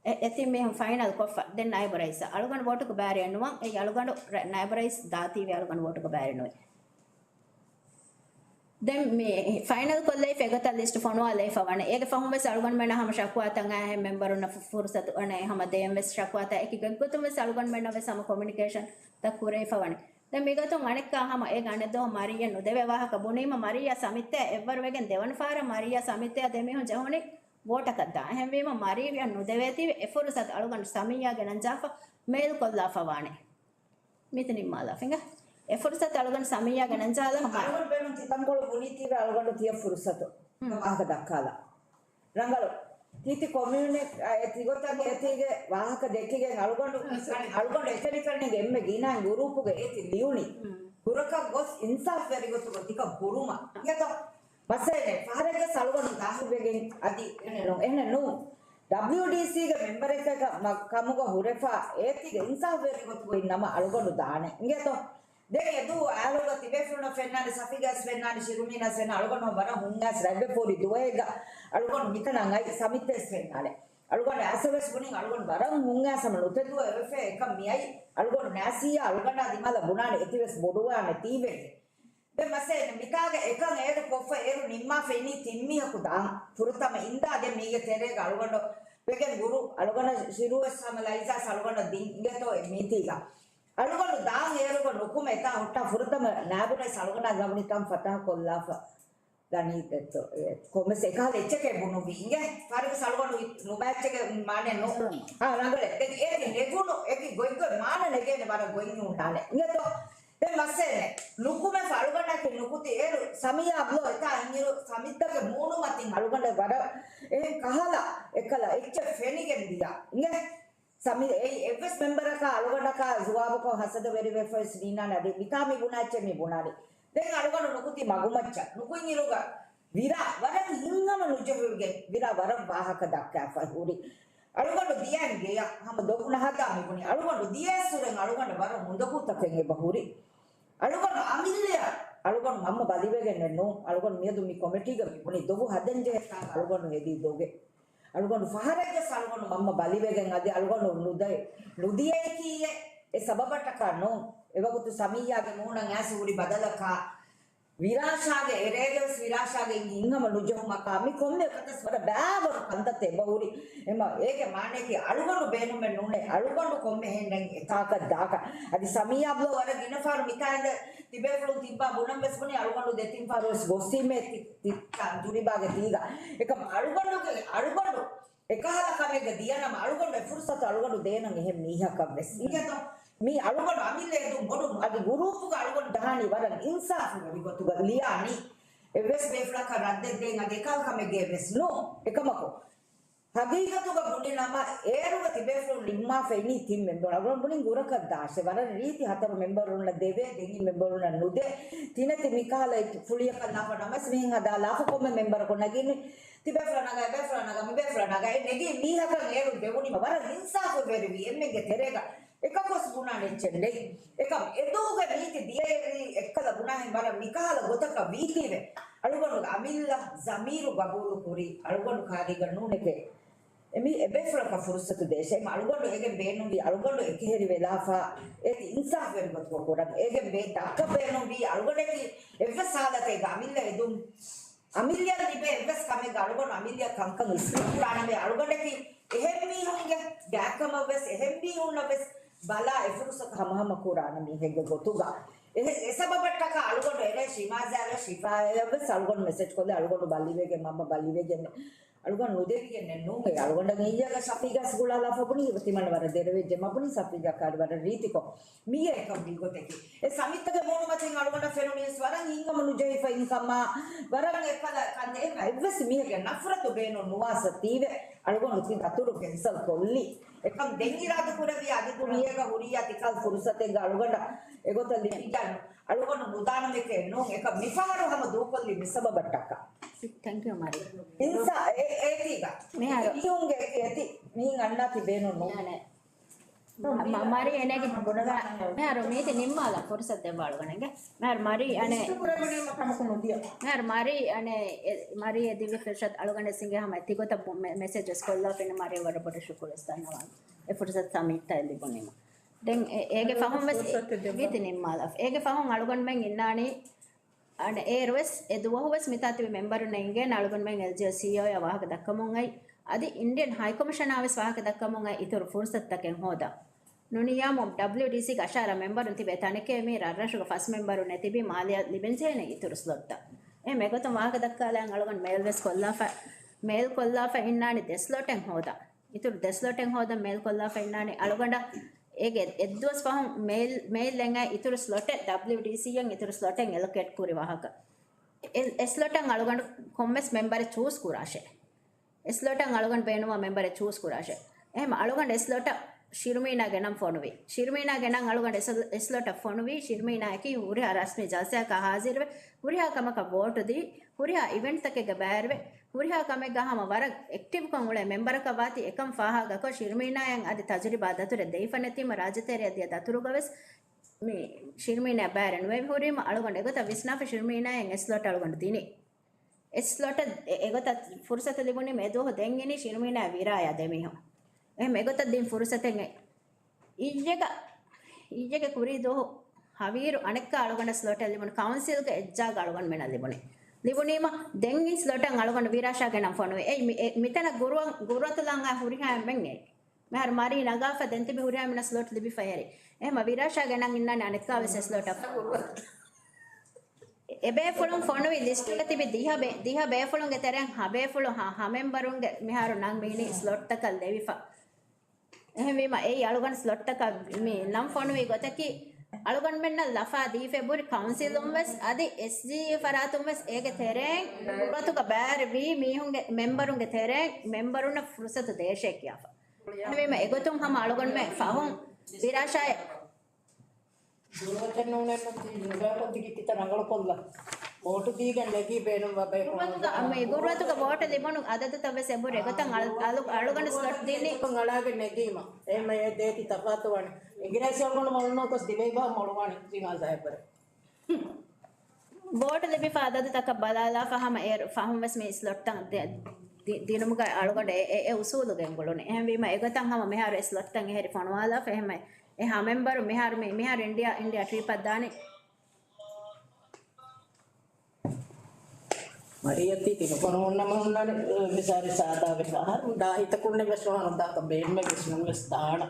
އެ، އެ ތިން މީހުން ފައިނަލް ކޮށްފަ. ދެން ނައިބު ރައީސަށް އަޅުގަނޑު ވޯޓުގެ ބާރެއް ނުވަން. އެއީ އަޅުގަނޑު ރަ-، ނައިބު ރައީސް ދާތީވެ އަޅުގަނޑު ވޯޓުގެ ބާރެއް ނުވި. ދެން މި ފައިނަލް ކޮށްލައިފަ އެގޮތަށް ލިސްޓް ފޮނުވާލައިފަ ވަނެ. އޭގެ ފަހުން ވެސް އަޅުގަނޑުމެންނަށް ހަމަ ޝަކުވާތައް އައިހެން މެމްބަރުންނަށް ފު-، ފުރުސަތު އަނެ ހަމަ ދޭން ވެސް ޝަކުވާތައް އެކި ގޮތްގޮތުން ވެސް އަޅުގަނޑުމެންނަށް ވެސް ހަމަ ކޮމިއުނިކޭޝަން ތައް ކުރެވިފަ ވަނެ. ދެން މިގޮތުން އަނެއްކާ ހަމަ އޭގެ އަނެއް ދުވަހު މަރިޔަށް ނުދެވޭ ވާހަކަ ބުނީމަ މަރިޔާ ސަމިއްތައާ އެއްވަރު ވެގެން ދެވަނަ ފަހަރަށް މަރިޔާ ސަމިއްތައާ ދެމީހުން ޖެހުނީ ވޯޓަކަށް ދާ. އެހެންވީމަ މަރިޔަށް ނުދެވޭތީވެ އެ ފުރުސަތު އަޅުގަނޑު ސަމިއްޔާ ގެނަންޖާފަ މެއިލް ކޮށްލާފަ ވާނެ. މީތި ނިންމާލާފަ އިނގޭ. އެ ފުރުސަތު އަޅުގަނޑު ސަމިއްޔާ ގެނަންޖާލާ ހަމަ. އަޅުގަނޑު ބޭނުން ތި ތަންކޮޅު ބުނީތީވެ އަޅުގަނޑު ތިޔަ ފުރުސަތު ވާހަކަ ދައްކާލާ. ރަނގަޅު. ތީތި ކޮމިއުނި-، އަ، އެ ތިގޮތަށް އެތީގެ ވާހަކަ ދެއްކިގެން އަޅުގަނޑު، އަޅުގަނޑު އެކަނިކަންނެގެ އެންމެ ގިނަ ގުރޫޕުގެ އޭތި ލިޔުނީ. ހުރަކަށް ގޮސް އިންސާފްވެރި ގޮތުގަ ތިކަން ކުރުމަށް. އިނގޭތޯ؟ މައްސަލައެއް ނެތް. ފަހަރެއްގަސް އަޅުގަނޑު ދާހިތްވެގެން އަދި އެހެނެއް ނޫން. އެހެނެއް ނޫން. ޑަބްލިއުޑީސީގެ މެމްބަރެއްގެ ކަ-، މަ-، ކަމުގަ ހުރެފަ އޭތިގެ އިންސާފްވެރި ގޮތުގައި ނަމަ އަޅުގަނޑު ދާނެ. އިނގޭތޯ؟ ދެން އެދުވަހު އައިލޯގަ ތިބޭފުޅުންނަށް ފެންނާނެ، ސަފީގަސް ފެންނާނެ، ޝިރުމީނަސް ފެންނާ، އަޅުގަނޑު ވަރަށް ހުން އައިސް ރަތްވެފަ ހުރި ދުވަހެއްގަ އަޅުގަނޑު މިތަނަށް އައި ސަމިތެސް ފެންނާނެ. އަޅުގަނޑު އައިސަ ވެސް ބުނިން އަޅުގަނޑު ވަރަށް ހުން އައިސް ހަމަ ނުތެދުވެފަ އެކަން މިއައި. އަޅުގަނޑު ނާސިއްޔާ އަޅުގަނޑާ ދިމާލަށް ބުނާނެ އެތިވެސް ބޮޑުވާނެ ތީވެގެ. ދެން މައްސަލައެއް ނެތް. މިތާގަ އެކަން އޭރު ކޮށްފަ އޭރު ނިންމާފަ އިނީ ތިން މީހަކު ދާން. ފުރަތަމަ އިންދާ ދެން މީގެ ތެރޭގަ އަޅުގަނޑު ވެގެން ގުރޫ އަޅުގަނޑަށް ޝިރޫވެސް ހަމަ ލައިޒާސް އަޅުގަނޑަށް ދިން އިނގޭތޯ އެ މީތީގަ. އަޅުގަނޑު ދާން އޭރުގަ ނުކުމެ އެތާ ހުއްޓާ ފުރަތަމަ ނާބުރައިސް އަޅުގަނޑާ ގަބުނި ތަން ފަތަހަ ކޮށްލާފަ. ދަނީ އެއްތޯ، އެ، ކޮންމެސް އެކަހަލަ އެއްޗެކޭ ބުނުއްވި އިނގޭ. ފާރިގަސް އަޅުގަނޑު ނުބައެއްޗެކޭ މާނައެއް ނޫން. އާ، ރަނގަޅެއް. ދެން އޭތި ނެގުނު އެކި ގޮތްގޮތް މާނަ ނެގޭނެ ވަރަށް ގޮތް ހުންނާނެ. އިނގޭތޯ؟ ދެން މައްސަލައެއް ނެތް. ނުކުމެފަ އަޅުގަނޑަކީ ނުކުތި އޭރު ސަމިއްޔާ ބްލޯ އެތާ އިންއިރު ސަމިއްތަގެ މޫނުމަތިން އަޅުގަނޑަށް ވަރަށް އެހެން ކަހަލަ އެއްކަލަ އެއްޗެއް ފެނިގެން ދިޔަ. އިނގޭ. ސަމި-، އެއީ އެއްވެސް މެމްބަރަކާ އަޅުގަނޑަކާ ޖުވާބުކޮށް ހަސަދަވެރިވެފައި ވެސް ނީނާނެ އަދި މިތާ މި ބުނާ އެއްޗެއް މި ބުނާނީ. ދެން އަޅުގަނޑު ނުކުތީ މަގުމައްޗަށް. ނުކުތް އިރުގަ ވިރާ ވަރަށް ހިތްހަމަ ނުޖެހިގެން ވިރާ ވަރަށް ވާހަކަ ދައްކާފަ ހުރި. އަޅުގަނޑު ދިޔައިން ގެޔަށް ހަމަ ދޮގު ނަހަދާ މި ބުނި. އަޅުގަނޑު ދިޔައިސް ހުރެން އަޅުގަނޑަށް ވަރަށް އުނދަގޫތަކެއް އެބަ ހުރި. އަޅުގަނޑު އަމިއްލައަށް އަޅުގަނޑު މަންމަ ބަލިވެގެންނެއް ނޫން. އަޅުގަނޑު މިއަދު މި ކޮމިޓީގަ މި ބުނި ދޮގު ހަދަންޖެހޭ ތާގަ އަޅުގަނޑު ހެދީ ދޮގެއް. އަޅުގަނޑު ފަހަރެއްގަސް އަޅުގަނޑު މަންމަ ބަލިވެގެން އަދި އަޅުގަނޑު ނުދައި-، ނުދިޔައީކީއެއް އެ ސަބަބަށްޓަކާ ނޫން. އެވަގުތު ސަމިއްޔާގެ މޫނަށް އައިސް ހުރި ބަދަލަކާ، ވިރާޝާގެ އެރޭގަސް ވިރާޝާގެ ހިތްހަމަ ނުޖެހުމަކާ، މި ކޮންމެ އެކަތަސް ވަރަށް ބާވަރު ކަންތައްތައް އެބަ ހުރި. އެމަ އޭގެ މާނަޔަކީ އަޅުގަނޑު ބޭނުމެއް ނޫނޭ، އަޅުގަނޑު ކޮންމެހެންނެއް އެތާކަށް ދާކަށް. އަދި ސަމިއްޔާ ބްލޯ ވަރަށް ގިނަ ފަހަރު މިތާ އިނދެ ތިބޭފުޅުން ތިއްބާ ބުނަން ވެސް ބުނި، އަޅުގަނޑު ދެތިން ފަހަރު ވެސް ގޮއްސީމޭ ތި-، ތި-، ތަ-، ތަޖުރިބާގެ ތީގަ. އެކަމް އަޅުގަނޑުގެ، އަޅުގަނޑު އެކަހަލަ ކަމެއްގަ ދިޔަނަމަ އަޅުގަނޑު އެ ފުރުސަތު އަޅުގަނޑު ދޭނަން އެހެން މީހަކަށް ވެސް. އިނގޭތޯ؟ މީ އަޅުގަނޑު އަމިއްލަ އެދުން ބޮޑު އަދި ގުރޫޕުގަ އަޅުގަނޑު ދަހާނީ ވަރަށް އިންސާފުވެރި ގޮތުގަ ލިޔާނީ. އެއްވެސް ބޭފުޅަކަށް ރައްދެއް ދޭން އަދި އެކަހަލަ ކަމެއްގައި ވެސް ނޫން. އެކަމަކު، ހަގީގަތުގަ ބުނި ނަމަ، އޭރުގަ ތިބޭފުޅުން ނިންމާފައިނީ ތިން މެމްބަރު. އަޅުގަނޑު ބުނިން ގުރަކަށް ދާށޭ. ވަރަށް ރީތި ހަތަރު މެމްބަރުންނަށް ދެވޭ، ދެން އެ މެމްބަރުންނަށް ނުދޭ. ތިނެތި މިކަހަލަ ފުޅިއަކަށް ލާފަ ނަމަވެސް މިހެން ހަދާ ލާފަ ކޮންމެ މެމްބަރަކު ނަގީނު. ތިބޭފުޅާ ނަގާ، އެބޭފުޅާ ނަގާ، މިބޭފުޅާ ނަގާ. އެ ނެގީ މީހަކަށް އޭރު ދެވުނީމަ ވަރަށް އިންސާފުވެރިވީ އެންމެންގެ ތެރޭގަ. އެކަކުވެސް ބުނާނެ އެއްޗެއް ނެތް. އެކަމް އެދުވަހުގެ ނީތި ދިޔައެރީ އެއްކަލަ ބުނާހެން ވަރަށް މިކަހަލަ ގޮތަކަށް ވީތީވެ. އަޅުގަނޑުގެ އަމިއްލަ ޒަމީރު ގަބޫލު ކުރީ. އަޅުގަނޑު ކާރީގަ ނޫނެކޭ. އެމީ އެބޭފުޅަކަށް ފުރުސަތު ދޭށޭ. އެމަ އަޅުގަނޑު އޭގެން ބޭނުންވީ އަޅުގަނޑު އެކަހެރި ވެލާފަ އޭތި އިންސާފުވެރި ގޮތުގަ ކުރަން. އޭގެން ބޭ ދައްކަ ބޭނުންވީ އަޅުގަނޑަކީ އެއްވެސް ހާލަތެއްގަ އަމިއްލަ އެދުން އަމިއްލައަށް ލިބޭ އެއްވެސް ކަމެއްގަ އަޅުގަނޑު އަމިއްލައަށް ކަންކަން އިސްކަން ކުރާނަމޭ. އަޅުގަނޑަކީ އެހެން މީހުންގެ ގާތްކަމަށްވެސް، އެހެން މީހުންނަށްވެސް ބަލާ އެ ފުރުސަތު ހަމަހަމަ ކުރާނަ މީހެއްގެ ގޮތުގަ. އެ، އެ ސަބަބަށްޓަކާ އަޅުގަނޑު އެރޭ ޝިމާޒާއަށް ޝިފާއަށްވެސް އަޅުގަނޑު މެސެޖް ކޮށްލި އަޅުގަނޑު ބަލިވެގެން މަންމަ ބަލިވެގެން. އަޅުގަނޑު ނުދެވިގެންނެއް ނޫން. އެ އަޅުގަނޑަށް އިއްޔަގަ ޝަފީގަސް ގުޅާލާފަ ބުނީ، ތިމަން ވަރަށް ދެރަވެއްޖެ މަ ބުނީ ޝަފީގާ ކާރި ވަރަށް ރީތިކޮށް. މިއީ އެކަން މިގޮތަކީ. އެ ސަމިތުގެ މޫނުމަތިން އަޅުގަނޑަށް ފެނުނީ ވަރަށް ހިތްހަމަ ނުޖެހިފަ އިންކަމާ، ވަރަށް އެއްކަލަ ކަން އެއްވެސް މީހެއްގެ ނަފްރަތު ބޭނުން ނުވާސަތީވެ. އަޅުގަނޑު ތި ދަތުރު ކެންސަލް ކޮށްލީ. އެކަން ދެން އިރާދަ ކުރެއްވިޔާ އަދި ދުނިޔޭގަ ހުރިޔާ ތިކަހަލަ ފުރުސަތެއްގަ އަޅުގަނޑަށް އެގޮތަށް ލިބިއްޖާ. އަޅުގަނޑު ނުދާނަމެކޭ ނޫން. އެކަ މިފަހަރު ހަމަ ދޫކޮށްލީ މި ސަބަބަށްޓަކާ. ތެންކް ޔޫ މަރި. އިންސާ އެ-، އޭތީގަ. މިހާރު. މީހުންގެ އެކި އެތި މީހިން އަންނާތީ ބޭނުން ނޫން. ނާނެ. މަ-، މަރި އެނެގި މިހާރު މީތި ނިންމާލަ ފުރުސަތު ދެއްވާ އަޅުގަނޑެއްގެ. މިހާރު މަރި އަނެ، ލިސްޓު ކުރެވުނީމަ ކަމަކު ނުދިޔަ. މިހާރު މަރި އަނެ، އެ، މަރި އެ ދިވެ ފުރުސަތު އަޅުގަނޑެއް ސިނގޭ ހަމަ ތިގޮތަށް މެ-، މެސެޖް ވެސް ކޮށްލާފަ އިން މަރި ވަރަށް ބޮޑަށް ޝުކުރު ވެސް ދަންނަވަން. އެ ފުރުސަތު ސަމީތައް ލިބުނީމަ. ދެން އެ-، އޭގެ ފަހުން ވެސް ފުރުސަތު ދެއްވާ. ވީތި ނިންމާލަ. އޭގެ ފަހުން އަޅުގަނޑުމެން އިންނާނީ އަނެ އޭރު ވެސް އެ ދުވަހު ވެސް މިތާ ތިބި މެމްބަރުންނަށް އިނގޭނެ އަޅުގަނޑުމެން އެލްޖީއޭ ސީއީއޯއާ ވާހަކަ ދައްކަމުން އައި، އަދި އިންޑިއަން ހައިކޮމިޝަނާ ވެސް ވާހަކަ ދައްކަމުން އައި އިތުރު ފުރުސަތުތަކެއް ހޯދާ. ނޫނިއްޔާމު ޑަބްލިޔުޑީސީގެ އަށާރަ މެމްބަރުން ތިބޭ ތަނެކޭ މީ ރަށްރަށުގެ ފަސް މެމްބަރުންނޭ ތިބީ މާލެއަށް ލިބެންޖެހޭނެ އިތުރު ސްލޮޓްތައް. އެހެން އެގޮތުން ވާހަކަ ދައްކާލައި އަޅުގަނޑު މެއިލް ވެސް ކޮށްލާފަ، މެއިލް ކޮށްލާފަ އިންނާނެ ދެ ސްލޮޓެއް ހޯދާ. އިތުރު ދެ ސްލޮޓެއް ހޯދަން މެއިލް ކޮށްލާފަ އިންނާނެ. އަޅުގަނޑަށް އޭގެ އެއްދުވަސް ފަހުން މެއިލް، މެއިލް އެނގޭ އިތުރު ސްލޮޓެއް ޑަބްލިޔުޑީސީއަށް އިތުރު ސްލޮޓެއް އެލޮކޭޓް ކުރި ވާހަކަ. އެ، އެ ސްލޮޓަށް އަޅުގަނޑު ކޮންމެސް މެމްބަރެއް ޗޫސް ކުރާށޭ. އެ ސްލޮޓަށް އަޅުގަނޑު ބޭނުންވާ މެމްބަރެއް ޗޫސް ކުރާށޭ. އެހެން އަޅުގަނޑު އެ ސްލޮޓަށް ޝިރުމީނާގެ ނަން ފޮނުވި. ޝިރުމީނާގެ ނަން އަޅުގަނޑު އެ ސްލޮ-، އެ ސްލޮޓަށް ފޮނުވި. ޝިރުމީނާއަކީ ހުރިހާ ރަސްމީ ޖަލްސާއަކަށް ހާޒިރުވެ، ހުރިހާ ކަމަކަށް ވޯޓު ދީ، ހުރިހާ އިވެންޓްތަކެއްގަ ބައިވެރިވެ، ހުރިހާ ކަމެއްގަ ހަމަ ވަރަށް އެކްޓިވްކޮށް އުޅޭ މެމްބަރަކަށް ވާތީ އެކަން ފާހަގަކޮށް، ޝިރުމީނާއަށް އަދި ތަޖުރިބާ ދަތުރެއް ދެވިފަ ނެތީމަ، ރާއްޖެތެރެއަށް ދިޔަ ދަތުރުގަ ވެސް މި ޝިރުމީނާ ބައިވެރި ނުވެވި ހުރީމަ، އަޅުގަނޑު އެގޮތަށް ވިސްނާފަ ޝިރުމީނާއަށް އެ ސްލޮޓް އަޅުގަނޑު ދިނީ. އެ ސްލޮޓަށް އެ-، އެގޮތަށް ފުރުސަތު ލިބުނީމަ އެދުވަހު ދެން އިނީ ޝިރުމީނާ ވިރާޔާ ދެމީހުން. އެހެން އެގޮތަށް ދިން ފުރުސަތެއް އެ އިއްޔެގަ، އިއްޔެގެ ކުރީ ދުވަހު ހަވީރު އަނެއްކާ އަޅުގަނޑަށް ސްލޮޓެއް ލިބުނު، ކައުންސިލްގެ އެއްޖާގަ އަޅުގަނޑުމެންނަށް ލިބުނީ. ލިބުނީމަ ދެން އިން ސްލޮޓަށް އަޅުގަނޑު ވިރާޝާގެ ނަން ފޮނުވި. އެ މި-، އެ މިތަނަށް ގުރުއަ-، ގުރުއަތުލާނގާ ހުރިހާ އެންމެން އެ. މިހާރު މަރީ ނަގާފަ ދެން ތިބި ހުރިހާ މިނަށް ސްލޮޓް ލިބިފަ އެހެރި. އެހެމަ ވިރާޝާގެ ނަން އިންނާނެ އަނެއްކާވެސް އެ ސްލޮޓަށް. އެބޭފުޅުން ފޮނުވި ލިސްޓުގަ ތިބި ދިހަ ބޭ-، ދިހަ ބޭފުޅުންގެ ތެރެއިން ހަ ބޭފުޅު ހަ-، ހަ މެމްބަރުންގެ މިހާރު ނަން މީނީ ސްލޮޓްތަކަށް ލެވިފަ. އެހެންވީމަ، އެއީ އަޅުގަނޑު ސްލޮޓްތަކަށް މި ނަން ފޮނުވި ގޮތަކީ، އަޅުގަނޑުމެންނަށް ލަފާ ދީފަ އެބުރި ކައުންސިލުން ވެސް، އަދި އެސްޖީއީ ފަރާތުން ވެސް އޭގެ ތެރެއިން ގުރުއަތުގަ ބައިވެރިވީ މީހުންގެ މެމްބަރުންގެ ތެރެއިން މެމްބަރުންނަށް ފުރުސަތު ދޭށޭ ކިޔާފަ. އެހެންވީމަ، އެގޮތުން ހަމަ އަޅުގަނޑުމެން ފަހުން ވިރާޝާއެއް ގުރުއަތެއް ނޫނޭ ތި ނުބައިކޮށްދިގި ތިތަން ރަނގަޅުކޮށްލަ. ވޯޓު ދީގެން ނެގީ ބޭނުންވާ ބައެއް ގުރުއަތުގަ، މި ގުރުއަތުގަ ވޯޓު ލިބުނު އަދަދުތައް ވެސް އެބުރި އެގޮތަށް އަޅު-، އަޅު-، އަޅުގަނޑު ސްލޮޓް ދިނީ. އަޅާގެން ނެގީމަ. އެހެންމަ އެ ދޭތި ތަފާތުވާނެ. އިނގިރޭސި އަޅުގަނޑު މޮޅުނުކޮސް ދިވެހިބަހަށް މޮޅުވާނެ ޒިނާ ސާހިބަރެ. ވޯޓު ލިބިފަ އަދަދުތަކަށް ބަލާލާފަ ހަމަ އޭރު ފަހުން ވެސް މި ސްލޮޓްތައް ދެ-، ދި-، ދިނުމުގަ އަޅުގަނޑު އެ، އެ، އެ އުސޫލުގަ އެނގުޅުނީ. އެހެންވީމަ އެގޮތަށް ހަމަ މިހާރު އެ ސްލޮޓްތައް އެހެރި ފޮނުވާލާފަ އެހެންމެ އެ ހަ މެމްބަރު މިހާރު މި-، މިހާރު އިންޑިއާ، އިންޑިއާ ޓްރިޕަށް ދާނީ. މަރިޔަތީ ތިނުކޮނު ހުންނަމަ ހުންނާނެ، މިސާރި ސާދާ ވެފަ. އަހަރު ދާހިތަކުންނެ ވެސް ވާނު ދާކަ ބޭންމެ ވެސް ނުން ވެސް ދާނަ.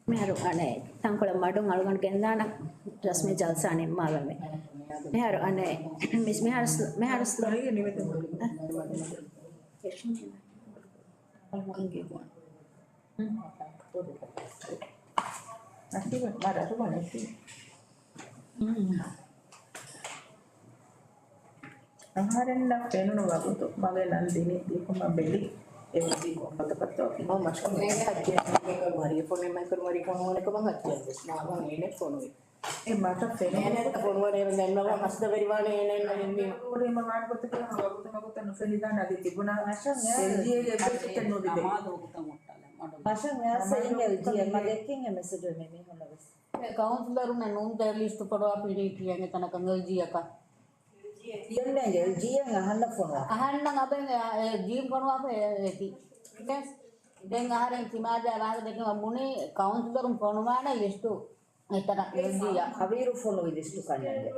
މިހާރު އަނެއް ތަންކޮޅެއް މަޑުން އަޅުގަނޑު ގެންދާނަ ރަސްމީ ޖަލްސާ ނިންމާލަމޭ. މިހާރު އަނެއް މިސް-، މިހާރު ސް-، މިހާރު ސް-، އަހަރެންނަށް ފެނުނު ވަގުތު މަގޭ ނަން ދިނީ ދީފަ މަ ބެލި އެ އޮތީ ކޮންފަތަކަށްތޯ މަ މަޝްކޮން އޭނަ ހައްޖެ މަރި ފޮނުވި މައިކުރު މަރި ފޮނުވަނެ ކަމަށް ހައްޖެ ވެސް ނާވަން އޭނެ ފޮނުވި. އެ މަތަ ފެނުނު އޭނަ ފޮނުވަނެ އެ ދެންނަވާ މަސްދަ ވެރިވާނެ އޭނަ އެންމެ ކުރީމަ ވާން ގޮތަކަށް ވަގުތު މަގުތަ ނުފެނިދާނެ އަދި ތިބުނާ އެލްޖީއޭގެ އެއްވެސް އެއްޗެއް ނުލިބޭ. ނަމާދު ވަގުތަށް ހުއްޓާލެ މަޑު. މަށަށް އެއާސެ އިން އެލްޖީއޭ މަގެއްކިން އެ މެސެޖު މި މީހުންނަށް ވެސް. އެ ކައުންސިލަރުންނެއް ނޫންތަ ލިސްޓު ފޮނުވާފަ އިނީ ކިޔަން އެތަނަކަށް އެލްޖީއަކަށް. ކިޔަން އެލްޖީއެއް އަހަންނަށް ފޮނުވާ. އަހަންނަށް އަބެން އެ، އެ ޖީން ފޮނުވާފަ އެ، އެ ތި. ދެން އަހަރެން ތިމާޒާ ވާހަކަ ދެކެމަ ބުނީ ކައުންސިލަރުން ފޮނުވާނެ ލިސްޓު އެތަނަށް އެލްޖީއަށް. ހަވީރު ފޮނުވި ލިސްޓު ކަންނެނގެ.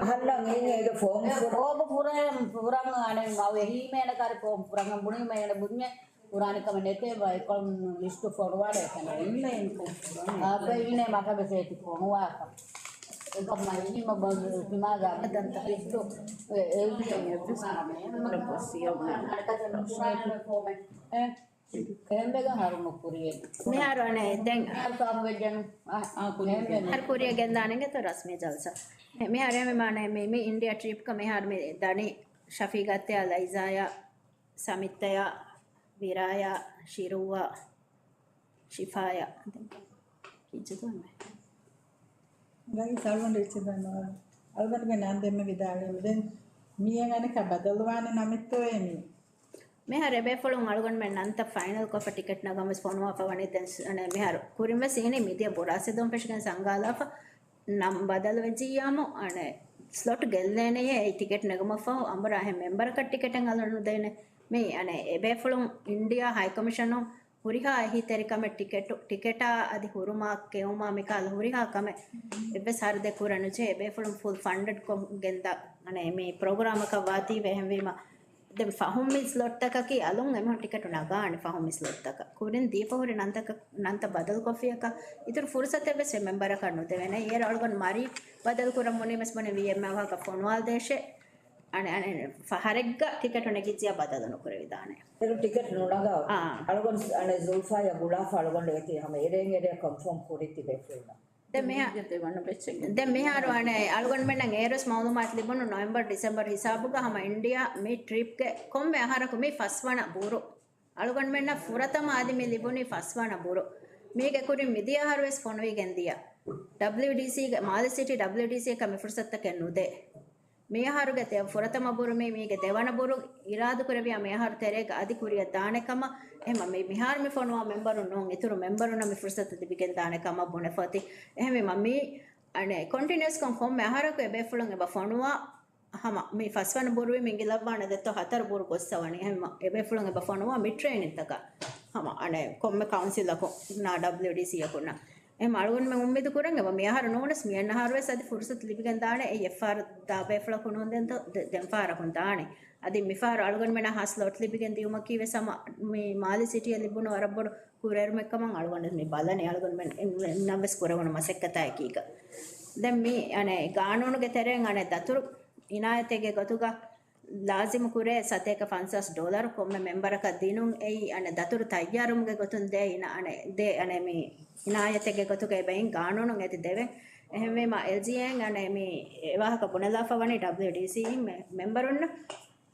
އަހަންނަށް އިނީ އޭގެ ފޯމް އެ ފުރ- ފޯމް ފުރަން، ފުރަން އަނެއް އެހީމޭނަ ކާރި ފޯމް ފުރަން ބުނީމޭނަ ބުންޏެ. ފުރާނި ކަމެއް ނެތޭ ބައި ކޮން ލިސްޓު ފޮނުވާލެ ކަން. އާ، ބައި އިނޭ މަކަބެ ސޭތި ފޮނުވާކަ. އެކަމަ އިނީ މަ ބަ-، ތިމާގާ ލިސްޓު އެ، އެ، އެ، އެހެންވެގެން ހަރު ނުކުރިއެއް. މިހާރު އަނެއް ދެން ހަރު ކާމު ވެއްޖެނު. އާ، އާ، ކުރިއަށް ގެންދާނެ. ހަރު ކުރިއަށް ގެންދާނެ ގެތޯ ރަސްމީ ޖަލްސާ. މިހާރު އެހެންވީމާ މި، މި އިންޑިއާ ޓްރިޕްގަ މިހާރު މި ދަނީ ޝަފީގަތްތެޔާ ލައިޒާޔާ ސަމިއްތަޔާ ވިރާޔާ ޝިރުއްވާ ޝިފާޔާ. ކިއްޖެތޯ މެ؟ ރައީސް އަޅުގަނޑު އެއްޗެއް ދަންނަވާލަ. އަޅުގަނޑުގެ ނާން ދެންމެ ވިދާޅުވީމަ. ދެން މިއަށް އަނެއްކާ ބަދަލުވާނެ ނަމެއްތޯއޭ މީ؟ މިހާރު އެބޭފުޅުން އަޅުގަނޑުމެން ނަންތައް ފައިނަލް ކޮށްފަ ޓިކެޓް ނަގަން ވެސް ފޮނުވާފަ ވަނީ. ދެން އަނެއް މިހާރު ކުރިން ވެސް އިނީ މިދިޔަ ބުރާސް އެދުން ފެށިގެން ސަންގާލާފަ ނަން ބަދަލު ވެއްޖިއްޔާމު، އަނެއް ސްލޮޓް ގެއްލޭނެޔޭ އެއީ ޓިކެޓް ނެގުމަށްފަހު އަނބުރާ އެހެން މެމްބަރަކަށް ޓިކެޓެއް އަލަން ނުދޭނެ. މީ އަނެއް އެބޭފުޅުން އިންޑިއާ ހައިކޮމިޝަނުން ހުރިހާ އެހީތެރިކަމެއް ޓިކެޓު، ޓިކެޓާ އަދި ހުރުމާ ކެއުމާ މިކާލަ ހުރިހާ ކަމެއް އެއްވެސް ހަރުދެއް ކުރަން ނުޖެހޭ. އެބޭފުޅުން ފުލް ފަންޑެޑް ކޮށްގެންދާ އަނެއް މި ޕްރޮގްރާމަކަށް ވާތީވެ. އެހެންވީމަ ދެން ފަހުން މި ސްލޮޓްތަކަކީ އަލުން އެމީހުން ޓިކެޓު ނަގާނެ ފަހުން މި ސްލޮޓްތަކަށް. ކުރިން ދީފަ ހުރި ނަންތަކަށް، ނަންތައް ބަދަލުކޮށްފިއަކަށް އިތުރު ފުރުސަތެއް ވެސް އެ މެމްބަރަކަށް ނުދެވޭނެ. އޭރު އަޅުގަނޑު މަރީ ބަދަލު ކުރަން ބުނީމަސް ބުނެ ވީ އެއް މަވަކަށް ފޮނުވާލަދޭށޭ. އަނެއް، އަނެއް، ފަހަރެއްގަ ޓިކެޓު ނެގިއްޖިޔާ ބަދަލު ނުކުރެވިދާނެ. އޭރު ޓިކެޓް ނުނަގާ. އާ. އަޅުގަނޑު އަނެއް ޒުލްފާޔާ ގުޅާފަ އަޅުގަނޑު އޭތި ހަމަ އެރޭން އެރޭ ކޮންފާމް ކުރީތި ބޭފުޅުންނަށް. ދެން މިހާ-، މީގެ ދެވަނަ ބެޗެއް. ދެން މިހާރު އަނެއް އަޅުގަނޑުމެންނަށް އޭރުވެސް މައުލޫމާތު ލިބުނު ނޮވެމްބަރު ޑިސެމްބަރު ހިސާބުގަ ހަމަ އިންޑިއާ މި ޓްރިޕްގެ ކޮންމެ އަހަރަކު މި ފަސްވަނަ ބުރު. އަޅުގަނޑުމެންނަށް ފުރަތަމަ އަދި މި ލިބުނީ ފަސްވަނަ ބުރު. މީގެ ކުރިން މިދިޔަ އަހަރުވެސް ފޮނުވިގެން ދިޔަ. ޑަބްލިއުޑީސީގެ، މާލެ ސިޓީ ޑަބްލިއުޑީސީއަކަށް މި ފުރުސަތުތަކެއް ނުދޭ. މިއަހަރުގެ ތެ-، ފުރަތަމަ ބުރު މީ، މީގެ ދެވަނަ ބުރު އިރާދަކުރެއްވިޔާ މިއަހަރު ތެރޭގަ އަދި ކުރިއަށް ދާނެ ކަމަށް. އެހެންމަ މި-، މިހާރު މި ފޮނުވާ މެމްބަރުން ނޫން، އިތުރު މެމްބަރުންނަށް މި ފުރުސަތު ލިބިގެން ދާނެ ކަމަށް ބުނެފަ އޮތީ. އެހެންވީމަ މީ އަނެއް ކޮންޓިނިއުއަސްކޮށް ކޮންމެ އަހަރަކު އެބޭފުޅުން އެބަ ފޮނުވާ ހަމަ މި ފަސްވަނަ ބުރުވީމަ އިނގިލައްވާނެ ދެއްތޯ ހަތަރު ބުރު ގޮއްސަ ވަނީ. އެހެންމަ އެބޭފުޅުން އެބަ ފޮނުވާ މި ޓްރޭނިންތަކަށް ހަމަ އަނެއް ކޮންމެ ކައުންސިލަކުންނާ ޑަބްލިއުޑީސީއަކުންނާ. އެހެންމަ އަޅުގަނޑުމެން އުއްމީދު ކުރަން އެބަ މިއަހަރު ނޫނަސް މިއަންނަ އަހަރުވެސް އަދި ފުރުސަތު ލިބިގެން ދާނެ. އެއީ އެއްފަހަރު ދާ ބޭފުޅަކު ނޫން ދެންތޯ ދެ-، ދެން ފަހަރަކުން ދާނެ. އަދި މިފަހަރު އަޅުގަނޑުމެންނަށް ހާ ސްލޮޓް ލިބިގެން ދިޔުމަކީ ވެސް ހަމަ މި މާލެ ސިޓީއަށް ލިބުނު ވަރަށް ބޮޑު ކުރިއެރުމެއްކަމަށް އަޅުގަނޑު މި ބަލަނީ. އަޅުގަނޑުމެން އެން-، އެންނަށްވެސް ކުރެވުނު މަސައްކަތާއެކީގަ. ދެން މި އަނެއް ގާނޫނުގެ ތެރެއިން އަނެއް ދަތުރު އިނާޔަތެއްގެ ގޮތުގަ ލާޒިމު ކުރޭ ސަތޭކަ ފަންސާސް ޑޮލަރު ކޮންމެ މެމްބަރަކަށް ދިނުން. އެއީ އަނެއް ދަތުރު ތައްޔާރުމުގެ ގޮތުން ދޭ އިނާ-، އަނެއް ދޭ އަނެއް މި އިނާޔަތެއްގެ ގޮތުގަ އެބައިން ގާނޫނުން އޭތި ދެވެން. އެހެންވީމަ އެލްޖީއޭއިން އަނެއް މި އެވާހަކަ ބުނެލާފަ ވަނީ ޑަބްލިއުޑީސީ މެ-، މެމްބަރުންނަށް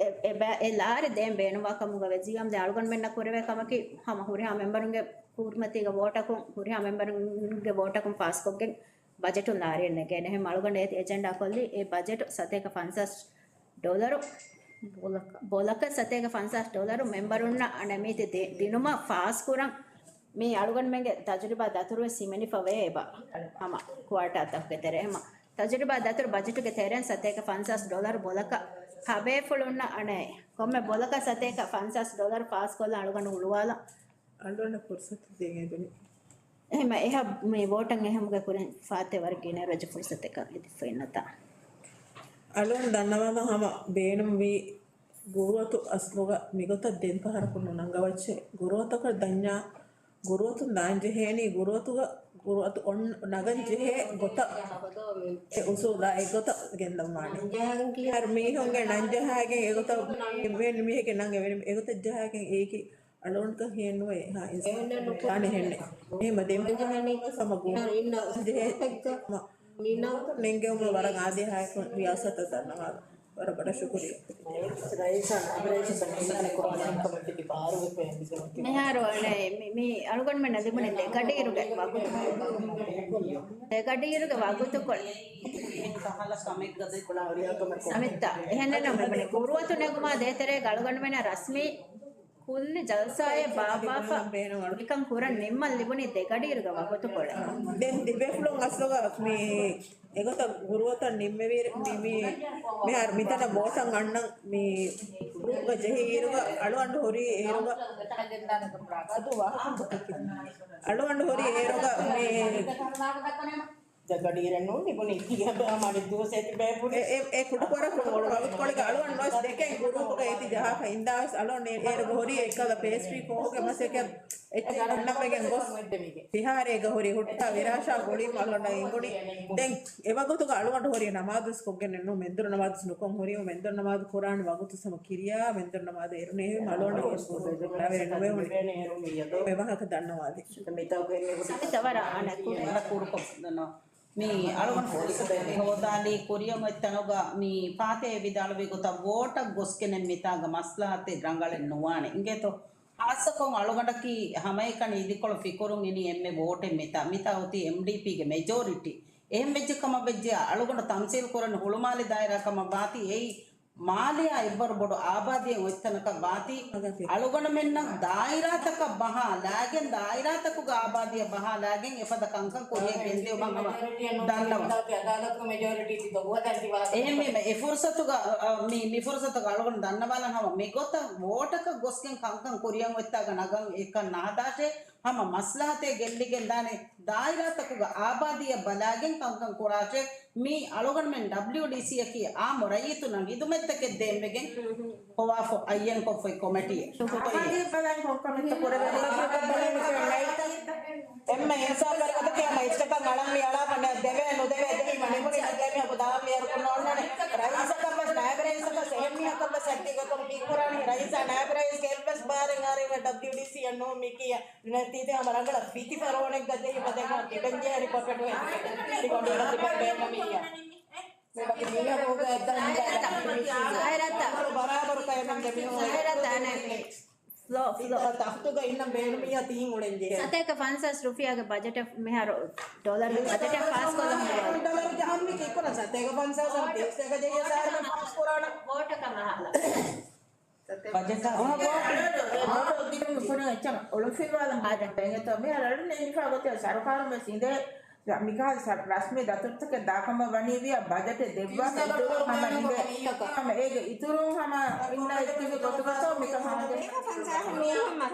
އެ-، އެ ބަ-، އެ ލާރި ދޭން ބޭނުންވާ ކަމުގަ ވެއްޖިއްޔާމު ދެން އަޅުގަނޑުމެންނަށް ކުރެވޭ ކަމަކީ ހަމަ ހުރިހާ މެމްބަރުންގެ ކުރިމަތީގަ ވޯޓަކުން، ހުރިހާ މެމްބަރުންގެ ވޯޓަކުން ފާސްކޮށްގެން ބަޖެޓުން ލާރިއެއް ނެގޭނެ. އެހެން އަޅުގަނޑު އޭތި އެޖެންޑާ ކޮށްލީ އެ ބަޖެޓު ސަތޭކަ ފަންސާސް ޑޮލަރު ބޮލަކަށް. ބޮލަކަށް ސަތޭކަ ފަންސާސް ޑޮލަރު މެމްބަރުންނަށް އަނެއް މީތި ދި-، ދިނުމަށް ފާސްކުރަން. މީ އަޅުގަނޑުމެންގެ ތަޖުރިބާ ދަތުރުވެސް ހިމެނިފަ ވޭ އެބަ ހަމަ ކުއާޓާތަކުގެ ތެރޭ. ހަމަ ތަޖުރިބާ ދަތުރު ބަޖެޓުގެ ތެރެއިން ސަތޭކަ ފަންސާސް ޑޮލަރު ބޮލަކަށް ހަ ބޭފުޅުންނަށް އަނެއް ކޮންމެ ބޮލަކަށް ސަތޭކަ ފަންސާސް ޑޮލަރު ފާސްކޮށްލަން އަޅުގަނޑު ހުޅުވާލަން. އަޅުގަނޑަށް ފުރުސަތު ދޭން އެދުނީ. އެހެންމަ އެހާ މި ވޯޓަށް އެހުމުގެ ކުރިން ފާތެ ވަރަށް ގިނަ ރަޖެ ފުރުސަތެއް އެދިފައިންނަތާ. އަޅުގަނޑު ދަންނަވާމަ ހަމަ ބޭނުންވީ ގުރުއަތު އަސްލުގަ މިގޮތަށް ދެން ފަހަރަކު ނުނަންގަވައްޗޭ. ގުރުއަތަކަށް ދަންޏާ ގުރުއަތުން ދާންޖެހޭނީ، ގުރުއަތުގަ ގުރުއަތު އޮން-، ނަގަންޖެހޭ ގޮތަށް އެ އުސޫލާ އެގޮތަށް ގެންދަވާނެ. ހަރު މީހުންގެ ނަންޖަހާގެން އެގޮތަށް އެވެނި މީހެއްގެ ނަން އެވެނި އެގޮތަށް ޖަހާގެން އެއީކީ އަޅުގަނޑުކަން ހިއެއްނުވޭ. ހާ، އިންސާނެއް ހެންނެ. އެހެންމަ ދެން ހަމަ ގުރު ޖެހޭ ނެންގެވުމަށް ވަރަށް އާދޭހާއެކު ރިޔާސަތަށް ދަންނަވާލަ. ވަރަށް ބޮޑަށް ޝުކުރިއްޔާ. މިހާރު އަނެއް މި، މި އަޅުގަނޑުމެންނަށް ލިބުނީ ދެގަޑިއިރުގެ ވަގުތު. ދެގަޑިއިރުގެ ވަގުތުކޮޅެއް. ސަމިއްތާ. އެހެންނެއްނު މި ގުރުއަތު ނެގުމާ ދޭތެރޭގަ އަޅުގަނޑުމެންނަށް ރަސްމީ ކުއްލި ޖަލްސާއެއް ބާއްވާފަ މިކަން ކުރަން ނިންމަން ލިބުނީ ދެގަޑިއިރުގެ ވަގުތުކޮޅެއް. ދެން ދިވެފުޅުން އަސްލުގަ މި އެގޮތަށް ގުރުއަތަށް ނިންމެވި މި، މި، މިހާރު މިތަނަށް ވޯޓަށް އަންނަން މި ގްރޫޕްގަ ޖެހި އިރުގަ އަޅުގަނޑު ހުރީ އޭރުގަ އަދު ވާހަކަ އަޅުގަނޑު ހުރީ އޭރުގަ މި ދެގަޑިއިރެއް ނޫން ލިބުނީ ކިޔަބަ މަނި ދުވަސް އެތި ބޭފުޅެއް. އެ، އެ، އެ ކުޑަކުރަކު ވަގުތުކޮޅެއްގަ އަޅުގަނޑު ވެސް ދެކެން ގުރޫޕުގަ އޭތި ޖަހާފަ އިންދާވެސް އަޅުގަނޑު އޭރުގަ ހުރީ އެއްކަލަ ޕޭސްޓްރީ ކޯހުގެ މަސައްކަތް އެއްޗެއް އަންނަމެގެން ގޮސް ފިހާރޭގަ ހުރި ހުއްޓާ ވިރާޝާ ގުޅީމަ އަޅުގަނޑަށް އެނގުނީ. ދެން އެވަގުތުގަ އަޅުގަނޑު ހުރީ ނަމާދުވެސް ކޮށްގެން ނޫން، މެންދުރު ނަމާދުވެސް ނުކޮށް ހުރީމަ، މެންދުރު ނަމާދު ކުރާނެ ވަގުތު ހަމަ ކިރިޔާ މެންދުރު ނަމާދު އޭރު ނޭވީމަ އަޅުގަނޑު އެ ވާހަކަ ދަންނަވާލި. ސަމިތަ ވަރަށް އަނެއް ކުޑަ. މި އަޅުގަނޑު ފުރުސަތެއް ހޯދާލީ ކުރިއަށް އޮތް ތަނުގަ މި ފާތެހެއް ވިދާޅުވި ގޮތަށް ވޯޓަށް ގޮސްގެނެއް މިތާގަ މަސްލަހަތެއް ރަނގަޅެއް ނުވާނެ. އިނގޭތޯ؟ ހާއްސަކޮށް އަޅުގަނޑަކީ ހަމައެކަނި އިދިކޮޅު ފިކުރުން އިނީ އެންމެ ވޯޓެއް މިތާ. މިތާ އޮތީ އެމްޑީޕީގެ މެޖޯރިޓީ. އެހެން ވެއްޖެ ކަމަށް ވެއްޖެ އަޅުގަނޑު ތަމްސީލް ކުރަން ހުޅުމާލެ ދާއިރާ ކަމަށް ވާތީ އެއީ މާލެއާ އެއްވަރު ބޮޑު އާބާދީއެއް އޮތްތަނަކަށް ވާތީ. އަޅުގަނޑުމެންނަށް ދާއިރާތަކަށް ބަހާލާގެން، ދާއިރާތަކުގެ އާބާދީއަށް ބަހާލާގެން އެފަދަ ކަންކަން ކުރިޔަށް ގެންދިއުމަށް ހަމަ ދަންނަވަން. އެހެންވީމަ އެ ފުރުސަތުގަ، އަ، މި، މި ފުރުސަތުގަ އަޅުގަނޑު ދަންނަވާލަން ހަމަ މިގޮތަށް ވޯޓަކަށް ގޮސްގެން ކަންކަން ކުރިޔަށް އޮތްތާގަ ނަގަން އެކަން ނަހަދާށޭ، ހަމަ މަސްލަހަތެއް ގެއްލިގެން ދާނެ، ދާއިރާތަކުގަ އާބާދީއަށް ބަލާގެން ކަންކަން ކުރާށޭ. މީ އަޅުގަނޑުމެން ޑަބްލިޔުޑީސީއަކީ އާއްމު ރައްޔިތުންނަށް ހިދުމަތްތަކެއް ދޭންވެގެން ހޮވާފަ އައްޔަންކޮށްފައި ކޮމެޓީއެއް. އާބާދީއަށް ބަލާން ކޮންކަމެއްތޯ ކުރެވޭނީ؟ އެންމެ އިންސާފުވެރި ގޮތަކީ ހަމަ އެއްޗަކަށް އަޅަން މި އަޅާފަ ދެވޭ ނުދެވޭ ދެހި މަ ނިމުނީ ނުދޭ މީހަކު ދާން މިހާރު ކުންނަ އޮންނާނެ. ރައީސަކަށްވެސް ނާއިބް ރައީސަކަށް އެހެން މީހަކަށްވެސް ހައްދީގޮތުން ކީއްކުރާނީ؟ ރައީސާ ނާއިބް ރައީސްގެ އެއްވެސް ބާރެއް އަހަރެން ޑަބްލިޔުޑީސީއަށް ނޫން މި ކިޔާ. ނެތީތި ހަމަ ރަނގަޅަށް ފިތި ފަރުވަނެއްގަ ދެހި ބަދެއް މަ ތިބެންޖެހޭނީ ކޮޓަޑު ހެއް. ތި ގޮނޑި ތިބެން ބޭނުމިއްޔާ. މި ވަކި މީހަކުގެ އެއްދަން ހިނގާ ތަފްތު މި ސާހިރަތްތަ. ބަރާބަރު ކައިމެން ދެމީހުން ސާހިރަތްތަ އަނެއް ފްލޯ، ފްލޯ. ތަފްތުގަ އިންނަން ބޭނުމިއްޔާ ތިހިން އުޅެން ޖެހޭ. ސަތޭކަ ފަންސާސް ރުފިޔާގެ ބަޖެޓެއް މިހާރު ޑޮލަރުގެ ބަޖެޓެއް ފާސްކޮށްލަން ހުރި. ޑޮލަރު ޖަހަން މި ކީއްކުރަން ސަތޭކަ ފަންސާސް އަށް ތިރީސް ޓަކަ ޖެހިޔަސް އަހަރެން ފާސްކުރާނަން. ވޯޓަކަށް އަހާލަން. ބަޖެޓާ؟ އަހަ، ވޯޓު. ވޯޓު ދިނުން ކުރިން އެއްޗެއް އޮޅުފިލްވާލަން އާދެ. ބޭނގެތޯ؟ މިހާރު އަޅުގަނޑު އެނގިފާ ގޮތެއް ސަރުކާރުން ވެސް އިނދޭ. މިކަހަލަ ސަ-، ރަސްމީ ދަތުރުތަކެއް ދާކަމަށް ވަނީ ވިޔަ ބަޖެޓެއް ދެއްވާ އިތުރު ހަމަ އިނދޭ. ހަމަ އޭގެ އިތުރުން ހަމަ އިންނަ އެއްޗެއްގެ ގޮތުގަތޯ މިކަހަލަ ސަތޭކަ ފަންސާސް ހުންނާނެ.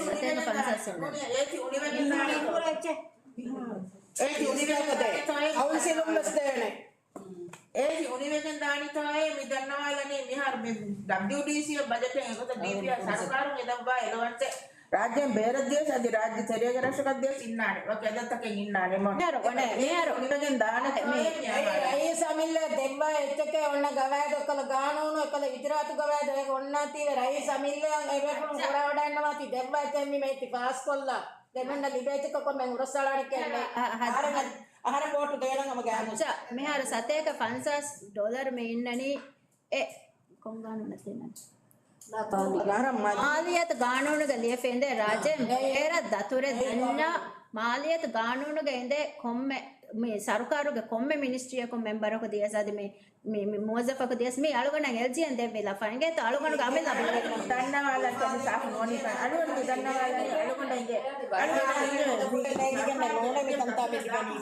ސަތޭކަ ފަންސާސް ހުންނާނެ. އޭތި އުނިވެގެން ދާނީ. އޭތި އުނިވެގެން ދާނީ. ކައުންސިލުން ވެސް ދޭނެ. އޭތި އުނިވެގެން ދާނީތޯއޭ މި ދަންނަވާލަނީ މިހާރު މި ޑަބްލިޔުޑީސީ ބަޖެޓެއް އެގޮތަށް ދީފިޔާ ސަރުކާރުން އެދައްވާ އެލަވަންސެއް ރާއްޖޭން ބޭރަށް ދިޔަސް އަދި ރާއްޖެ ތެރޭގެ ރަށަކަށް ދިޔަސް އިންނާނެ. ވަކި އަދަދުތަކެއް އިންނާނެ. މޮ-، މިހާރު އޮނެ، މިހާރު އުނިވެގެން ދާނެ މި ރައީސް އަމިއްލަ ދެއްވާ އެއްޗެކޭ އޮންނަ ގަވާއިދު އެކަލަ ގާނޫނު އެކަލަ އިޖުރާއަތު ގަވާއިދު އޭގަ އޮންނާތީވެ ރައީސް އަމިއްލައަށް އެބޭފުޅުން ހުރާވަޑައިންނަވާތީ ދެއްވާ އެއްޗެއް މި މެއްތި ފާސްކޮށްލާ. ދެމެންނަށް ލިބޭތިކޮށް ކޮންމެ ހުރަސްއަޅާނެ ކެއްނެ. އަ-، އަ-، އަހަރެން، އަހަރެން ވޯޓު ދޭނަން ހަމަ ގާނޫނު. އައްޗާ، މިހާރު ސަތޭކަ ފަންސާސް ޑޮލަރު މި އިންނަނީ އެ ކޮން ގާނޫނަށް ތިނަން؟ މާލިޔަތު ގާނޫނުގަ ލިޔެފަ އިނދޭ ރާއްޖޭ ބޭރަށް ދަތުރެއް ދަންޏާ މާލިޔަތު ގާނޫނުގަ އިނދޭ ކޮންމެ މި ސަރުކާރުގެ ކޮންމެ މިނިސްޓްރީއަކުން މެމްބަރަކު ދިޔަސް އަދި މި މި، މި މުވައްޒަފަކު ދިޔަސް މި އަޅުގަނޑަށް އެލްޖީއެން ދެއްވި ލަފަ އިނގޭތޯ އަޅުގަނޑުގެ އަމިއްލަ ބުނެ. ދަންނަވާލަން ކަމި ސާފު ނޯނީކަން. އަޅުގަނޑު މި ދަންނަވާލަނީ އަޅުގަނޑަށް އިނގޭ. އަޅުގަނޑަށް އިނގޭ. ނޫނެ މި ތަންތާ މި ތިބެނީ.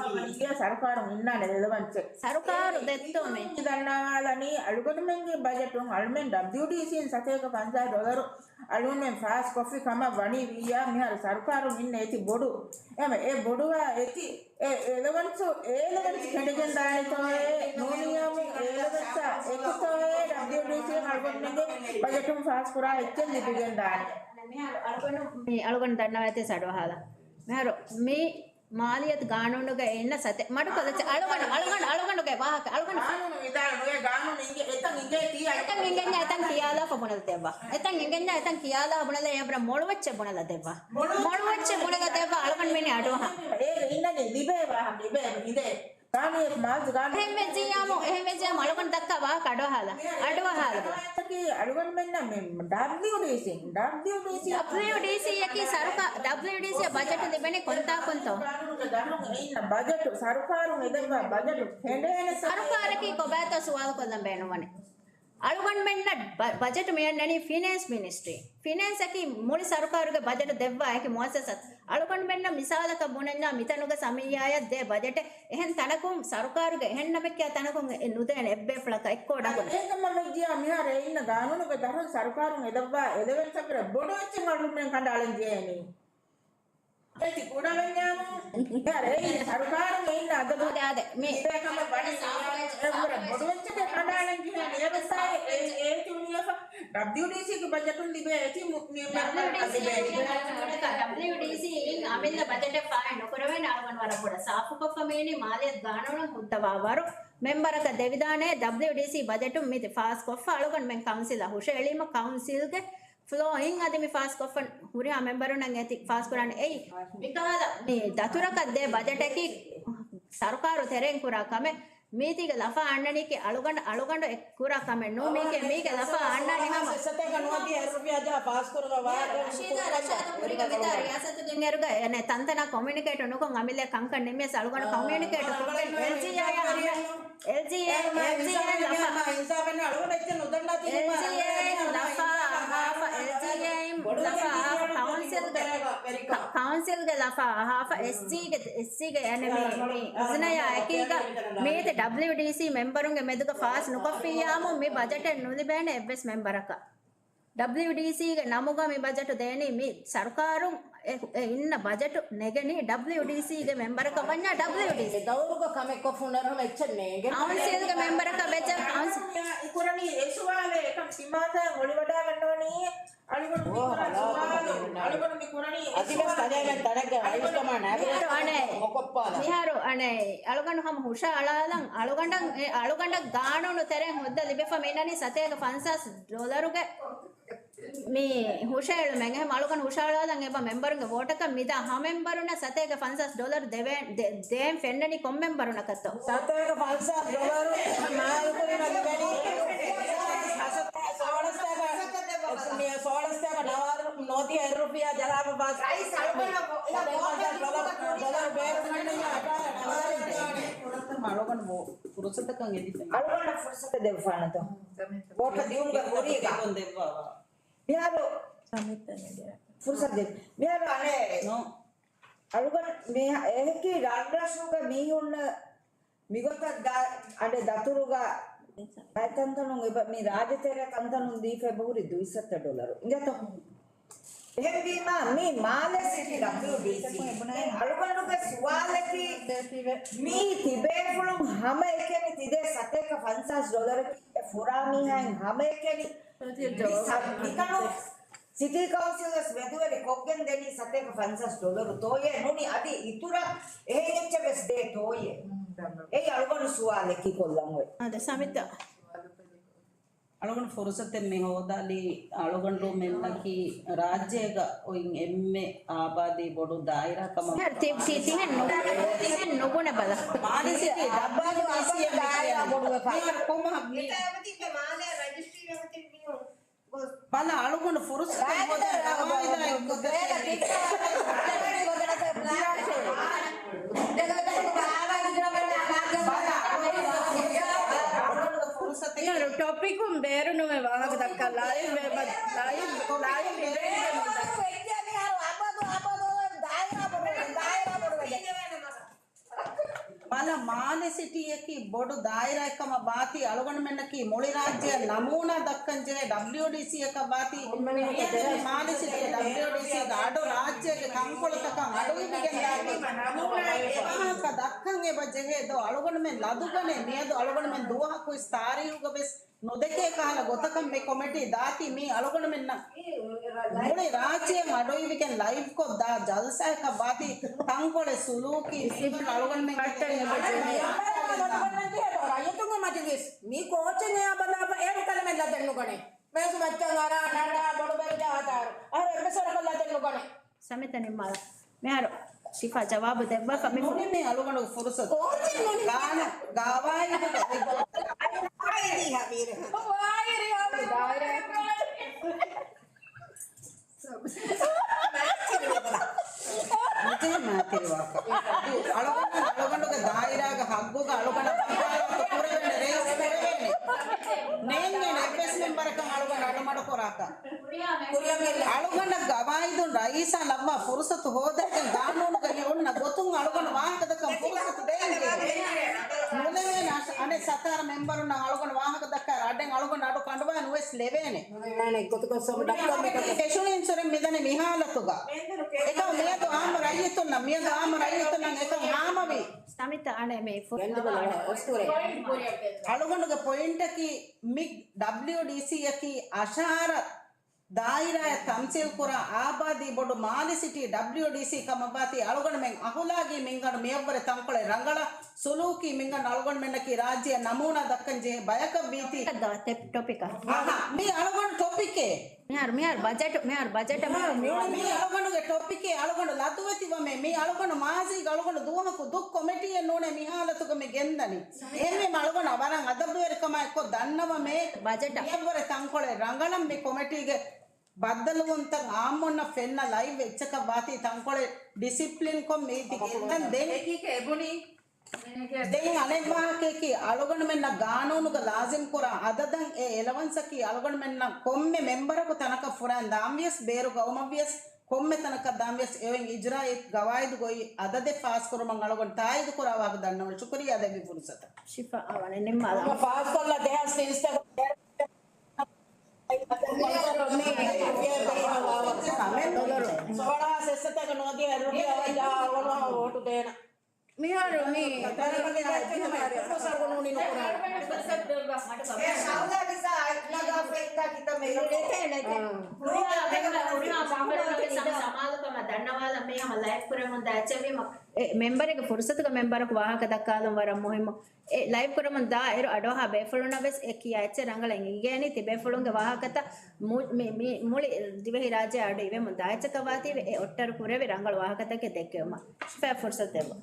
ސަރުކާރުން އިންނާނެ ރެލެވަންސެއް. ސަރުކާރު ދެއްތޯ މި. މި ދަންނަވާލަނީ އަޅުގަނޑުމެންގެ ބަޖެޓުން އަޅުމެން ޑަބްލިޔުޑީސީން ސަތޭކަ ފަންސާސް ޑޮލަރު އަޅުމެން ފާސް ކޮށްފި ކަމަށް ވަނީ ވިއްޔާ މިހާރު ސަރުކާރުން އިންނަ އެތި ބޮޑު. އެމަ އެ ބޮޑުވާ އެތި އެ އެލަވަންސު، އެ އެލަވަންސު ކެނޑިގެން ދާނެތޯއޭ ނޫނިއްޔާމު އެ އެލަވަންސާ އެކުތޯއޭ ޑަބްލިޔުޑީސީ އަޅުގަނޑުމެންގެ ބަޖެޓުން ފާސްކުރާ އެއްޗެއް ލިބިގެން ދާނެ. މި އަޅުގަނޑު ދަންނަވައިތި ސަޑު އަހާލަ. މިހާރު މި މާލިޔަތު ގާނޫނުގަ އިންނަ ސަތޭ، މަޑުކޮށްލައްޗަ އަޅުގަނޑު، އަޅުގަނޑު، އަޅުގަނޑުގެ ވާހަކަ، އަޅުގަނޑު. ގާނޫނު ވިދާޅުވޭ، ގާނޫނު އިނގޭ، އެތަން އިނގޭ ތީ އަޅުގަނޑު. އެތަން އިނގެންޏާ އެތަން ކިޔާލާފަ ބުނެލަ ދެއްވާ. އެތަން އިނގެންޏާ އެތަން ކިޔާލާ ބުނެލަ އެބަ މޮޅުވެއްޗެއް ބުނެލަ ދެއްވާ. މޮޅުވެއްޗެއް ބުނެލަ ދެއްވާ އަޅުގަނޑުމެން އަޑުއަހަ. އޭގެ އިންނަނީ ލިބޭ ވާހަކަ ލިބޭ ހިނދޭ. ގާނޫނެއް މާޒް ގާނޫނު. އެހެން ވެއްޖިއްޔާމު، އެހެން ވެއްޖިއްޔާމު އަޅުގަނޑު ދައްކާ ވާހަކަ އަޑުއަހާލަ. އަޑުއަހާލަ. އަޅުގަނޑުމެންނަށް މި ޑަބްލިޔުޑީސީ، ޑަބްލިޔުޑީސީ. ޑަބްލިޔުޑީސީއަކީ ސަރުކާ، ޑަބްލިޔުޑީސީ ބަޖެޓު ލިބެނީ ކޮންތާކުންތޯ؟ ގާނޫނުގެ ދަށުން އިންނަ ބަޖެޓު، ސަރުކާރުން އެދެއްވާ ބަޖެޓު ކެނޑޭނެ ސަރުކާރަކީ ކޮބާތޯ ސުވާލު ކޮށްލަން ބޭނުންވަނީ. އަޅުގަނޑުމެންނަށް ބަ-، ބަޖެޓު މިއަންނަނީ ފިނޭންސް މިނިސްޓްރީ. ފިނޭންސަކީ މުޅި ސަރުކާރުގެ ބަޖެޓު ދެއްވާ އެކި މުއައްސަސާ. އަޅުގަނޑުމެންނަށް މިސާލަކަށް ބުނަންޏާ މިތަނުގަ ސަމިއްޔާޔަށް ދޭ ބަޖެޓެއް އެހެން ތަނަކުން ސަރުކާރުގެ އެހެން ނަމެއްކިޔާ ތަނަކުން އެ ނުދޭނެ އެއްބޭފުޅަކަށް އެއްކޯ ޑަކުން. އެކަމަށް ވެއްޖިއްޔާ މިހާރު އެ އިންނަ ގާނޫނުގެ ދަށުން ސަރުކާރުން އެދައްވާ އެލެވެންސަކުރެ ބޮޑު އެއްޗެއް އަޅުގަނޑުމެން ކަނޑައަޅަން ޖެހޭނީ. އޭތި ކުޑަވެންޏާމު. މިހާރު އެއީ ސަރުކާރުން އިންނަ އަދަދު. އާދެ، އާދެ، މި އެކަމަށް ވަނީ އެއްވަރަށް ބޮޑު އެއްޗެކޭ ކަނޑައަޅަން ޖެހޭނީ. އެ ވެސް އާއި އެ، އޭތި އުނިވެފަ. ޑަބްލިޔުޑީސީގެ ބަޖެޓުން ލިބޭ އޭތި މު-، މި، މެމްބަރުންނަށް ލިބޭ. ޑަބްލިޔުޑީސީ އިން އަމިއްލަ ބަޖެޓެއް ފާހެއް ނުކުރެވޭނެ އަޅުގަނޑު ވަރަށް ބޮޑަށް ސާފުކޮށްފަ މިއިނީ މާލިޔަތު ގާނޫނަށް ހުއްދަވާ ވަރު މެމްބަރަކަށް ދެވިދާނެ ޑަބްލިޔުޑީސީ ބަޖެޓުން މި ފާސްކޮށްފަ އަޅުގަނޑުމެން ކައުންސިލަށް ހުށައެޅީމަ ކައުންސިލްގެ ފްލޯއިން އަދި މި ފާސްކޮށްފަ ހުރިހާ މެމްބަރުންނަށް އޭތި ފާސްކުރާނެ އެއީ. މިކަހަލަ މި ދަތުރަކަށް ދޭ ބަޖެޓަކީ ސަރުކާރު ތެރެއިން ކުރާ ކަމެއް. މީތީގެ ލަފާ އަންނަނީކީ އަޅުގަނޑު، އަޅުގަނޑު އެ ކުރާ ކަމެއް ނޫން. މީކޭ، މީގެ ލަފާ އަންނަނީ ހަމަ ރަޝީދާ، ރަޝީދާ ކުރިގެ މިތާ ރިޔާސަތުގެ އިން އޭރުގަ އެ ތަންތަނާ ކޮމިއުނިކޭޓު ނުކޮށް އަމިއްލަ ކަންކަން ނިންމިޔަސް އަޅުގަނޑު ކޮމިއުނިކޭޓު ކޮށްގެން އެލްޖީއޭ އަށް ހަމަ އެލްޖީއޭ، އެލްޖީއޭ ލަފާ، އެލްޖީއޭ ލަފާ އަހާފަ، އެލްޖީއޭ ލަފާ އަހާފަ ކައުންސިލްގެ، ކައުންސިލްގެ ލަފާ އަހާފަ އެސްޖީގެ، އެސްޖީގެ އެނެމީ މި އިޒުނަޔާ އެކީގަ މީތި ޑަބްލިއުޑީސީ މެމްބަރުންގެ މެދުގަ ފާސް ނުކޮށްފިއްޔާމު މި ބަޖެޓެއް ނުލިބޭނެ އެއްވެސް މެމްބަރަކަށް. ޑަބްލިއުޑީސީގެ ނަމުގަ މި ބަޖެޓު ދޭނީ މި ސަރުކާރުން އެ، އެ އިންނަ ބަޖެޓު ނެގެނީ ޑަބްލިއުޑީސީގެ މެމްބަރަކަށް ވަންޏާ ޑަބްލިއުޑީސީ. އެ ދައުރުގަ ކަމެއް ކޮށްފަ ހުންނަރު ހަމަ އެއްޗެއް ނޭނގެ. ކައުންސިލްގެ މެމްބަރަކަށް ވެއްޖެ ކައުންސިލް. އިކުރަނީ އެ ސުވާލެއް އެކަން ސިމާސާ މޮޅިވަޑާގަންނަވަނީ. އަޅުގަނޑު މި ކުރާ ސުވާލު، އަޅުގަނޑު މި ކުރަނީ އެ ސުވާލު. އަދިވެސް ތަނެއްގެ ތަނެއްގެ ރައީސްކަމާ ނާއިބު މިހާރު އަނެއް، މޮކޮއްޕާލާ. މިހާރު އަނެއް އަޅުގަނޑު ހަމަ ހުށައަޅާލަން. އަޅުގަނޑަށް، އެ އަޅުގަނޑަށް ގާނޫނު ތެރެއިން ހުއްދަ ލިބިފަ މިނަނީ ސަތޭކަ ފަންސާސް ޑޮލަރުގެ މި ހުށައެޅުމެއް. އެހެން އަޅުގަނޑު ހުށައަޅާލަން އެބަ މެމްބަރުންގެ ވޯޓަކަށް މިދާ ހަ މެމްބަރުންނަށް ސަތޭކަ ފަންސާސް ޑޮލަރު ދެވޭ، ދެ، ދޭން ފެންނަނީ ކޮން މެމްބަރުންނަކަށްތޯ؟ ސަތޭކަ ފަންސާސް ޑޮލަރު މާލުކުރިނަށް ލިބެނީ ސޯޅަސްތޭކަ، މި ސޯޅަސްތޭކަ ނަވާރު ނޯތި އެއް ރުފިޔާ ޖަލާބަ ފާސް. ރައީސް އަޅުގަނޑަށް ޑޮލަރު، ޑޮލަރު ބޭރު މިންނަނީ އަށާރަ ޑޮލަރު. އަޅުގަނޑު ފުރުސަތަކަށް އެދިފަ. އަޅުގަނޑަށް ފުރުސަތެއް ދެއްވާނަތޯ؟ ވޯޓަށް ދިއުމުގެ ކުރީގަ. ދެއްވާ. މިހާރު ފުރުސަތެއް. މިހާރު އަނެއް އަޅުގަނޑު މި އެހެކި ރަށްރަށުގެ މީހުންނަށް މިގޮތަށް ދާ، އަނެއް ދަތުރުގަ ބައެއް ތަންތަނުން އެބަ މި ރާއްޖެތެރޭ ތަންތަނުން ދީފަ އެބަހުރި ދުއިސައްތަ ޑޮލަރު. އިނގޭތޯ؟ އެހެންވީމާ މީ މާލެ ސިޓީ ޑަބްލިއުޑީސީ އަޅުގަނޑުގެ ސުވާލަކީ މީ ތިބޭފުޅުން ހަމައެކަނި ތިދޭ ސަތޭކަ ފަންސާސް ޑޮލަރަކީ ފުރާ މީހާއިން ހަމައެކަނި މި ސަ-، މިކަނު ސިޓީ ކައުންސިލްވެސް މެދުވެރި ކޮށްގެން ދެނީ ސަތޭކަ ފަންސާސް ޑޮލަރު ތޯއޭ ނޫނީ އަދި އިތުރަށް އެހެން އެއްޗެއް ވެސް ދޭ ތޯއޭ؟ އެއީ އަޅުގަނޑު ސުވާލަކީ ކޮށްލަން އޮތް. އާދެ، ސަމިތާ. އަޅުގަނޑު ފުރުސަތެއް މި ހޯދާލީ، އަޅުގަނޑުމެންނަކީ ރާއްޖޭގަ އޮތް އެންމެ އާބާދީ ބޮޑު ދާއިރާ ކަމަށް. ތި-، ތި-، ތިހެން ނު-، ތިހެން ނުބުނެ ބަލަ. މާލެ ސިޓީ ޑަބްލިއުޑީސީ އެއް ދާއިރާ ބޮޑުވެފަ. މިހާރު ކޮން މަ-، މި-، މާލެ ރަޖިސްޓްރީ ވެފަ ތި މީހުން. ބަލަ، އަޅުގަނޑު ފުރުސަތެއް ހޯދަން ގަވާއިދާ އެއްކޮށްދެއްވޭނެ. ޓޮޕިކުން ބޭރު ނުވެ ވާހަކަ ދައްކާ ލައިވް ވެ-، ލައިވް، ލައިވް ބޭރު ނުވެ. ބަލަ، މާލެ ސިޓީއަކީ ބޮޑު ދާއިރާއެއް ކަމަށް ވާތީ، އަޅުގަނޑުމެންނަކީ މުޅި ރާއްޖެއަށް ނަމޫނާ ދައްކަން ޖެހޭ ޑަބްލިއުޑީސީއަކަށް ވާތީ، މިއަދު މި މާލެ ސިޓީ ޑަބްލިއުޑީސީގެ އަޑު ރާއްޖޭގެ ތަންކޮޅުތަކަށް އަޑުއިވިގެން ދާތީ، ނަމޫނާ އެ ވާހަކަ ދައްކަން އެބަ ޖެހޭ ދޯ؟ އަޅުގަނޑުމެން ލަދުގަނޭ، މިއަދު އަޅުގަނޑުމެން ދުވަހަކުވެސް ތާރީހުގަ ވެސް ނުދެކޭ ކަހަލަ ގޮތަކަށް މި ކޮމެޑީ ދާތީ. މީ އަޅުގަނޑުމެންނަށް މުޅި ރާއްޖެއަށް އަޑުއިވިގެން ލައިވްކޮށް ދާ ޖަލްސާއަކަށް ވާތީ، ތަންކޮޅެއް ސުލޫކީ މީހުން އަޅުގަނޑުމެން ކައްޓަން އެބަ ޖެހޭ. ރައްޔިތުންގެ މަޖިލީސް މީ ކޯޗެއް އެއާ ބަލާފަ އޭރު ކަލަމެއް ލަދެއް ނުގަނޭ. މޭޒު މައްޗަށް އަރާ ނަޑާ ބޮޑުބެލި ޖަހާ ތާރު. އަހަރެން އެއްވެސް ވަރަކަށް ލަދެއް ނުގަނޭ. ސަމިތަ ނިންމާލަ. މިހާރު ޝިފާ ޖަވާބު ދެއްވާފަ މި ނުނިމި އަޅުގަނޑު ފުރުސަތު. ކޯޗެއް ނުނިމި. ގާނަ، ގާވާއިދު ވާއިރި ހަމީރު. ވާއިރި ހަމީރު. ނުޖެހޭ މާތިރިވާކަށް. އަޅުގަނޑު، އަޅުގަނޑުގެ ދާއިރާގެ ހައްގުގަ އަޅުގަނޑަށް ވަކާލާތު ކުރެވޭނެ، ރައީސް ކުރެވޭނެ. ނޭނގޭނެ އެއްވެސް މެމްބަރަކަށް އަޅުގަނޑު އަޑުމަޑު ކުރާކަށް. އަޅުގަނޑަށް ގަވާއިދުން ރައީސާ ލައްވާ ފުރުސަތު ހޯދައިގެން ގާނޫނުގައި އޮންނަ ގޮތުން އަޅުގަނޑު ވާހަކަ ދައްކަން ފުރުސަތު ދޭން ޖެހޭ. ނުލެވޭނެ އަށް-، އަނެއް ސަތާރަ މެމްބަރުންނަށް އަޅުގަނޑު ވާހަކަ ދައްކާ އަޑެއް އަޅުގަނޑު އަޑު ކަނޑުވާ ނުވެސް ލެވޭނެ. ނުލެވޭނެ ގޮތަކަށް ސޮމް ދައްކަން މި ކަން. ފެށުނީން ސުރެން މިދަނީ މިހާލަތުގަ. އެކަމް މިއަދު އާއްމު ރައްޔިތުންނަށް، މިއަދު އާއްމު ރައްޔިތުންނަށް އެކަން ހާމަވީ. ސަމިތަ އަނެއް މި ފު-، އަޅުގަނޑުގެ ޕޮއިންޓަކީ މި ޑަބްލިއުޑީސީއަކީ އަށާރަ ދާއިރާއަށް ތަމްސީލް ކުރާ އާބާދީ ބޮޑު މާލެ ސިޓީ ޑަބްލިއުޑީސީ ކަމަށްވާތީ އަޅުގަނޑުމެން އަހުލާގީ މިންގަނޑު މިއަށްވުރެ ތަންކޮޅެއް ރަނގަޅަށް ސުލޫކީ މިންގަނޑު އަޅުގަނޑުމެންނަކީ ރާއްޖެއަށް ނަމޫނާ ދައްކަން ޖެހޭ ބަޔަކަށް ވީތީ. ޓޮޕިކަށް. އަހަ، މީ އަޅުގަނޑު ޓޮޕިކެއް. މިހާރު، މިހާރު ބަޖެޓު، މިހާރު ބަޖެޓަށް މި، މި އަޅުގަނޑުގެ ޓޮޕިކެއް އަޅުގަނޑު ލަދުވެތި ވަމޭ، މި އަޅުގަނޑު މާޒީގަ އަޅުގަނޑު ދުވަހަކު ދު ކޮމެޓީއެއް ނޫނޭ މި ހާލަތުގަ މި ގެންދަނީ. އެހެންވީމަ އަޅުގަނޑު ވަރަށް އަދަބުވެރިކަމާ އެއްކޮށް ދަންނަވަމޭ، ބަޖެޓަށް މިއަށްވުރެ ތަންކޮޅެއް ރަނގަޅަށް މި ކޮމެޓީގެ ބައްދަލުވުންތައް އާއްމުންނަށް ފެންނަ ލައިވް އެއްޗަކަށް ވާތީ ތަންކޮޅެއް ޑިސިޕްލިންކޮށް މީތި ގެންދަން ދެން. ދެން އަނެއް ވާހަކަޔަކީ، އަޅުގަނޑުމެންނަށް ގާނޫނުގަ ލާޒިމްކުރާ އަދަދަށް އެ އެލަވަންސަކީ އަޅުގަނޑުމެންނަށް ކޮންމެ މެމްބަރަކު ތަނަކަށް ފުރާން ދާންވިޔަސް، ބޭރު ގައުމަށްވިޔަސް، ކޮންމެ ތަނަކަށް ދާންވިޔަސް، އެއޮތް އިޖްރާއީ ގަވާއިދު ގޮތް އަދަދެއް ފާސްކުރުމަށް އަޅުގަނޑު ތާއީދުކުރާ ވާހަކަ ދަންނަވަން. ޝުކުރިއްޔާ ދެއްވި ފުރުސަތަށް. ޝިފާ އަވަނެ ނިންމާލަ. ފާސްކޮށްލާ ދެހާސް ތީސްތަކު ސޮޅަހާސް އެއްސަތޭކަ ނުވަދިހަ ރުފިޔާ ޖަހާ އަޅުގަނޑު ވޯޓު ދޭނަ. މިހާރު މި ފުރުސަތު ނޫނީ ނުކުރާނެ. އެ، މެމްބަރެއްގެ ފުރުސަތުގަ މެމްބަރަކު ވާހަކަ ދައްކާލުން ވަރަށް މުހިއްމު. އެ، ލައިވް ކުރަމުން ދާ އިރު އަޑުއަހާ ބޭފުޅުންނަށް ވެސް އެ ކިޔާ އެއްޗެއް ރަނގަޅަށް އެނގިގެނީ ތިބޭފުޅުންގެ ވާހަކަތައް މު-، މި، މި މުޅި ދިވެހިރާއްޖެ އަޑު އިވެމުން ދާ އެއްޗަކަށް ވާތީވެ އެ އޮއްޓަރު ކުރެވި ރަނގަޅު ވާހަކަތަކެއް ދެއްކެވުމަށް. ޝިފާ ފުރުސަތު ދެއްވަ.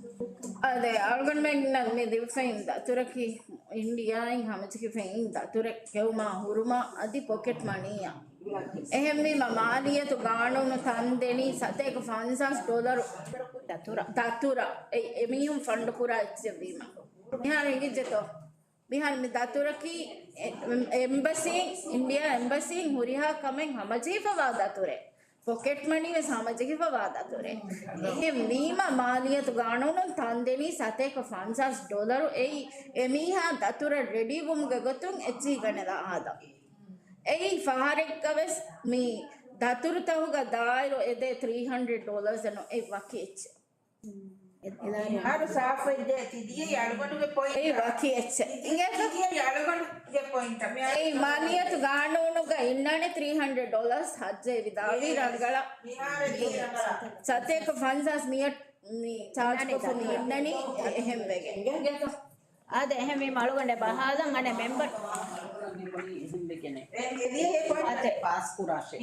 އާދެ، އަޅުގަނޑުމެންނަށް މި ދިވެފައިން ދަތުރަކީ އިންޑިއާއިން ހަމަޖެހިފައިން ދަތުރެއް ކެއުމާ ހުރުމާ އަދި ޕޮކެޓް މަނީއާ. އެހެންވީމަ މާލިއްޔަތު ގާނޫނު ތަން ދެނީ ސަތޭކަ ފަންސާސް ޑޮލަރު ދަތުރަށް. ދަތުރަށް. އެ، އެމީހުން ފަންޑު ކުރާ އެއްޗެއްވީމަ. މިހާރު އެނގިއްޖެތޯ؟ މިހާރު މި ދަތުރަކީ އެ-، އެމްބަސީން، އިންޑިއާ އެމްބަސީން ހުރިހާ ކަމެއް ހަމަޖެހިފަވާ ދަތުރެއް. ޕޮކެޓް މަނީ ވެސް ހަމަޖެހިފަވާ ދަތުރެއް. އެހެން ވީމަ، މާލިއްޔަތު ގާނޫނުން ތަން ދެނީ ސަތޭކަ ފަންސާސް ޑޮލަރު އެއީ، އެމީހާ ދަތުރަށް ރެޑީވުމުގެ ގޮތުން އެއްޗިހި ގަނެލާ ހާދަ. އެއީ ފަހަރެއްގަ ވެސް މި ދަތުރުތަހުގަ ދާއިރު އެދޭ ތްރީ ހަންޑްރެޑް ޑޮލަރސް އެއް ވަކި އެއްޗެއް. އެ-، އެލާނެ. އަހަރު ސާފުވެއްޖެ ތިދިޔަ އަޅުގަނޑުގެ ޕޮއިންޓް. އެއީ ވަކި އެއްޗެއް. ތިދިޔަ އަޅުގަނޑުގެ ޕޮއިންޓް. އެއީ މާލިއްޔަތު ގާނޫނުގަ އިންނާނެ ތްރީ ހަންޑްރެޑް ޑޮލަރސް ހައްޖައި ވިދާވީ ރަނގަޅަށް. ސަތޭކަ ފަންސާސް މިއަށް މި ޗާޖް ކޮށްފަ މި އިންނަނީ އެ-، އެހެން ވެގެން. އާދެ، އެހެންވީމަ އަޅުގަނޑެއް ބަހާލަން އަނެއް މެމްބަރު. އެހެން ވެގެނެއް. އާދެ. ފާސް ކުރާށޭ.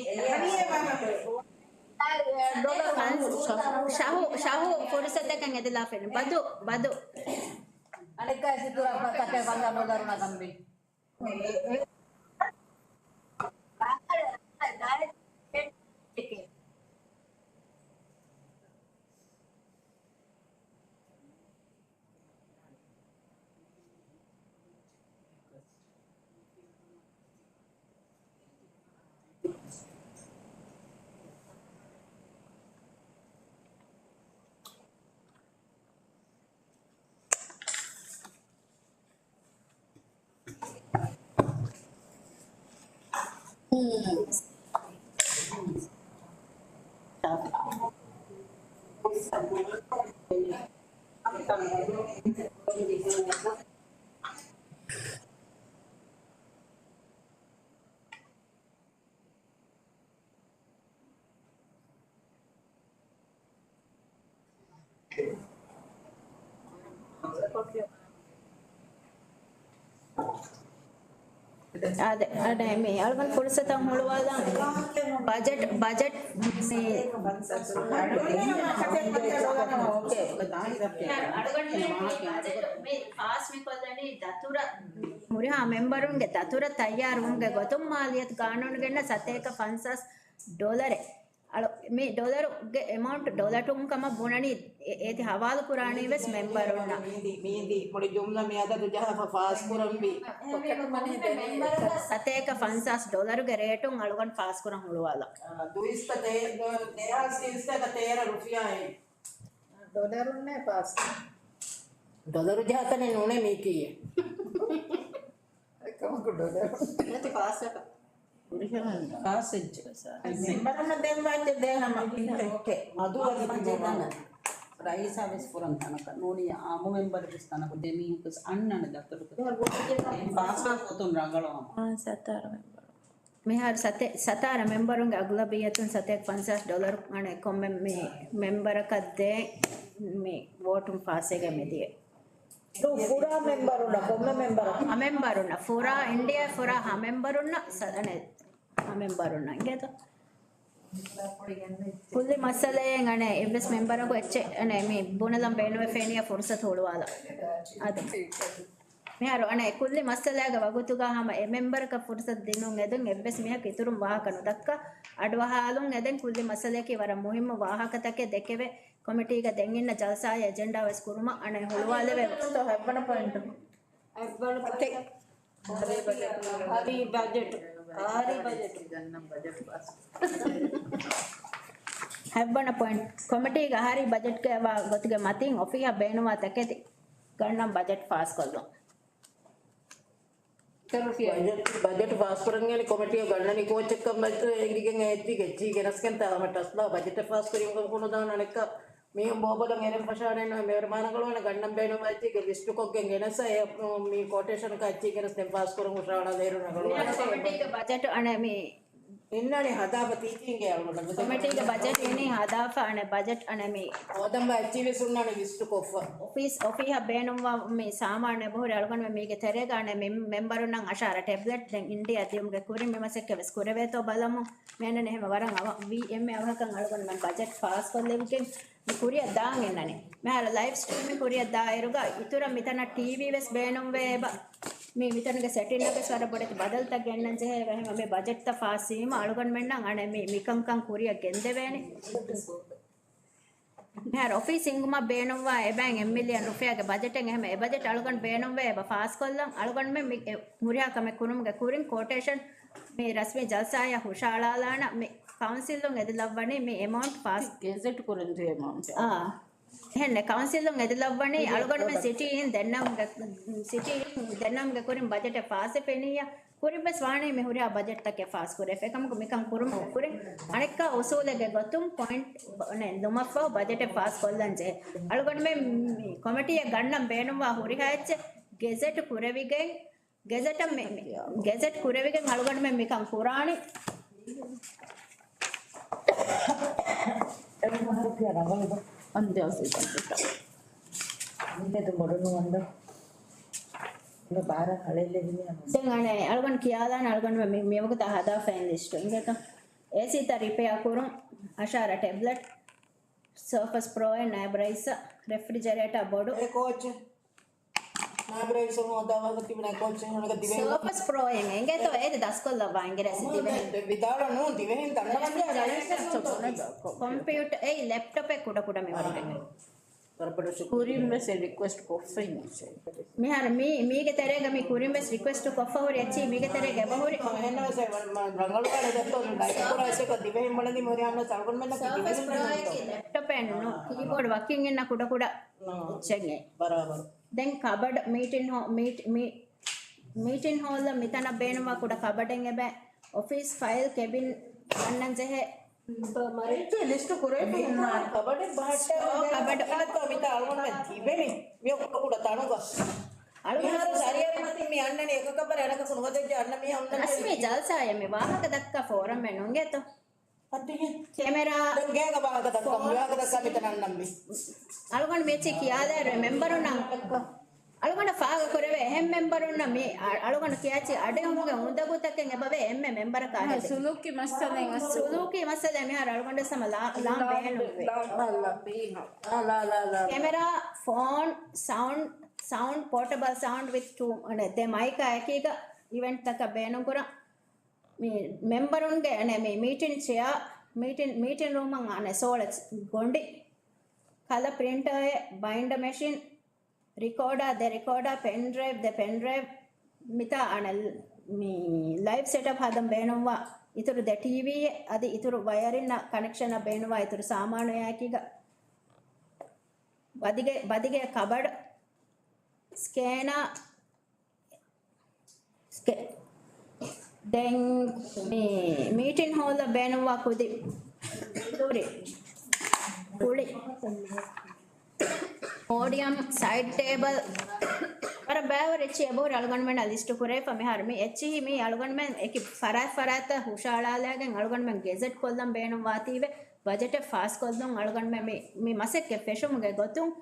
ޝަހު، ޝަހު ފުރުސަތަކަށް އެދިލާފައި. ބަދު، ބަދު. އަނެއްކާ ސިތުރަ ކަތެ ބަންދާ ބޮލަރު ނަގަނބި. އާދެ، އަޑެ، މި އަޅުގަނޑު ފުރުސަތަށް ހުޅުވާލަން. ބަޖެޓް، ބަޖެޓް މި އަޅުގަނޑު މި ބަޖެޓް މި ފާސް މި ކޮށްލަނީ ދަތުރަށް، ހުރިހާ މެމްބަރުންގެ ދަތުރަށް ތައްޔާރުވުމުގެ ގޮތުން މާލިއްޔަތު ގާނޫނުގަ އިންނަ ސަތޭކަ ފަންސާސް ޑޮލަރެއް. އަޅު، މި ޑޮލަރުގެ އެމައުންޓް ޑޮލަރު ކަމަށް ބުނަނީ، އެ-، އޭތި ހަވާލު ކުރާނީ ވެސް މެމްބަރުންނަށް. މީ-، މީ-، މީ މުޅި ޖުމްލަ މި އަދަދު ޖަހާފަ ފާސް ކުރަންވީ. ސަތޭކަ ފަންސާސް ޑޮލަރުގެ ރޭޓުން އަޅުގަނޑު ފާސް ކުރަން ހުޅުވާލަ. ދުއިސައްތަ ތޭ-، ދު-، ދެހާސް ތިންސައްތަ ތޭރަ ރުފިޔާއެއް. ޑޮލަރުންނޭ ފާސް. ޑޮލަރު ޖަހާތަނެއް ނޫނޭ މީކީ. އެކަމަކު ޑޮލަރު. ނެތި ފާސް އެކަ. ފާސް އެއްޗެއް. މެމްބަރުންނަށް ދެން ވާއްޗެއް ދޭ ހަމަ. އޯކޭ. މަދު ވަރި ދެން. ރައީސާ ވެސް ފުރަން ތަނަކަށް. ނޫނިޔާ އާއްމު މެމްބަރު ވެސް ތަނަކު ދެމީހަކު ވެސް އަންނަން ދަތުރުތައް. ފާސް ކޮށް ގޮތުން ރަނގަޅު ހަމަ. އާ، ސަތާރަ މެމްބަރު. މިހާރު ސަތޭ-، ސަތާރަ މެމްބަރުންގެ އަޣުލަބިއްޔަތުން ސަތޭކަ ފަންސާސް ޑޮލަރު އަނެއް ކޮންމެ މި މެމްބަރަކަށް ދޭ މި ވޯޓުން ފާސްވެގެން މިދިޔަ. ދު ފުރާ މެމްބަރުންނަށް، ކޮންމެ މެމްބަރަކަށް؟ ހަ މެމްބަރުންނަށް، ފުރާ އިންޑިއާ ފުރާ ހަ މެމްބަރުންނަށް ސަ-، އަނެއް މެމްބަރުންނަށް އިނގޭތޯ؟ ކުއްލި މައްސަލައެއް އަނެއް އެއްވެސް މެމްބަރަކު އެއްޗެއް އަނެއް މި ބުނެލަން ބޭނުންވެފޭނިއްޔާ ފުރުސަތު ހުޅުވާލަ. އަދި މިހާރު އަނެއް ކުއްލި މައްސަލައިގެ ވަގުތުގަ ހަމަ އެ މެމްބަރަކަށް ފުރުސަތު ދިނުން އެދުން އެއްވެސް މީހަކު އިތުރުން ވާހަކަ ނުދައްކާ އަޑުއަހާލުން އެދެން ކުއްލި މައްސަލަޔަކީ ވަރަށް މުހިއްމު ވާހަކަތަކެއް ދެކެވޭ ކޮމިޓީގަ ދެން އިންނަ ޖަލްސާއެއް އެޖެންޑާވެސް ކުރުމަށް އަނެއް ހުޅުވާލެވޭ. އެއްވަނަ ޕޮއިންޓު. އެއްވަނަ ޕޮއިންޓު. ހަރީ ބަޖެޓް. ހަރީ ބަޖެޓް. ހަތްވަނަ ޕޮއިންޓް. ކޮމިޓީގެ އަހަރީ ބަޖެޓްގެ ވާ ގޮތުގެ މަތީން އޮފީހަށް ބޭނުންވާ ތަކެތި ގަންނަން ބަޖެޓް ފާސްކޮށްލުން. ބަޖެޓް، ބަޖެޓް ފާސްކުރަން އެން ކޮމިޓީއަށް ގަންނަނީ ކޯޗެއްކަން އެނގިގެން އެއްޗި ގެނަސްގެން ތާ ހަމަ ޓަސްލާ ބަޖެޓެއް ފާސްކުރީމަ ކުނުދާން އަނެއްކާ މީހުން ބޯބޮލަށް އެރެން ފަށާނެ ނުވެ މެވެރި މާނަގަޅުވަނަ ގަންނަން ބޭނުންވާ އެއްޗިގެ ލިސްޓުކޮށްގެން ގެނަސް އެ މީ ކޯޓޭޝަނަކާ އެއްޗި ގެނަސް ދެން ފާސްކުރަން ހުށަހަޅާލައިރު ނަގަޅު. ކޮމިޓީގެ ބަޖެޓު އަނެއް މީ އިންނާނީ ހަދާފަ ތީތީންގެ އަޅުގަނޑަށް ބުދަ. ކޮމިޓީގެ ބަޖެޓް އިނީ ހަދާފަ އަނެއް ބަޖެޓް އަނެއް މީ. ހޯދަން ބާ އެއްޗިވެސް އޮންނާނީ ލިސްޓު ކޮށްފަ. އޮފީސް، އޮފީހަށް ބޭނުންވާ މި ސާމާނު އެބަހުރި އަޅުގަނޑުމެން މީގެ ތެރޭގަ އަނެއް މި މެމްބަރުންނަށް އަށާރަ ޓެބްލެޓް ދެން އިންޑިއާ ދިޔުމުގެ ކުރިން މި މަސައްކަތްވެސް ކުރެވޭތޯ ބަލަމު. މި އަންނަނީ ހަމަ ވަރަށް އަވަ ވީ އެމްއޭ އަވަހަކަށް އަޅުގަނޑުމެން ބަޖެޓް ފާސް ކޮށްލެވިގެން މި ކުރިއަށް ދާން އިންނަނީ. މިހާރު ލައިވް ސްޓްރީމިން ކުރިއަށް ދާއިރުގަ އިތުރަށް މިތަނަށް ޓީވީ ވެސް ބޭނުންވޭ އެބަ. މި މިތަނުގެ ސެޓިންގަކަށް ވަރަށް ބޮޑެތި ބަދަލުތައް ގެންނަން ޖެހޭ އެބަ. ހަމަ މި ބަޖެޓްތައް ފާސްވީމަ އަޅުގަނޑުމެންނަށް އަނެއް މި މިކަންކަން ކުރިއަށް ގެންދެވޭނެ. މިހާރު އޮފީސް ހިންގުމަށް ބޭނުންވާ އެބައިން އެއް މިލިއަން ރުފިޔާގެ ބަޖެޓެއް އެހެމަ އެ ބަޖެޓް އަޅުގަނޑު ބޭނުންވޭ އެބަ ފާސްކޮށްލަން. އަޅުގަނޑުމެން މި އެ ހުރިހާ ކަމެއް ކުރުމުގެ ކުރިން ކޯޓޭޝަން މި ރަސްމީ ޖަލްސާއަށް ހުށައަޅާލާނަ މި ކައުންސިލުން އެދިލައްވަނީ މި އެމައުންޓް ފާސް. ގެޒެޓް ކުރަން ޖެހޭ އެމައުންޓް. އާ. އެހެންނެ ކައުންސިލުން އެދިލައްވަނީ އަޅުގަނޑުމެން ސިޓީއިން ދެންނަމުގެ، ސިޓީއިން ދެންނަމުގެ ކުރިން ބަޖެޓެއް ފާސްވެފެނިއްޔާ ކުރިންވެސް ވާނީ މި ހުރިހާ ބަޖެޓްތަކެއް ފާސްކުރެވޭ. އެކަމަކު މިކަން ކުރުމުގެ ކުރިން އަނެއްކާ އުސޫލެއްގެ ގޮތުން ޕޮއިންޓް ނެ، ލުމަށްފަހު ބަޖެޓެއް ފާސްކޮށްލަން ޖެހޭ. އަޅުގަނޑުމެން މި ކޮމިޓީއަށް ގަންނަން ބޭނުންވާ ހުރިހާ އެއްޗެއް ގެޒެޓް ކުރެވިގެން، ގެޒެޓަށް މި، މި، ގެޒެޓް ކުރެވިގެން އަޅުގަނޑުމެން މިކަން ކުރާނީ. ދެން އަނެއް އަޅުގަނޑު ކިޔާލާނެ އަޅުގަނޑު މި، މިވަގުތާ ހަދާފައި ލިސްޓު އިނގޭތަ؟ އޭސީތައް ރިޕެއާ ކުރުން، އަށާރަ ޓެބްލެޓް، ސަރފަސް ޕްރޯއެއް ނާއިބް ރައީސަށް، ރެފްރިޖަރޭޓާ ބޮޑު. އެ ކޯޗް. ނާއިބް ރައީސު ހޯދާ ވާހަކަ ތިބި ނައި ކޯޗެއް ހަނަގަ ދިވެހި. ސަރފަސް ޕްރޯއެއް އެނގޭތޯ އޭދެ ދަސްކޮށްލައްވާ އިނގިރޭސި ދިވެހި. ވިދާޅު ނޫން ދިވެހިން ދަންނަވަން. ކޮމްޕިއުޓަ، އެއީ ލެޕްޓޮޕެއް ކުޑަކުޑަ މިވަރުގެ. ކުރިން ވެސް ރިކުއެސްޓް ކޮށްފައި މީސެ. މިހާރު މީ، މީގެ ތެރޭގަ މި ކުރިން ވެސް ރިކުއެސްޓް ކޮށްފަ ހުރި އެއްޗި މީގެ ތެރޭގަ އެބަހުރި. އެހެންނަމަސް ރަނގަޅުވާނެ ދެއްތޯ ލައިޓް ކުރާ އެއްޗަކަށް ދިވެހިން ބަލަނީ މިހުރި އަންނަ ސަޅުގަނޑުމެންނަކީ ސަރފަސް ޕްރޯއެކީ ލެޕްޓޮޕެއް ނޫން ކީބޯޑް ވަކިން އިންނަ ކުޑަކުޑަ އެއްޗެއް. ބަރާބަރު. ދެން ކަބަޑް މީޓިން ހޯ، މީޓް، މީ، މީޓިން ހޯލަށް މިތަނަށް ބޭނުންވާ ކުޑަ ކަބަޑެއް އެބަ އޮފީސް ފައިލް ކެބިން ގަންނަން ޖެހޭ. އެއްޗެއް ލިސްޓު ކުރެވިފަ ހުންނާނެ. ކަބަޑެއް ބަހައްޓާ ކަބަޑު. މިތާ އަޅުގަނޑުމެން ތިބެނީ މި ކުޑަ ކުޑަ ތަނުގަ. މިހާރު ސަރިއަރި މަތިން މި އަންނަނީ އެކަކަށް ބަރެއް އަނެކަކު ނުވަދެއްޖެ އަންނަ މީހާ އޮންނަނީ. ރަސްމީ ޖަލްސާއެއް މި ވާހަކަ ދައްކާ ފޯރަމެއް ނުނގޭތޯ. ކެމެރާ. ދެން ގޭގަ ވާހަކަ ދައްކަމު، ވާހަކަ ދައްކާ މިތަނަށް އަންނަން މި. އަޅުގަނޑު މި އެއްޗެއް ކިޔާލާއިރު މެމްބަރުންނަށް އަޅުގަނޑަށް ފާހަގަ ކުރެވޭ އެހެން މެމްބަރުންނަށް މި އަ، އަޅުގަނޑު ކިޔާއިރު އަޑުއެހުމުގެ އުނދަގޫތަކެއް އެބަވޭ އެންމެ މެމްބަރަކާ ހެދެ. ސުލޫކީ މައްސަލައެއް އަސް. ސުލޫކީ މައްސަލައެއް މިހާރު އަޅުގަނޑު ސަމަ ލާ، ލާން ބޭނުންވޭ. ކެމެރާ، ފޯން، ސައުންޑް، ސައުންޑް، ޕޯޓަބަލް ސައުންޑް ވިތް ޓޫ، ދެ މައިކާ އެކީގަ އިވެންޓްތަކަށް ބޭނުންކުރަން. މި މެމްބަރުންގެ އަނެއް މި މީޓިން ޗެއާ، މީޓިން، މީޓިން ރޫމަށް އަނެއް ސޯޅަ ގޮނޑި، ކަލަ ޕްރިންޓަރެއް، ބައިންޑަ މެޝިން، ރިކޯޑާ، ދެ ރިކޯޑާ، ޕެންޑްރައިވް، ދެ ޕެންޑްރައިވް، މިތާ އަނެއް މި ލައިވް ސެޓަޕް ހަދަން ބޭނުންވާ އިތުރު ދެ ޓީވީއެއް، އަދި އިތުރު ވަޔަރިންނަށް ކަނެކްޝަނަށް ބޭނުންވާ އިތުރު ސާމާނު އެއާއެކީގަ ބަދިގެ، ބަދިގެ ކަބަޑް، ސްކޭނާ، ސްކޭ-، ދެން މި މީޓިން ހޯލަށް ބޭނުންވާ ކުދި ކުރި، ކުޅި، ޕޯޑިއަމް، ސައިޑް ޓޭބަލް، ވަރަށް ބައިވަރު އެއްޗިހި އެބަހުރި އަޅުގަނޑުމެންނަށް ލިސްޓު ކުރެވިފަ. މިހާރު މި އެއްޗިހި މީ އަޅުގަނޑުމެން އެކި ފަރާތް ފަރާތަށް ހުށައަޅާލައިގެން އަޅުގަނޑުމެން ގެޒެޓް ކޮށްލަން ބޭނުންވާތީވެ، ބަޖެޓެއް ފާސްކޮށްލުން އަޅުގަނޑުމެން މި، މި މަސައްކަތް ފެށުމުގެ ގޮތުން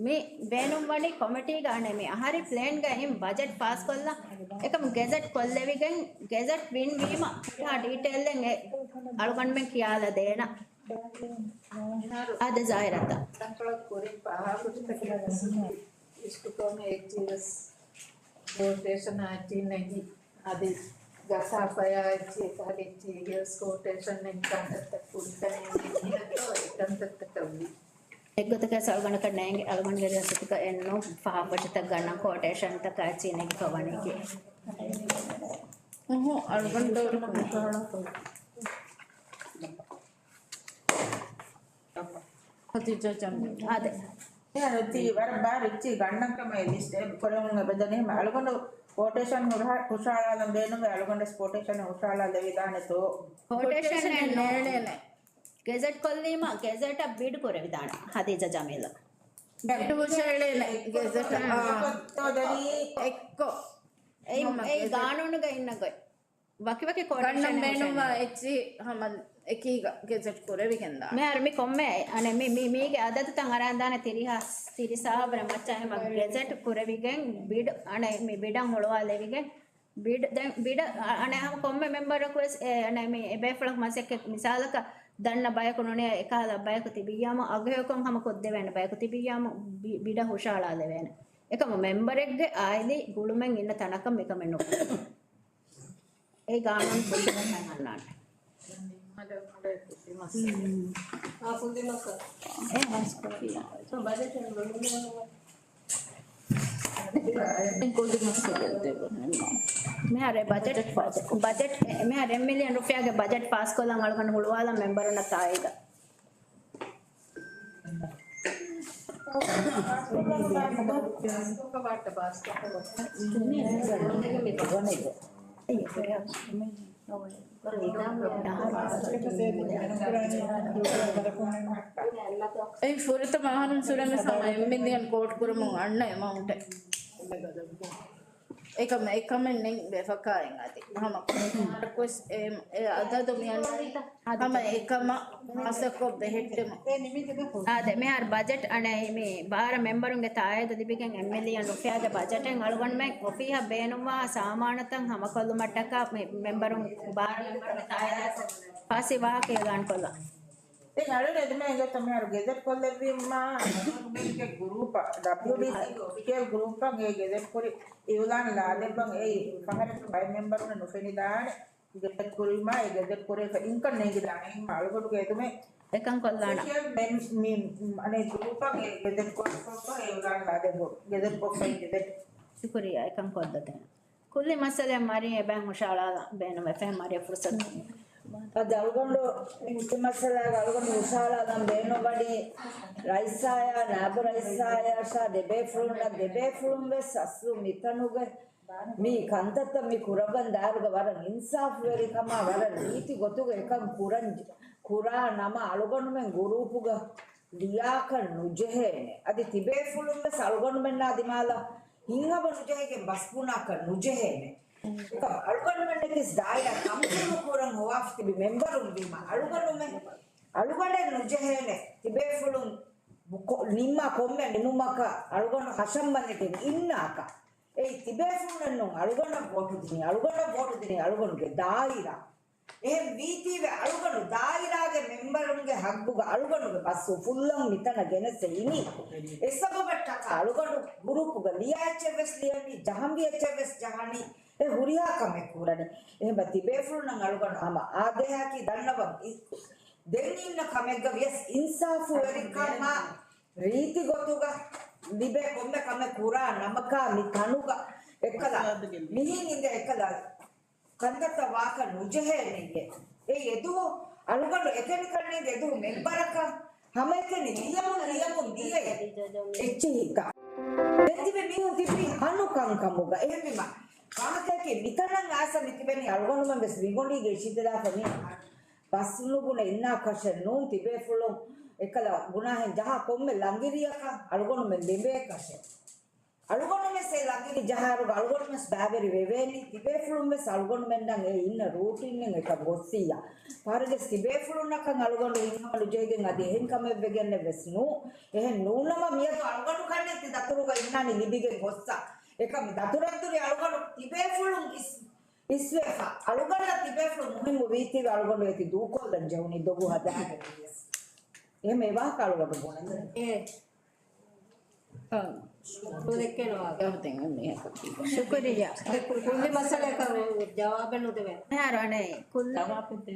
މި ބޭނުންވަނީ ކޮމިޓީގަ އަނެއް މި އަހަރި ޕްލޭންގައި އިން ބަޖެޓް ފާސްކޮށްލަން. އެކަމު ގެޒެޓް ކޮށްލެވިގެން، ގެޒެޓް ވިން ވީމަ ހާ ޑީޓެއިލްއެއް އެ އަޅުގަނޑުމެން ކިޔާލަ ދޭނަ. އާދެ ޒާހިރަތަ. ކުރިން ފާހަގަކޮށް އިސްކުތޯމެ އެއްޗިވެސް ކޯޓޭޝަނާ އެއްޗިހި ނެގި. އަދި ގަސާފަޔާ އެއްޗި އެކަހަލަ އެއްޗިހި ގެސް ކޯޓޭޝަން ނެގި ކަންތައްތައް ކުރިތަން އެއްޗިހި އެއްކޮ އެކަންތައްތަކަށް ވީ. އެއްގޮތަކަށް އަޅުގަނޑަކަށް ނޭނގެ އަޅުގަނޑުގެ ރިޔާސަތުގަ އެއްނު ފާހަގަކޮށްތައް ގަންނަ ކޯޓޭޝަންތަކާ އެއްޗިހި ނެގިފަ ވަނީކީ. އުހު، އަޅުގަނޑު ހަދީޖާ ޖަމީލް. އާދެ. އެ އަދި ވަރަށް ބާރު އެއްޗިހި ގަންނަން ކަމަށް އެ ލިސްޓް އެ ކުރެވުން އެބަދަނީ އަޅުގަނޑު ކޯޓޭޝަން ހުށަ-، ހުށަހަޅާލަން ބޭނުންވޭ އަޅުގަނޑަށް ކޯޓޭޝަން ހުށަހަޅާލެވިދާނެތޯ؟ ކޯޓޭޝަން ނޭނޭނެ. ގެޒެޓް ކޮށްލީމަ ގެޒެޓަށް ބިޑް ކުރެވިދާނެ ހަދީޖާ ޖަމީލް. ބިޑް ހުށަހެޅޭނެ ގެޒެޓަށް. އާ. އެއްކޮ. އެއީ، އެއީ ގާނޫނުގަ އިންނަ ގޮތް. ވަކިވަކި ކޯޓޭޝަން ގަންނަން ބޭނުންވާ އެއްޗިހި ހަމަ އެކީގަ ގެޒެޓް ކުރެވިގެން ދާނެ. މިހާރު މި ކޮންމެ އަނެއް މި، މި، މީގެ އަދަދުތައް އަރާން ދާނެ ތިރީހާ، ތިރީސް ހާ ވަރަށް މައްޗަށް އެހެމަ ގެޒެޓް ކުރެވިގެން ބިޑް އަނެއް މި ބިޑަށް ހުޅުވާލެވިގެން ބިޑް، ދެން ބިޑަށް އަ-، އަނެއް ހަމަ ކޮންމެ މެމްބަރަކު ވެސް އެ، އަނެއް މި އެ ބޭފުޅަކު މަސައްކަތް މިސާލަކަށް ދަންނަ ބަޔަކު ނޫނޭ އެކަހަލަ ބަޔަކު ތިބިއްޔާމު އަގުހެޔޮކޮށް ހަމަ ކޮށްދެވޭނެ ބަޔަކު ތިބިއްޔާމު ބި-، ބިޑަށް ހުށަހަޅާލެވޭނެ. އެކަމަ މެމްބަރެއްގެ އާއިލީ ގުޅުމެއް އިންނަ ތަނަކަށް މިކަމެއް ނުކުރޭ. އެ ގާނޫނު ފުރިހަމައިން އަންނާނެ. މިހާރު ބަޖެޓް، ބަޖެޓް، މިހާރު އެއް މިލިއަން ރުފިޔާގެ ބަޖެޓް ފާސްކޮށްލަން އަޅުގަނޑު ހުޅުވާލަން މެމްބަރުންނަށް ތާއީދަށް. އެއީ ފުރަތަމަ އަހަރުން ސުރެންވެސް ހަމަ އެއް މިލިއަން ކޯޓް ކުރަމުން އަންނަ އެމައުންޓެއް. އެކަމަ، އެކަމެއް ނެތް ވެފަކާއިން އަދި. ހަމަ ކޮންމެ ވެސް އެ، އެ އަދަދު މިއަންނަނީ ހަމަ އެކަމަށް ހާއްސަކޮށް ބެހެއްޓެމުން. އާދެ، މިހާރު ބަޖެޓް އަނެއް މި ބާރަ މެމްބަރުންގެ ތާއީދު ލިބިގެން އެއް މިލިއަން ރުފިޔާގެ ބަޖެޓެއް އަޅުގަނޑުމެން އޮފީހަށް ބޭނުންވާ ސާމާނުތައް ހަމަކޮށްލުމަށްޓަކާ މި މެމްބަރުން ބާރަ މެމްބަރުންގެ ތާއީދާ ފާސި ވާހަކައެއް ގާންކޮށްލަން. ދެން އަޅުގަނޑު އެދުމަށް އެނގޭތޯ މިހާރު ގެޒެޓް ކޮށްލެއްވީމާ ގްރޫޕަށް، ޑަބްލިއުޑީސީގެ އޮފިޝިއަލް ގްރޫޕަށް އެ ގެޒެޓް ކުރި އިއުލާން ލާދެއްވަން. އެއީ ފަހަރެއްގެ ބައެއް މެމްބަރުންނަށް ނުފެނިދާނެ ގެޒެޓް ކުރީމާ އެ ގެޒެޓް ކުރެވިފަ އިންކަން ނޭނގިދާނެ. އެހެންމަ އަޅުގަނޑުގެ އެދުމެއް އެކަން ކޮށްލާނަ. އޮފިޝިއަލް މެން-، މި-، މި-، އަނެއް ގްރޫޕަށް އެ ގެޒެޓް ކޮށްފަ އިއުލާން ލާދެއްވުން. ގެޒެޓް ކޮށްފައި ގެޒެޓް. ޝުކުރިއްޔާ އެކަން ކޮށްދެތެން. ކުއްލި މައްސަލައެއް މަރީ އެބައިން ހުށަހަޅާލަން ބޭނުމެއް ފެހެން މަރިޔަ ފުރުސަތު. އަދި އަޅުގަނޑު މި މައްސަލާގަ އަޅުގަނޑު ހުށަހަޅާލަން ބޭނުންވަނީ ރައީސާޔާ، ނާއިބު ރައީސާޔާ ޝާ ދެބޭފުޅުންނަށް، ދެބޭފުޅުން ވެސް އަސްލު މިތަނުގެ މި ކަންތައްތައް މި ކުރައްވަން ދާއިރުގަ ވަރަށް އިންސާފުވެރިކަމާ ވަރަށް ރީތި ގޮތުގަ އެކަން ކުރަން، ކުރާ ނަމަ އަޅުގަނޑުމެން ގުރޫޕުގަ ލިޔާކަށް ނުޖެހޭނެ. އަދި ތިބޭފުޅުން ވެސް އަޅުގަނޑުމެންނާ ދިމާލަށް ހިތްހަމަ ނުޖެހިގެން ބަސް ބުނާކަށް ނުޖެހޭނެ. އެކަމަށް އަޅުގަނޑުމެންނަކީ ދާއިރާ ކަންކުރު ކުރަން ހޮވާފަ ތިބި މެމްބަރުން ވީމަ، އަޅުގަނޑުމެން، އަޅުގަނޑެއް ނުޖެހޭނެ ތިބޭފުޅުން ކޮ-، ނިންމާ ކޮންމެ ނިމުމަކަށް އަޅުގަނޑު ހަށަންބަނދެތި އިންނާކަށް. އެއީ ތިބޭފުޅުންނެއްނޫން އަޅުގަނޑަށް ވޯޓު ދިނީ، އަޅުގަނޑަށް ވޯޓު ދިނީ އަޅުގަނޑުގެ ދާއިރާ. އެހެން ވީތީވެ އަޅުގަނޑު ދާއިރާގެ މެމްބަރުންގެ ހައްގުގަ އަޅުގަނޑުގެ ބަސް އުފުއްލަން މިތަނަށް ގެނެސް އިނީ. އެ ސަބަބަށްޓަކާ އަޅުގަނޑު ގުރޫޕުގަ ލިޔާ އެއްޗެއް ވެސް ލިޔަނީ، ޖަހަންވީ އެއްޗެއް ވެސް ޖަހަނީ. އެ ހުރިހާ ކަމެއް ކުރަނީ. އެހެން ތިބޭފުޅުންނަށް އަޅުގަނޑު ހަމަ އާދޭހަކީ ދަންނަވަން. ދެން އިންނަ ކަމެއްގަ ވިޔަސް އިންސާފުވެރިކަމާ ރީތި ގޮތުގަ ލިބޭ ކޮންމެ ކަމެއް ކުރާ ނަމަކާ މި ތަނުގަ އެއްކަލަ މިހެން އިނދެ އެއްކަލަ ކަންތައްތައް ވާކަށް ނުޖެހޭނެއޭ. އެ އެދުވަހު އަޅުގަނޑު އެކަނި ކަންނޭނގެ އެދުވަހު މެމްބަރަކަށް ހަމައެކަނި ލިޔަމުން ލިޔަމުން ދިޔައޭ. އެއްޗިހިތާ. ދެން ތިބެ މީހުން ތިބީ ހަނު ކަންކަމުގަ. އެހެންވީމަ ވާހަކައަކީ މިތަނަށް އާސަ މި ތިބެނީ އަޅުގަނޑުމެން ވެސް މިގޮނޑީގެ އިށީދަލާފަ މި ބަސް ނުބުނެ އިންނާކަށެއް ނޫން ތިބޭފުޅުން އެކަލަ ގުނާހެން ޖަހާ ކޮންމެ ލަނގިރިއަކަށް އަޅުގަނޑުމެން ލިބޭކަށެއް. އަޅުގަނޑުމެސް އެ ލަނގިގެ ޖަހާރުގަ އަޅުގަނޑުމެސް ބައިވެރި ވެވޭނީ. ތިބޭފުޅުންވެސް އަޅުގަނޑުމެންނަށް އެ އިންނަ ރޫޓީންއިން އެކަން ގޮއްސިއްޔާ. ފަހަރުގެސް ތިބޭފުޅުންނަކަށް އަޅުގަނޑު ހިތްހަމަ ނުޖެހިގެން އަދި އެހެން ކަމެއް ވެގެންނެއް ވެސް ނޫ. އެހެން ނޫނަމަ މިއަދު އަޅުގަނޑު ކަންނެތި ދަތުރުގަ އިންނާނީ ލިބިގެން ގޮއްސަ. އެކަމް ދަތުރަށްދުރި އަޅުގަނޑު ތިބޭފުޅުން އިސް، އިސްވެފަ. އަޅުގަނޑަށް ތިބޭފުޅުން މުހިއްމު ވީތީވެ އަޅުގަނޑު އޭތި ދޫކޮށްލަން ޖެހުނީ ދޮގު ހަދާގެން ވިޔަސް. އެހެން އެ ވާހަކަ އަޅުގަނޑު ބުނެދެން. އެ. ޝުކުރިއްޔާ. ކުއްލި މައްސަލައަކަށް ޖަވާބެއް ނުދެވޭ. މިހާރު އަނެއް ކުއްލި،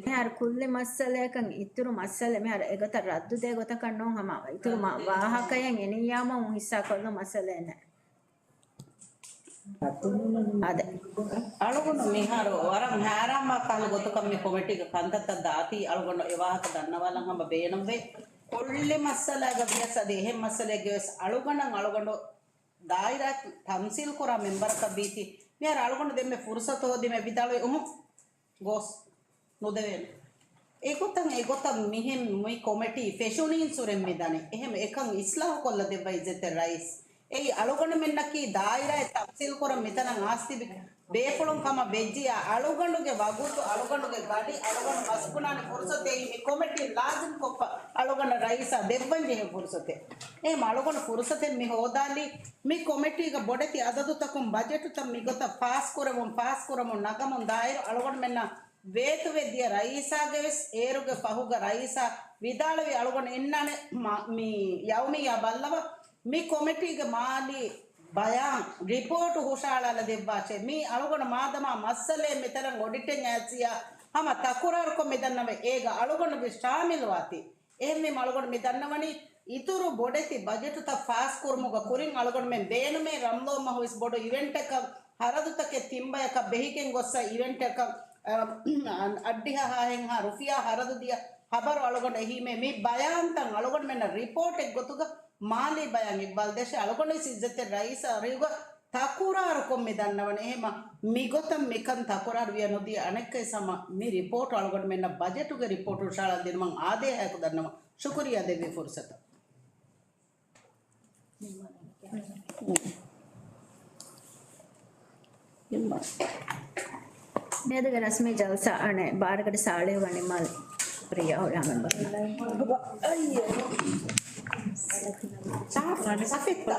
މިހާރު ކުއްލި މައްސަލައަކަށް އިތުރު މައްސަލަ، މިހާރު އެގޮތަށް ރައްދު ދޭ ގޮތަކަށް ނޫން ހަމަ އިތުރު މަ-، ވާހަކައެއް އެނިއްޔާމު ހިއްސާ ކޮށްލުން މައްސަލައެއް ނެތް. އަދެ. އަޅުގަނޑު މިހާރު ވަރަށް ހައިރާންވާ ކަހަލަ ގޮތަކަށް މި ކޮމިޓީގެ ކަންތައްތައް ދާތީ އަޅުގަނޑު އެ ވާހަކަ ދަންނަވާލަން ހަމަ ބޭނުންވޭ. ކުއްލި މައްސަލައިގަ ވިޔަސް އަދި އެހެން މައްސަލައެއްގަ ވެސް އަޅުގަނޑަށް އަޅުގަނޑު ދާއިރާ ތަމްސީލް ކުރާ މެމްބަރަކަށް ވީތީ، މިހާރު އަޅުގަނޑު ދެންމެ ފުރުސަތު ހޯދީމަ ވިދާޅުވި އުހު ގޯސް ނުދެވޭނެ. އެގޮތަށް، އެގޮތަށް މިހެން މި ކޮމެޓީ ފެށުނީން ސުރެން މިދަނީ. އެހެން އެކަން އިސްލާހު ކޮށްލަ ދެއްވަ އިއްޒަތްތެރި ރައީސް. އެއީ އަޅުގަނޑުމެންނަކީ ދާއިރާއެއް ތަފްސީލް ކުރަން މިތަނަށް އާސްތިބި ބޭފުޅުން ކަމަށް ވެއްޖިއްޔާ، އަޅުގަނޑުގެ ވަގުތު، އަޅުގަނޑުގެ ގަޑި، އަޅުގަނޑު މަސްބުނާނެ ފުރުސަތެއް މި ކޮމެޓީން ލާޒިމް ކޮށްފަ އަޅުގަނޑަށް ރައީސާ ދެއްވަން ޖެހޭ ފުރުސަތެއް. އެހެން އަޅުގަނޑު ފުރުސަތެއް މި ހޯދާލީ މި ކޮމެޓީގަ ބޮޑެތި އަދަދުތަކުން ބަޖެޓުތައް މިގޮތަށް ފާސްކުރެވުން، ފާސްކުރަމުން ނަގަމުން ދާއިރު އަޅުގަނޑުމެންނަށް ވޭތުވެ ދިޔަ ރައީސާގެ ވެސް އޭރުގެ ފަހުގަ ރައީސާ ވިދާޅުވި އަޅުގަނޑު އިންނާނެ މަ-، މި ޔައުމިއްޔާ ބައްލަވަ މި ކޮމިޓީގެ މާލީ ބަޔާން ރިޕޯޓު ހުށަހަޅާލަ ދެއްވާށޭ. މީ އަޅުގަނޑު މާދަމާ މައްސަލައެއް މިތަނަށް އޮޑިޓެއް އައިސްއިއްޔާ ހަމަ ތަކުރާރުކޮށް މިދަންނަވަން އޭގަ އަޅުގަނޑު ވެސް ޝާމިލުވާތީ. އެހެންވީމަ އަޅުގަނޑު މި ދަންނަވަނީ އިތުރު ބޮޑެތި ބަޖެޓުތައް ފާސްކުރުމުގަ ކުރިން އަޅުގަނޑުމެން ބޭނުމޭ ރަމްޟާން މަހު ވެސް ބޮޑު އިވެންޓަކަށް ހަރަދުތަކެއް ތިންބަޔަކަށް ބެހިގެން ގޮއްސަ އިވެންޓަކަށް، އަ، އަށްޑިހަ ހާހެއްހާ ރުފިޔާ ހަރަދު ދިޔަ ހަބަރު އަޅުގަނޑު އެހީމޭ. މި ބަޔާންތައް އަޅުގަނޑުމެންނަށް ރިޕޯޓެއް ގޮތުގަ މާލީ ބަޔާން އިގްބާލް ދޭށޭ. އަޅުގަނޑު ވެސް އިއްޒަތްތެރި ރައީސާ އަރިހުގަ ތަކުރާރުކޮށް މި ދަންނަވަނީ. އެހެމަ މިގޮތަށް މިކަން ތަކުރާރު ވިޔަ ނުދިޔަ އަނެއްކައިސް ހަމަ މި ރިޕޯޓު އަޅުގަނޑުމެންނަށް ބަޖެޓުގެ ރިޕޯޓު ހުށަހަޅާ ދިނުމަށް އާދޭހައެކު ދަންނަވަން ޝުކުރިއްޔާ ދެއްވި ފުރުސަތަށް. މިއަދުގެ ރަސްމީ ޖަލްސާ އަނެއް ބާރަގަޑި ސާޅީހުގަ ނިންމާލި. ޝުކުރިއްޔާ ހުރިހާ މެމްބަރުންނަށް. ސަފިއްތަ؟